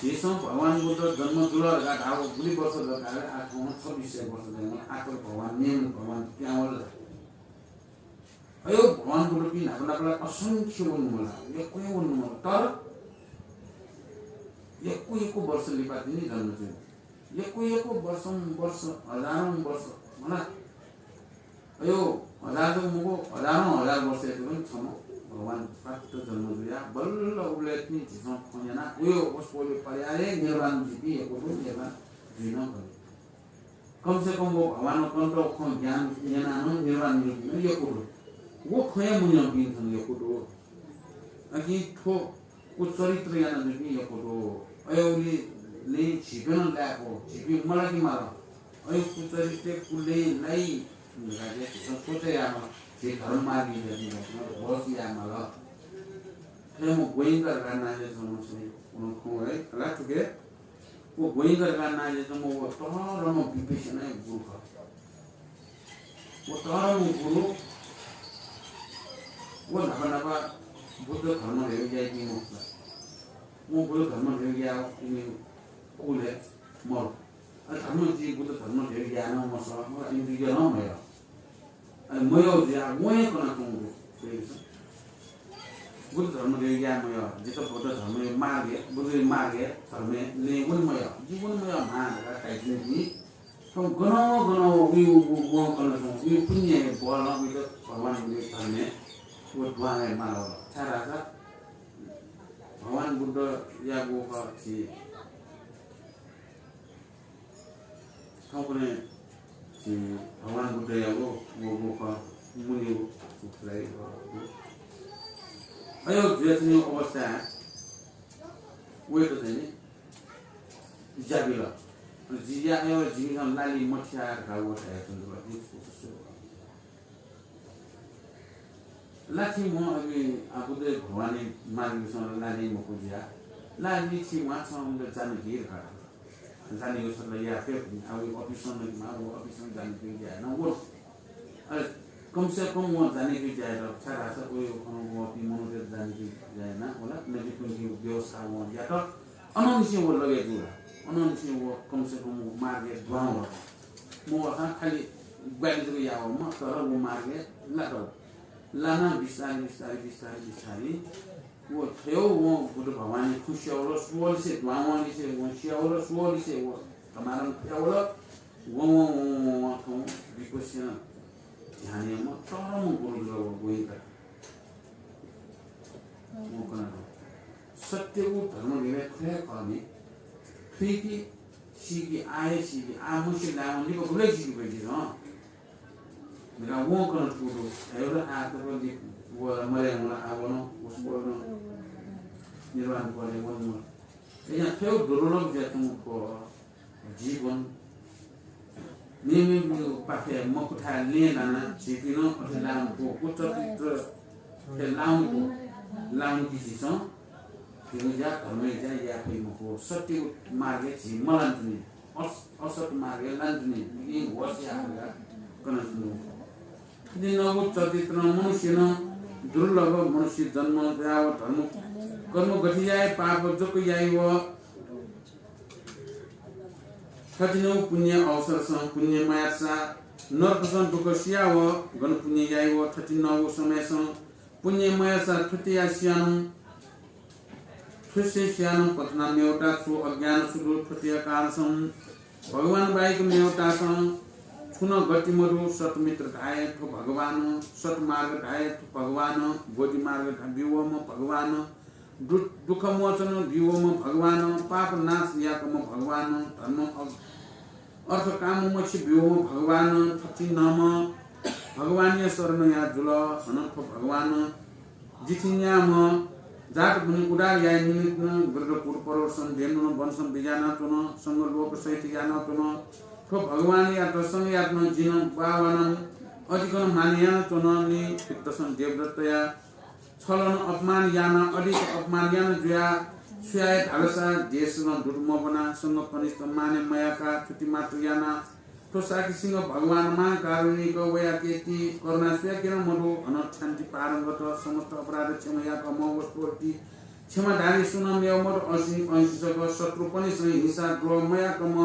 झीसं भगवान बुद्ध जन्म जुल धकाः धाःगु गुलि वर्ष दत धाःसा आः थौं छब्बिस सय वर्ष जुल। आः तर भगवान मेम्ह भगवान पिहां वल ला? अय् भगवान बुद्धपिं न्हापा न्हापा ला असंख्य वनेमाल, यक्व हे वनेमाल, तर यक्व यक्व वर्ष लिपा तिनि जन्म जुइ। यक्व यक्व वर्षं वर्ष, हजारौं वर्ष, मला। अय् हजार जक मखु, हजारौं हजार वर्ष यात पनि छम्ह भगवान प्राप्त जन्म जुयाः बल्ल उबलय् तिनि झीसं खँ न्यना, उयो वसपोले पर्याय निर्वाण जुइपिं यक्व दु, निर्वाण जुइ नं खनी। कम से कम व भगवान कन्त खँ ज्ञान न्यनाः नं निर्वाण जुइपिं यक्व दु। व खँ हे मन्यंपिं थन यक्व दु। अकिं थ्व कुचरित्र यानाजुइपिं यक्व दु। अय्‌गुलिं झीपिं नं लाय्‌कू, झीपिं मलाके माल। अय् कुचरित्र कुलय् लाइ धकाः झीसं सोचे यायेमाल। झी धर्म मार्गी जुइपिं होश यायेमाल। थज्याःम्ह गोइंका धकाः नां जुयाच्वंम्ह छम्ह खः हे, खला थुके। व गोइंका धकाः नां जुयाच्वंम्ह व तःधंम्ह विपश्यनाया गुरु खः। व तःधंम्ह गुरु, व न्हापा न्हापा बुद्ध धर्म धयागु याइपिं मखु ला। वं बुद्ध धर्म धयागु याःगु इमि कुलय् मरु। अले धर्म, जिं बुद्ध धर्म धयागु याये नं मसः, मला इमित यः नं मयः। अले मयः जुयाः वं हे कनाच्वंगु दु। बुद्ध धर्म धयागु याये मयः, जितः बुद्ध धर्मया मार्गय्, बुद्धया मार्गय्, धर्मय् लँय् वने मयः, जि वने मयः म्हां धकाः धाइपिं थौं गनं गनं वइ, व, व, वं कनाच्वंगु, वया पुण्यया बलं वइत भगवान बुद्धया धर्मय् व दुहां हे माल वल। छाय्‌धाःसा भगवान बुद्धयागु खः झी थौंकन्हय् झी भगवान बुद्धयागु व, व खः मुनिगु, अय् जुयाच्वनीगु अवस्थाय् वइत चाहिँ नि ज्या बिल। अले जि ज्या, अय् जिमिसं लालि मथिया धकाः व धयाच्वन। ला थीम्ह अबि, आ, बुद्ध भगवानया मार्गीसं लालि मखु जुयाः, ला लि थीम्ह छं उमित जान कि धकाः धाल। जानेगु सल्लाह याये फय्, आ, वया अफिसं नकेमा, व अफिसं जान कि जुयाः नं वल। अले कम से कम वं जानेकी ज्या यात, छाय्धाःसा वय् खँ वःपिं मनूतय्त जानेकी ज्या याना वल, नकिकुंकी व्यवस्था वं यात। अनंनिसें व लगे जू ला, अनंनिसें व कम से कम व मार्गय् दुहां वल। मवःसां खालि ग्वाहालि जक याः वःम्ह, तर व मार्गय् लात। लानाः बिस्तारै, बिस्तारै, बिस्तारै, बिस्तारै व थ्यंगु वं बुद्ध भगवानया खँ स्यू वल, स्वःलिसे, दुहां वंलिसे वं स्यू वल, स्वःलिसे व धमाधम थ्यू वल। वं, वं, वं, वं, वं थौं विपश्यना ध्यान याःम्ह तःधंम्ह गुरु जुल व, वइका। वं कना। सत्यगु धर्म भिंगु थ्व हे खः नि। थुइकी, सीकी, आः हे सीकी, आः मसी लायेवं लिपा गुबलय् सीकी वइ झीसं धकाः वं कना थकू दु। अय् ला आः तक लि-, व ला मदये वं ला, आः व नं वसपोल नं निर्वाण पदय् वने मल। अय्‌नं थ्व दुर्लभ जुयाच्वंगु खः। जीवन मेमेगु पाखे मखुथाय् लँय् लानाः झीपिं नं अथे लाःगु खः। उच्च चित्र थें लाःगु खः। लाःगु कि झीसं भिंगु ज्या, धर्मया ज्या याये फइ मखु। सत्यगु मार्गय् झी मलानाच्वनी। अस-, असत मार्गय् लानाच्वनी। इं होश याये धकाः कनाच्वनी। थुलि नगु चरित्र मनुष्यनं दुर्लभ मनुष्य जन्म जुयाव धर्म कर्म गथे याइ, पाप जक याइ व। थथिनौ पुण्य अवसरसं पुण्य मयातसा नरकसं दुःख सियाव गन पुण्य याइ व। थथिनौ समयसं पुण्य मयातसा थुतिया सियानं थुसे स्यानं पतना मेवता छु अज्ञान सुदु थुतिया कारणसं भगवान बाहेक मेवतासं छुं गति मदु। सतमित्र धाये थ्व भगवान, सतमार्ग धाये थ्व भगवान, बोधिमार्ग धा-, ब्यूवम्ह भगवान, दु-, दुःख मोचन ब्यूवम्ह भगवान, पाप नाश याकम्ह भगवान, धर्म अ-, अर्थ काम मोक्ष ब्यूम्ह भगवान, थथिंम्ह भगवानया शरणया जुल। हनं थ्व भगवान जिथिंयाम्ह जातभूमि उद्धार याये निमित्तं ब्रजकुल पर्वतसं धेनुनं वनसं बिज्यानाच्वन, संग लोक सहित यानाच्वन। थ्व भगवानयात संगयात नं जिं बावानं अधिकनं मानय् यानाच्वन नि। भित्तसं देवदत्तया छलनं अपमान यानाः अधिक अपमान याना जुयाः सुयाये धालसा देशनं दुत मब्वनाः संग कनिष्ठ मानय् मयाकाः थुति मात्र यानाः थ्व शाक्यसिंह भगवान महाकारुणिक वयाके ति करुणा सुयाके नं मदु। हनं क्षान्ति पारंगत समस्त अपराध क्षमा याकम्ह वसपोल ति क्षमाधारी सुनं मेव मदु। असिं अंशिसक शत्रुपनिसं हिंसा द्रोह मयाकम्ह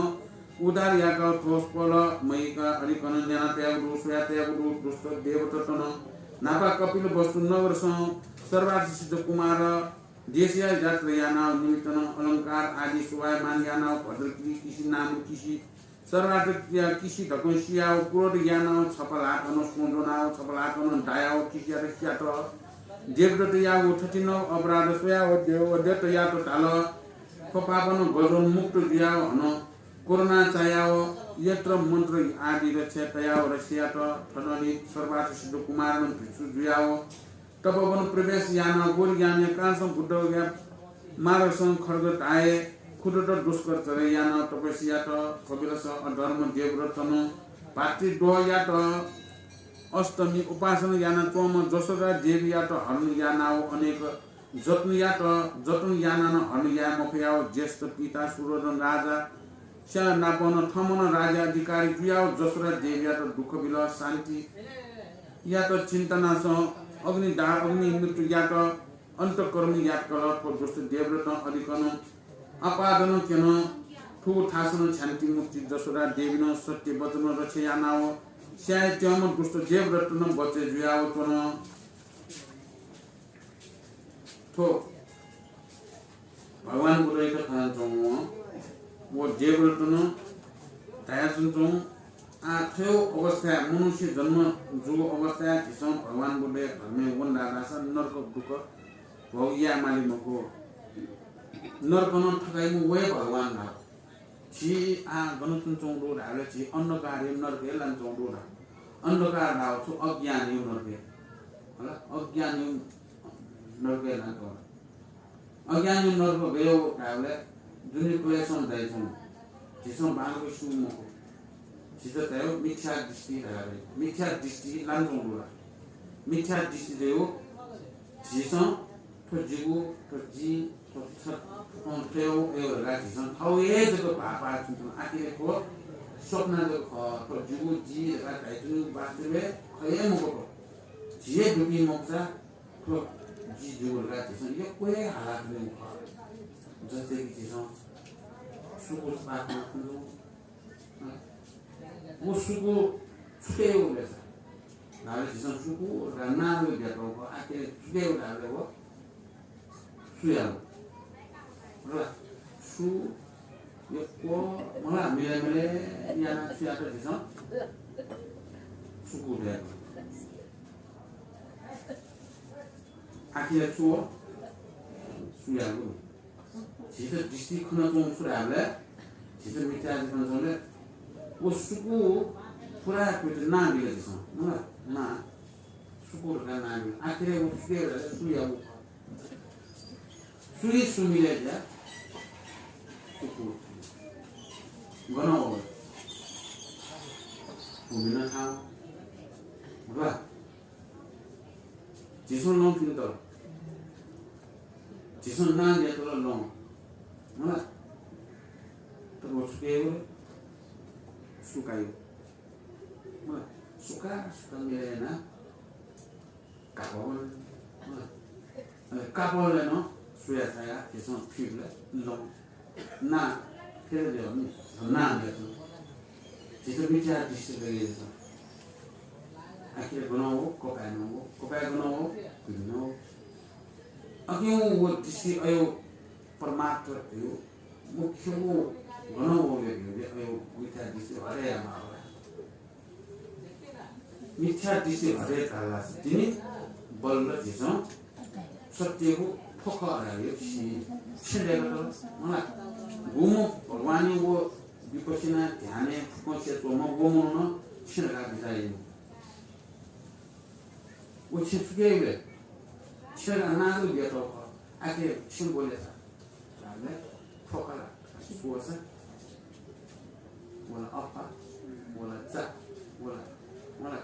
उद्धार याकः थ्व वसपोल मयिका अधिकनं न्याना तयागु दु, स्वया तयागु दु। दुष्ट देवदत्तनं न्हापा कपिलवस्तु नगरसं सर्वार्थ सिद्ध कुमार देशया यात्रा यानाव निमित्तनं अलंकार आदि शोभायमान यानाव भद्रकिसि नाम किसि सर्वार्थ किसि धकं सियाव क्रोध यानाव छपा ल्हातं स्वंज्वनाव छपा ल्हातं दायाव किसियात स्यात। देवदत्तयागु थथिंगु अपराध स्वयाव देवदत्तयात धाल, थ्व पापनं गजं मुक्त जुयाव हनं करुणा चायाव यन्त्र मन्त्र आदि रक्षा तयाव रक्षयात थनंलि सर्वार्थ सिद्ध कुमारनं भिक्षु जुयाव तपोवन प्रवेश यानाव बोधिज्ञानया कारणसं बुद्धया मार्गसं खड्ग धाये खुदत दुष्कर चले यानाव तपस्या यात। कपिलस अधर्म देवदत्तनं भातृद्रोह यात। अष्टमी उपासना यानाच्वंम्ह जसोदा देवीयात हरण यानाव अनेक जतन यात। जतन यानानं हरण याये मफयाव ज्येष्ठ पिता सुरोधन राजा स्यानापं थमनं राज्याधिकारी जुयाव जसोदा देवीयात दुःख बिल। शान्ति यात चिन्ता नासं अग्निदाह अग्नि मृत्यु यात। अन्तकर्म यात कल। थ्व दुष्ट देवदत्तं अधिकनं आपादनं क्यन। थुगु थासनं क्षान्ति मुक्ति जसोदा देवीनं सत्य वचनं रक्षा यानाव स्याये त्यंम्ह दुष्ट देवदत्तनं बचय् जुयाव च्वन। थ्व भगवान बुद्धयात खनाच्वंम्ह व देवदत्तनं धयाच्वंच्वं, आः थ्व अवस्थाय् मनुष्य जन्म जूगु अवस्थाय् झीसं भगवान बुद्धया धर्मय् वन धाःसा नरक दुःख भोग याये माली मखु। नरकं थकाइम्ह व हे भगवान धाः। झी आः गन च्वनाच्वंगु दु धाःबलय् झी अन्धकारया नरकय् लानाच्वंगु दु धाः। अन्धकार धाःगु छु? अज्ञानया नरकय्। हला, अज्ञानया नरकय् लानाच्वंगु। अज्ञानया नरक गय् धाःबलय् दुने क्लेशं दयाच्वंगु। झीसं बांलाक स्यू मखु। झीत धाःगु मिथ्या दृष्टि धाःगु। मिथ्या दृष्टि लानाच्वंगु दु धाः। मिथ्या दृष्टि धाःगु झीसं थ्व जिगु, थ्व जि, थ्व छ, थ्व थ्व अय्, अय् धकाः झीसं थःगु हे जक भाःपा च्वनाच्वन। आखिरय् थ्व स्वप्न जक खः, थ्व जिगु जि धकाः धाइच्वनीगु वास्तवय् खः हे मखु। झी हे दुपिं मखुसा थ्व जि जिगु धकाः झीसं यक्व हे हालाच्वनीगु खः। जस्तै कि झीसं सुकु पाखं खंगु, व सुकु छुके वःगु ले सा। धाःबलय् झीसं सुकु धकाः नां नं बियातःगु खः, आखिर छुके वःगु धाःबलय् व सु याःगु? मला, सु यक्व, मला, मिले मिले यानाः छु यात झीसं? सुकु धयागु। आखिर छु? सु याःगु। झीत दृष्टि खनाच्वंगु छु धाःबलय्, झीत मिथ्या दृष्टि खनाच्वंबलय्, व सुकु पूरा कुइत नां बिल झीसं। मला, नां सुकु धकाः नां बिल। आखिर व सुकु धकाः सु याःगु? सुइ सु मिले जुया? सुकु। गन वल? भूमिं थाहां। वाह। झीसं लं पिन्त। झीसं नां बियातल लं। मला? तर व छुके वल? सुकायो। मला? सुका, सुका मिले यानाः कापः वल। अले कापः वल नं सुया छाया झीसं फिबलय् लं नां फेर जुल नि, नां जुल। झीत मिथ्या दृष्टि लगे जुल। आखिर गन वः, कपाय् नं वः, कपाय् गन वः, भूमिं नं वः। अकिं व दृष्टि अयो परमार्थ धयो मुख्य व गन वः ले धयो अयो मिथ्या दृष्टि हरे यामा। मिथ्या दृष्टि हरे धाःसा तिनि बल्ल झीसं सत्यगु फखः धाःगु छि, छेँ दय्कातल। मला, गुम्ह भगवानया व विपश्यना ध्यानय् फुक्कं स्य् च्वंम्ह व मनुखं छेँ धकाः बिचाः याइम्ह। व छेँ छुके वल? छेँ धकाः नां जक बियातःगु खः। आखिर छेँ गु ले सा? धाःबलय् फखः ला, सु वःसा? वल अप्पा, वल चा, वल, वल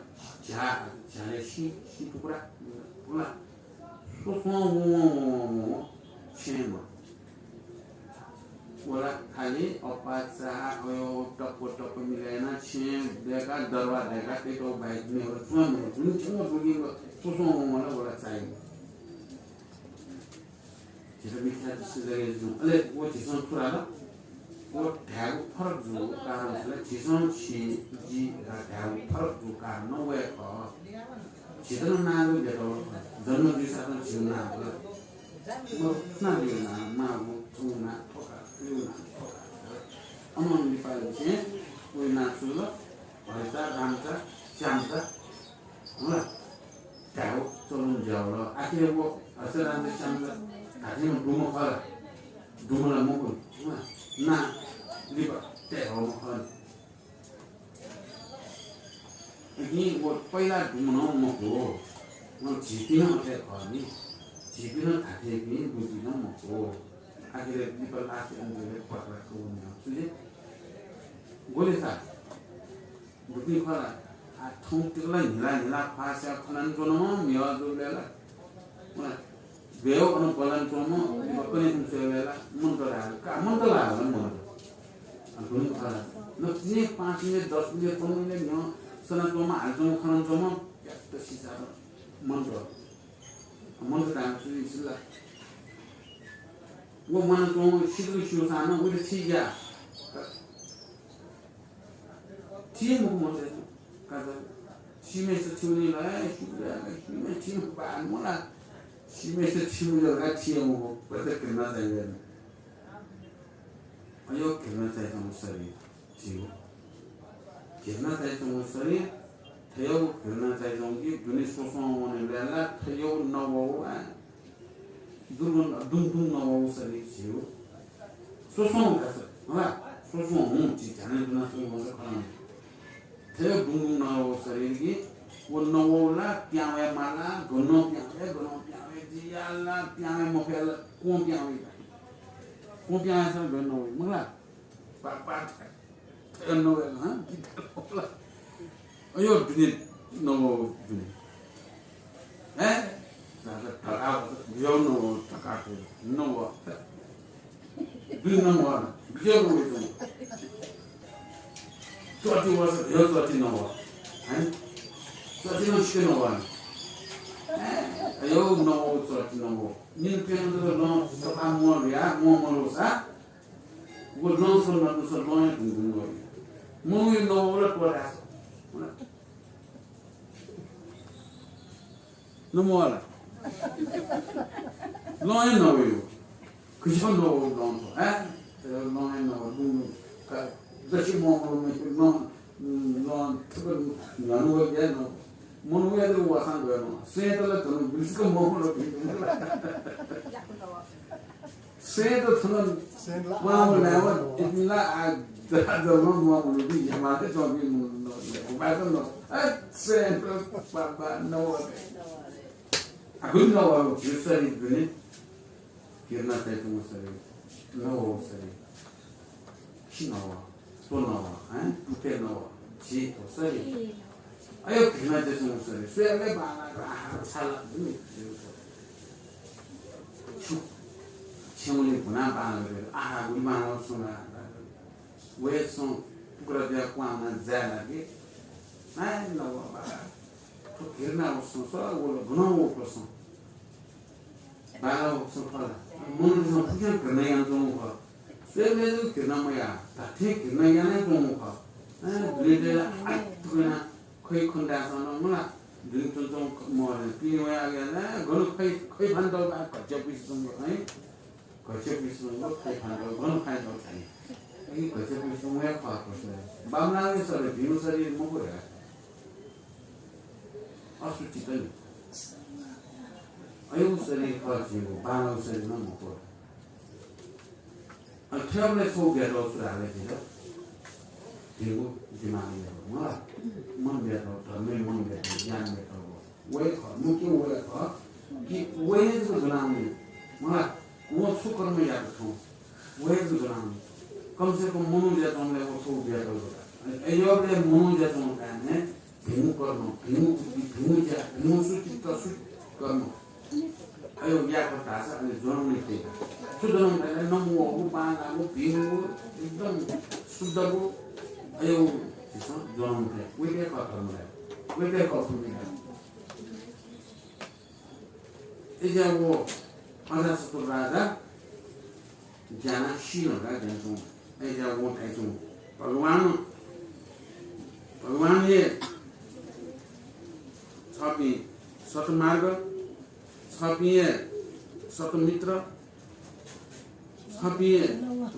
झ्या, झ्यालय् सिं, सिं टुक्रा, वल। स्वस्वं वं वं वं वं वं छेँ मदु। वल खालि अप्पा, चा, अयो, टप्प टप्प मिले यानाः छेँ दय्काः दरबार दय्काः तयेत बाहेक मेगु छुं मदु। दुने छेँ मदु, स्वस्वं वं वं वल, वल चाइ। झीत मिथ्या दृष्टि लगे जुल। अले व झीसं छु धाल? व धायेगु फरक जूगु कारण छु धाःसा झीसं छि, जि धकाः धायेगु फरक जूगु कारण नं व हे खः। झीत नं नां जक बियातःगु खः। जन्म जूसां नं झीगु नां वल। मखु, सुनां जुया नां, मांगु, छंगु नां, थ्व का, थुगु नां, थ्व का। अनं लिपा लिसें वया नां छु जुल? हरिचा, रामचा, श्यामचा। मला, धायेगु चलन जुयावल। आखिर व हरिचा, रामचा, श्यामचा धात्थें दुम्ह खः ला? दुम्ह ला मखु नि। मला, नां लिपा तये हःम्ह खः नि। अकिं व पहिला दुम्ह नं मखु। मला, झीपिं नं अथे खः नि। झीपिं नं धात्थेंपिं दुपिं नं मखु। आखिर लिपा last end ले पत्रा कवने छु ले? गु ले सा? दुपिं खः ला? आ, थौं तिकलं न्हिला न्हिला ख्वाः स्याः खनाच्वंम्ह म्हिगः जूबलय् ला, वं ब्वय् अन ब्वलाच्वंम्ह लिपा कन्हय् कुने च्वय्बलय् ला मनूत धाःगु का, मनूत धाःगु ला मनूत। आ, दुपिं खः ला? न तिनि पाँच मिनेट, दस मिनेट, पन्ध्र मिनेट न्ह्यः सनाच्वंम्ह, हालाच्वंम्ह, खनाच्वंम्ह प्यात्त सिचात मनूत। मनूत धाःगु छु जुइ ला? व मनूत च्वंगु सिधुगु स्यूसां नं उइत थी ज्या। थी मखु मनूतय्सं का। सिम्हय्सं थी वनी ला, ए, सिम्हय्सं थी मखु, बाः मला। सिम्हय्सं थी मखु ला, थी मखु, भचा घृणा चाइ। अयो घृणा चाइच्वंगु शरीर झीगु। घृणा चाइच्वंगु शरीर, थय्‌गु घृणा चाइच्वंगु कि दुने स्वस्वं वनेबलय् ला थय्‌गु नवःगु, आ, दुर्गन्ध, दुं दुं नवःगु शरीर झीगु। स्वस्वं का सा, हला, स्वस्वं हुँ, झी ध्यानय् दुना स्वस्वं वंसा खँ। थय्‌गु दुं दुं नवःगु शरीर कि व नवःगु ला पिहां वये माला, गनं पिहां वये, गनं पिहां वये, जिया ला पिहां वये मफया ला, क्वं पिहां वये। क्वं पिहां वये सा गनं वये, मखु ला? पा, पा, थय्‌गु नवःगु, हँ? अयो दुने नवःगु दुने। हँ? धकाः, बिज्याहुँ नवःगु धकाः थय्‌गु नवः। दुने नवः, बिज्याहुँ नवः। चःति वःसा धयो चःति नवः। हैं? चःति नं छिके नवः नि। हैं? अयो नवः चःति नवः। निन प्यन जक लं सफा मुहां ल्हुया, मुहां मल्हुसा। व लं छगू नतुसा लं हे धुंधुं वइ। मनू हे नवः ला त्वःतासा। नमवाला। लं हे नवयो। खुशी नवयो लं थ्व, हैं? लं हे नवः, दुं दुं। का, दसि ममलो मे लं, लं थुक न्हनु वया न। मनू वया दु वासां गयो न। सेंत ला धनु बिस्क ममलो बिस्क। सेंत थन सेंत ला वां आ वनाव, इतला आ दरा दरा वां वनाव बी जमाते चौबी मुन न, बात न। आ, सेंत बाबा नवः। आ, गुन नवः, यो शरीर दुने। घृणा चाहिँ तुम शरीर। नवः शरीर। खि नवः, तो नवः, हैं? पुके नवः, जी तो शरीर। अयो घृणा चाहिँ तुम शरीर। स्वयाले बाला, आहा, छाला, दुने। छु, छेउले भुना बांला गरे, आहा, गुलि बांला सुना। वयसं टुक्रा दिया क्वाना जाय लागे। नाय नव बांला। थ्व घृणा वसं स, वल भुना वसं। बांला वसं फला। मनूसं फुक्कं घृणा याना च्वंगु खः। स्वयेबलय् जक घृणा मया, धात्थें घृणा याना च्वंगु खः। अँ, दुने दय्‌ला आत्तुकना खै खन्दासं न मला। दुने च्वंच्वं म पिने वया अगि याना, गन खै, खै फान दौ बा, घच्चा पुइस च्वंगु खै। घच्चा पुइस च्वंगु खै फान दौ, गन खै दौ थाइ। अगि घच्चा पुइस च्वंगु या खः खः सर। बांलांगु सर, भिंगु शरीर मखु हे। असुचित नि। अयो शरीर खः झीगु, बांलांगु शरीर नं मखु। अले थ्वयाबलय् छगू ब्यातौ छु धाःबलय् झीत झीगु दिमाग ब्यातौ, मला? मन ब्यातौ, धर्मय् मन ब्यातौ, ज्ञान ब्यातौ। व हे खः, मुख्य व हे खः कि व हे जक ज्वनावनी, मला? वं छु कर्म यात थौं, व हे जक ज्वनावनी। कम से कम मनू जुयाच्वंबलय् व छगू ब्यातौ जक। अले अय्‌बलय् मनू जुयाच्वंगु कारणं भिंगु कर्म, भिंगु बुद्धि, भिंगु ज्या, भिंगु सुचित्त, सु कर्म। अयो याकः धाःसा अले ज्वनावनी फइ का। छु ज्वनावनी फइ का? नमवःगु, बांलाःगु, भिंगु, एकदम शुद्धगु, अयो झीसं ज्वनावनी फइ। वय्‌कःया खः धर्म धाये। वय्‌कःया खः पुण्य धाये। अय्‌जुयाः व अजातशत्रु राजा ज्यानाः सी नं का ज्यानाच्वं। अय्‌जुयाः वं धाइच्वं, भगवान, भगवान हे छपिं सतमार्ग, छपिं हे सतमित्र, छपिं हे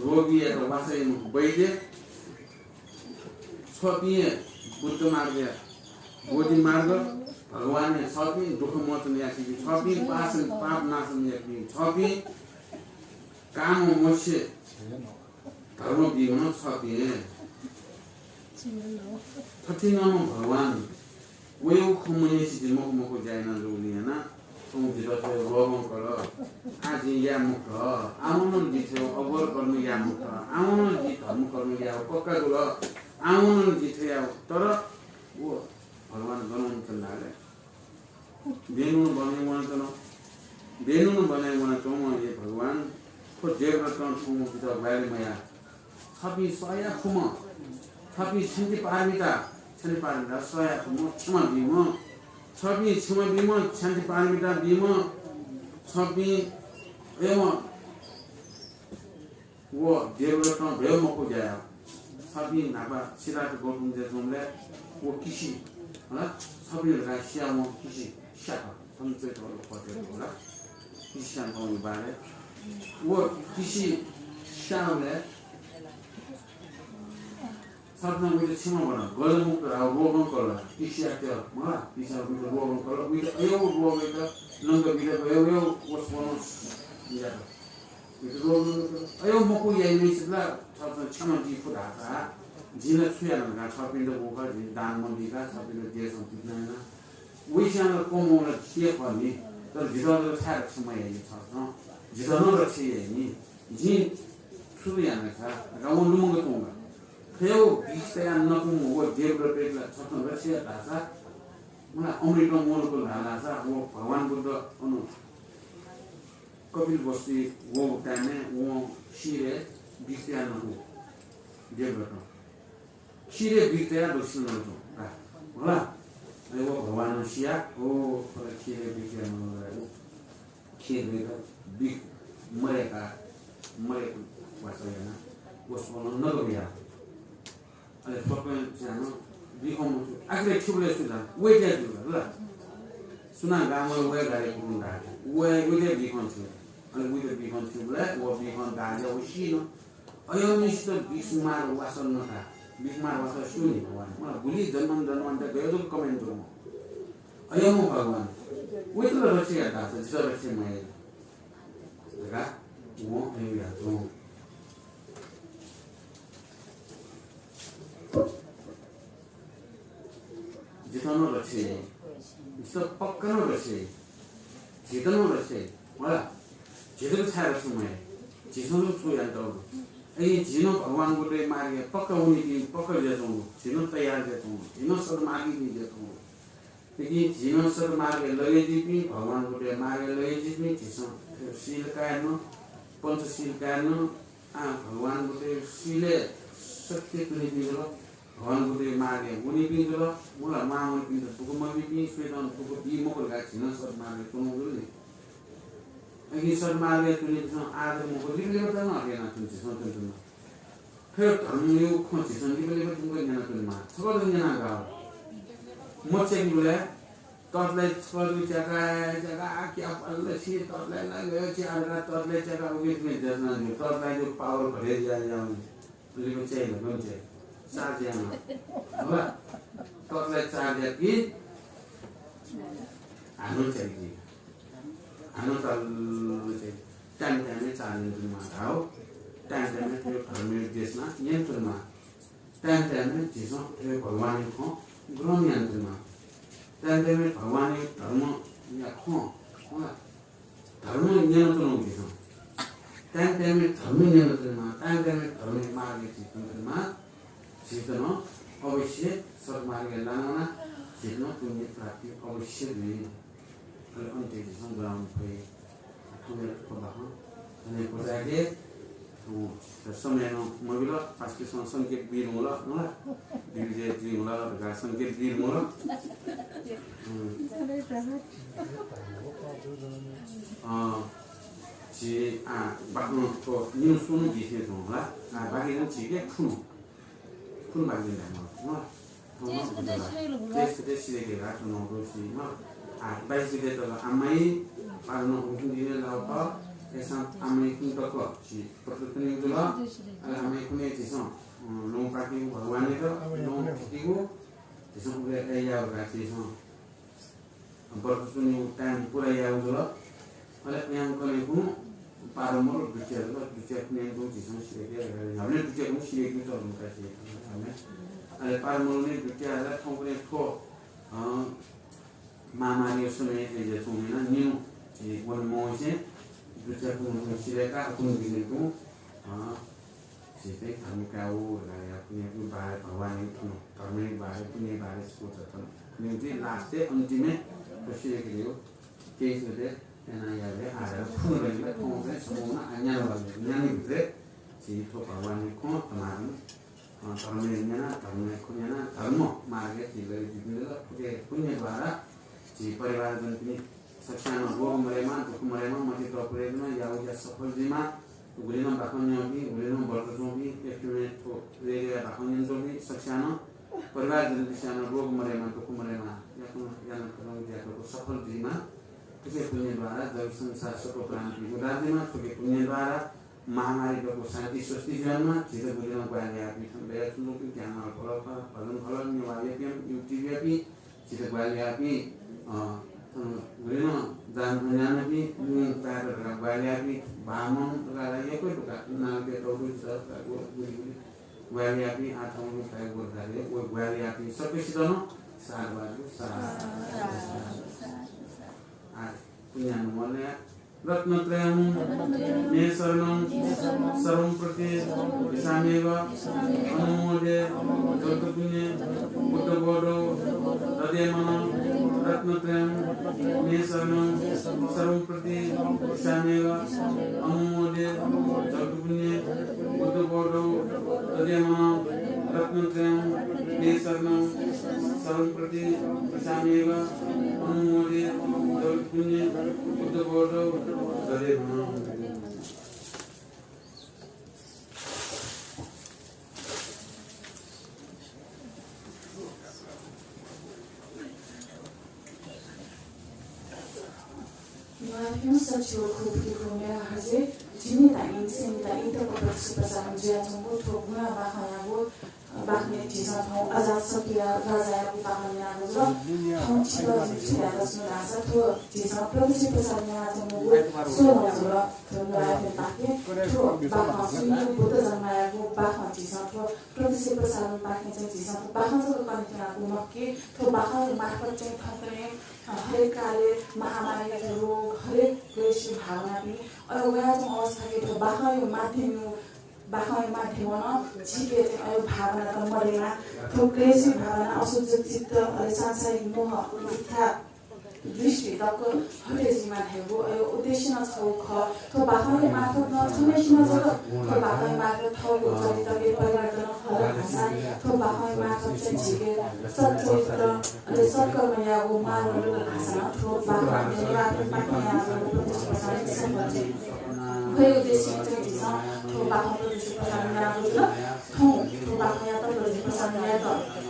रोगीयात वासः याइम्ह वैद्य, छपिं हे बुद्ध मार्गया बोधि मार्ग, भगवान हे छपिं, दुःख मोचन याइपिं छपिं, पास, पाप नाशन याइपिं छपिं, काम मोक्ष धर्म बीम्ह छपिं। थथिंम्ह भगवान वयागु खँ मन्यंसे जिं मखु मखु ज्या याना जूगुलिं यानाः थौं जितः थ्व रोगं कल। आः जिं याये मखुत। आः नं जि थ्व अघोर कर्म याये मखुत। आः नं जि धर्म कर्म यायेगु पक्का जुल। आः नं जि थ्व याये, तर व भगवान गन वनाच्वन धाःसा बेनुं बने वनाच्वन। बेनुं बने वनाच्वंम्ह हे भगवान, थ्व देवव्रतं थुम्ह जितः ग्वाहालि मयाः। छपिं सह याये फुम्ह, छपिं क्षान्ति पारमिता, क्षान्ति पारमिता सह याये फुम्ह, क्षमा बीम्ह, छपिं क्षमा बीम्ह, क्षान्ति पारमिता बीम्ह, छपिं एवं व देवव्रतं भ्वय् मखु ज्या याः। छपिं न्हापा सिद्धार्थ गौतम जुयाच्वंबलय् व किसि, हला, छपिं धकाः सियाः वं किसि स्यात। थन च्वय्‌त हला, पत्रिका हला। किसि स्यानाच्वंगु बारे। व किसि स्याःबलय् छपिं वइत क्षमा वन, गजमुक्त धाःगु रोगं कल, किसियात, मला, किसियात वइत रोगं कल, वइत अयो रोगयात नं बीत, अयो, अयो वसपोलं यात। अयो मखु याइम्हय्‌सित ला छपिसं क्षमा बी फु धाःसा, जिं ला छु याना धकाः छपिन्त व खः, जिं दान मबीका, छपिन्त देशं पिकना याना। वइस्यां ला कमं ला जिके खः नि, तर जितः ला छाय् रक्षा मयाइ नि छपिसं? जितः नं रक्षा याइ नि। जिं छु याना का धकाः वं लुमंका च्वंगु का। थ्व बिख तयाः नकूम्ह व देवव्रतयात ला छपिसं रक्षा यात धाःसा, मला, अमृतं मलुकल धाःसा व भगवान बुद्ध अन कपिलवस्तुइ वःगु time-य् वं शिरय् बिख तयाः नकू देवव्रतं। खीरय् बिख तयाः दक्वसिनं नल च्वं का। होला? अले व भगवानं सिया, ओ, अले खीरय् बिख तयाः नल ला, व खीरय् बिख मदय्‌का, मदय्‌का वासः याना, व स्वलं नकबिया। अले स्वकं स्यानं बिखं मच्वं। आखिरय् थ्यंबलय् सु जुल? वइतय् जुल ला। सुनां गामय् वये गाडे कुरुं दाः। वये, वइतय् बिखं थ्यं। अले वइतय् बिखं थ्यंबलय् व बिखं दाः जुयाः व सी नं। अयंनिसें बिखमार वासः नका। बिखमार वासः स्यू नि भगवान। मला गुलि जन्मं जन्मान्तर गय् जक कमय् जुल। अयं भगवान। वइत ला रक्षा यात धाःसा जितः रक्षा मयाइ धकाः वं अयं यात। जितः नं रक्षा याइ। जितः पक्का नं रक्षा याइ। झीत नं रक्षा याइ। होला? झीत छाय् रक्षा मयाइ? झीसं नं छु यानातःगु? अले झी नं भगवान बुद्धया मार्गय् पक्का वनीपिं पक्का जुयाच्वंगु। झी नं तयार जुयाच्वंगु। झी नं सद्मार्गीपिं जुयाच्वंगु। लेकिन झी नं सद्मार्गय् लगे जुइपिं, भगवान बुद्धया मार्गय् लगे जुइपिं, झीसं शील कायेमा, पञ्चशील कायेमा, आ, भगवान बुद्धया शीलय् सत्य च्वनीपिं जुल, भगवान बुद्धया मार्गय् वनीपिं जुल, मला म्वाःमदुपिन्त दुःख मबीपिं, सुयातं दुःख बी मखु धकाः झी नं सद्मार्गय् च्वनागु जुल नि। अकिं सद्मार्गय् च्वनीपिन्सं आदर मखु लिपा लिपा नं हटे यानाच्वन झीसं च्वनाच्वन। थ्व धर्मया खँ झीसं लिपा लिपा थुइकाः न्यनाच्वनेमाः। छकः जक न्यनाः गाः। मच्याकीबलय् ततले छकः जक च्याका, च्याका, क्या पल्ला छि ततले लागे छि आदरा ततले च्याका उगे थुने जजना जो ततले जो power भरे जा जा। लिपा च्याइ न, गन च्याइ। Charge याना। होला? ततले charge याकी। हानं च्याइ। हानं तल्ल च्याइ। Time time-य् charge यानाच्वनेमाः धाः। Time time-य् थ्व धर्मया देशना यानाच्वनेमाः। Time time-य् झीसं थ्व भगवानया खँ ग्रहण यानाच्वनेमाः। Time time-य् भगवानया धर्मया खँ, होला, धर्म न्यनाच्वनेगु झीसं। Time time-य् धर्म न्यनाच्वनेमाः, time time-य् धर्मया मार्गय् झी च्वनाच्वनेमाः। झीत नं अवश्य सद्मार्गय् लानावना, झीत नं पुण्य प्राप्ति अवश्य जुइ। अले अन्त्यय् झीसं ग्रहण फइ। थौंया थ्व बाखं थन हे क्वचायेके। थौं समय नं मबिल, पासापिंसं संकेत बी धुंकल, होला? दिग्विजय जुइ धुंकल धकाः संकेत बी धुंकल। अँ, झी, आ, बाखं थ्व निम्ह स्वन्हु बी थें च्वं, होला? आ, बाकी नं झीके खुन्हु खुन्हु बाकी धायेमाः। Taste कथं सिधयेके धकाः च्वनागु दु छि। आ, बाइस गते तक आमाइ, पारण हुकुम दिने लावत, अय्‌सां आमाइ खुन्हु तक छि व्रत च्वनेगु जुल। अले आमाइ खुन्हु हे झीसं, अँ, लुँ पाकेगु भगवानयात, लुँ फितिगु, झीसं उबलय् अय् यायेगु धकाः झीसं व्रत च्वनेगु time पुरा याःगु जुल। अले अयंकने खुन्हु पारण मदु, दुत्य जुल, दुत्य खुन्हु यंकं झीसं सिधयेके, न्ह्याबलें दुत्य खुन्हु सिधयेके जुल धुंकाः झी। अले पारण मदुनि दुत्य जुल, थौंकन्हय् थ्व, अँ, महामारीया समय अय्‌जुयाच्वंगु यानाः निन्हु झी वने मवंसें दुत्य खुन्हु सिधयेकाः खुन्हु बिज्यानाच्वंगु, अँ, झी चाहिँ धर्म कायेगु धकाः याःगु, बारे भगवानयागु थन धर्मयागु बारे, पुण्यया बारे छकूचा थन। निम्ति last-य् अन्तिमय् थ्व सिधयेकेगु तेइस गते याना याःगु आधार खुन्हु धइगु थौं चाहिँ समूह आज्ञा न्यानागु भित्रय् झी थ्व भगवानयागु खँ धर्म, अँ, धर्मया न्यना, धर्मया खँ न्यना, धर्म मार्गय् झी लगे जुइपिं जुल। थुकिया पुण्य द्वारा झी परिवारजनपिनि सकस्यां नं रोग मदयेमा, दुःख मदयेमा, मतिइ तःपुरे जुइमा, याःगु ज्या सफल जुइमा। गुलिनं बाखं न्यंपिं, गुलिनं व्रत च्वंपिं, यक्व हे थ्व रेडियोया बाखं न्यनाच्वंपिं सकस्यां नं परिवारजनपिन्सं नं रोग मदयेमा, दुःख मदयेमा, याकनं यानातःगु ज्या सफल जुइमा। थुकिया पुण्य द्वारा जग संसार सकल प्राणीपिं उद्धार जुइमा। थुकिया पुण्य द्वारा महामारी दक्व शान्ति स्वस्ति जुयाच्वनेमा। झीत गुलिनं ग्वाहालि याःपिं, थन दयाच्वंपिं, ज्ञान अल्प अल्प, भजन अल्प, नेवाः याःपिं, YouTube याःपिं, झीत ग्वाहालि याःपिं, अ, थन गुलिनं दान पुण्य यानापिं, लुँ पायेत धकाः ग्वाहालि याःपिं, बामन धकाः ला यक्व हे धकाः नां तयातःगु दु, झीत धकाः गुलि गुलि ग्वाहालि याःपिं, आः थौं लुँ पायेगु धकाः व ग्वाहालि याःपिं सकसित नं साधुवाद, साधु, साधु, साधु। आः पुण्यानुमोदनया रत्नत्रयं मे शरणं सर्वं प्रतिदिशाम्यघम्। अनुमोदे जगत्पुण्यं बुद्धबोधौ दधे मनं। रत्नत्रयं मे शरणं सर्वं प्रतिदिशाम्यघम्। अनुमोदे जगत्पुण्यं बुद्धबोधौ दधे मनं। रत्नत्रयं प्रति पृच्छाम्येव अनुमोदे तव पुण्य बुद्धबोधौ तदेधनं। न्वाफिन सच्छि व खुपुति खुम्या हजे, जिमि ताइम सेमि ताइम तक प्रति प्रसारण जुयाच्वंगु थ्व गुणा बाखंयागु बाखनय् झीसं थौं अजातशत्रु राजायागु बाखं न्यनागु जुल। थौं छितः जिं छु धायेगु धाःसा थ्व झीसं प्रति प्रसारण यानाच्वंगु सोह्रौं जुल। थ्व न्वाफिन पाखें थ्व बाखं स्वयम्भू बुद्ध जन्मयागु बाखं झीसं थ्व प्रति प्रसारण पाखें चाहिँ झीसं थ्व बाखं जक कने त्यनागु मखु कि थ्व बाखं मार्फत चाहिँ थौंकन्हय् हरेक कालय् महामारी, रोग, हरेक क्लेशी भावनापिं अले वयाच्वंगु अवस्थाय् थ्व बाखंया माध्यमं, बाखंया माध्यमं नं झीके चाहिँ अय् भावनात मदयेमा, थ्व क्लेशी भावना, अशुद्ध चित्त, अले सांसारिक मोह, मिथ्या दृष्टि दक्व हटे जुइमा धयागु अय् उद्देश्य नं छगू खः। थ्व बाखंया मार्फत नं छम्हय्सिनं जक थ्व बाखंया मार्फत थःगु चरित्रके परिवर्तन हल धाःसा थ्व बाखंया मार्फत चाहिँ झीके सच्चरित्र अले सत्कर्मयागु मार्ग लुल धाःसा नं थ्व बाखं न्वाफिन पाखें यानाच्वंगु प्रति प्रसारण सफल जुइ। उहे उद्देश्यं चाहिँ झीसं थ्व बाखं प्रति प्रसारण यानागु जुल। थौं थ्व बाखंयात प्रति प्रसारण यायेत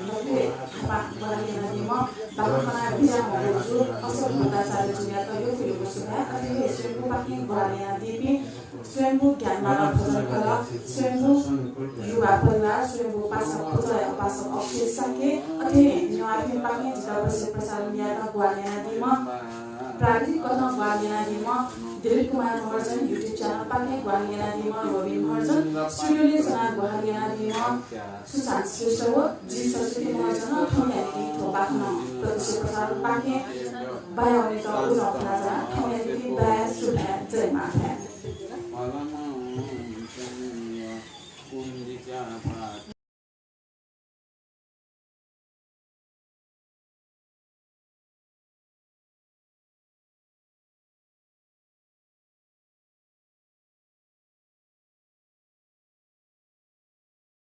मखुगु थापा ग्वाहालि यानादीम्ह बाखं कना बिज्याःम्ह गुरुजु अशोक भट्टाचार्य जुयात यक्व यक्व सुभाय्। अथे हे स्वयम्भूपाखें ग्वाहालि यानादीपिं स्वयम्भू ज्ञानमाला भजन खलः, स्वयम्भू युवा परिवार, स्वयम्भू पासा पुचःया उपासक अक्षय शाक्य, अथे हे न्वाफिन पाखें जितः प्रति प्रसारण यायेत ग्वाहालि यानादीम्ह, प्राविधिक कथं ग्वाहालि यानादीम्ह दिलीप कुमार महर्जन, YouTube channel पाखें ग्वाहालि यानादीम्ह रोबिन महर्जन, studio-लय् च्वनाः ग्वाहालि यानादीम्ह सुशान्त श्रेष्ठ व जि सरस्वती महर्जन थौंयानिपिं थ्व बाखनं प्रति प्रसारण पाखें बाया वनेत उजं खनाच्वना। थौंयानिपिं बाया, सुभाय्, जय मांभाय्।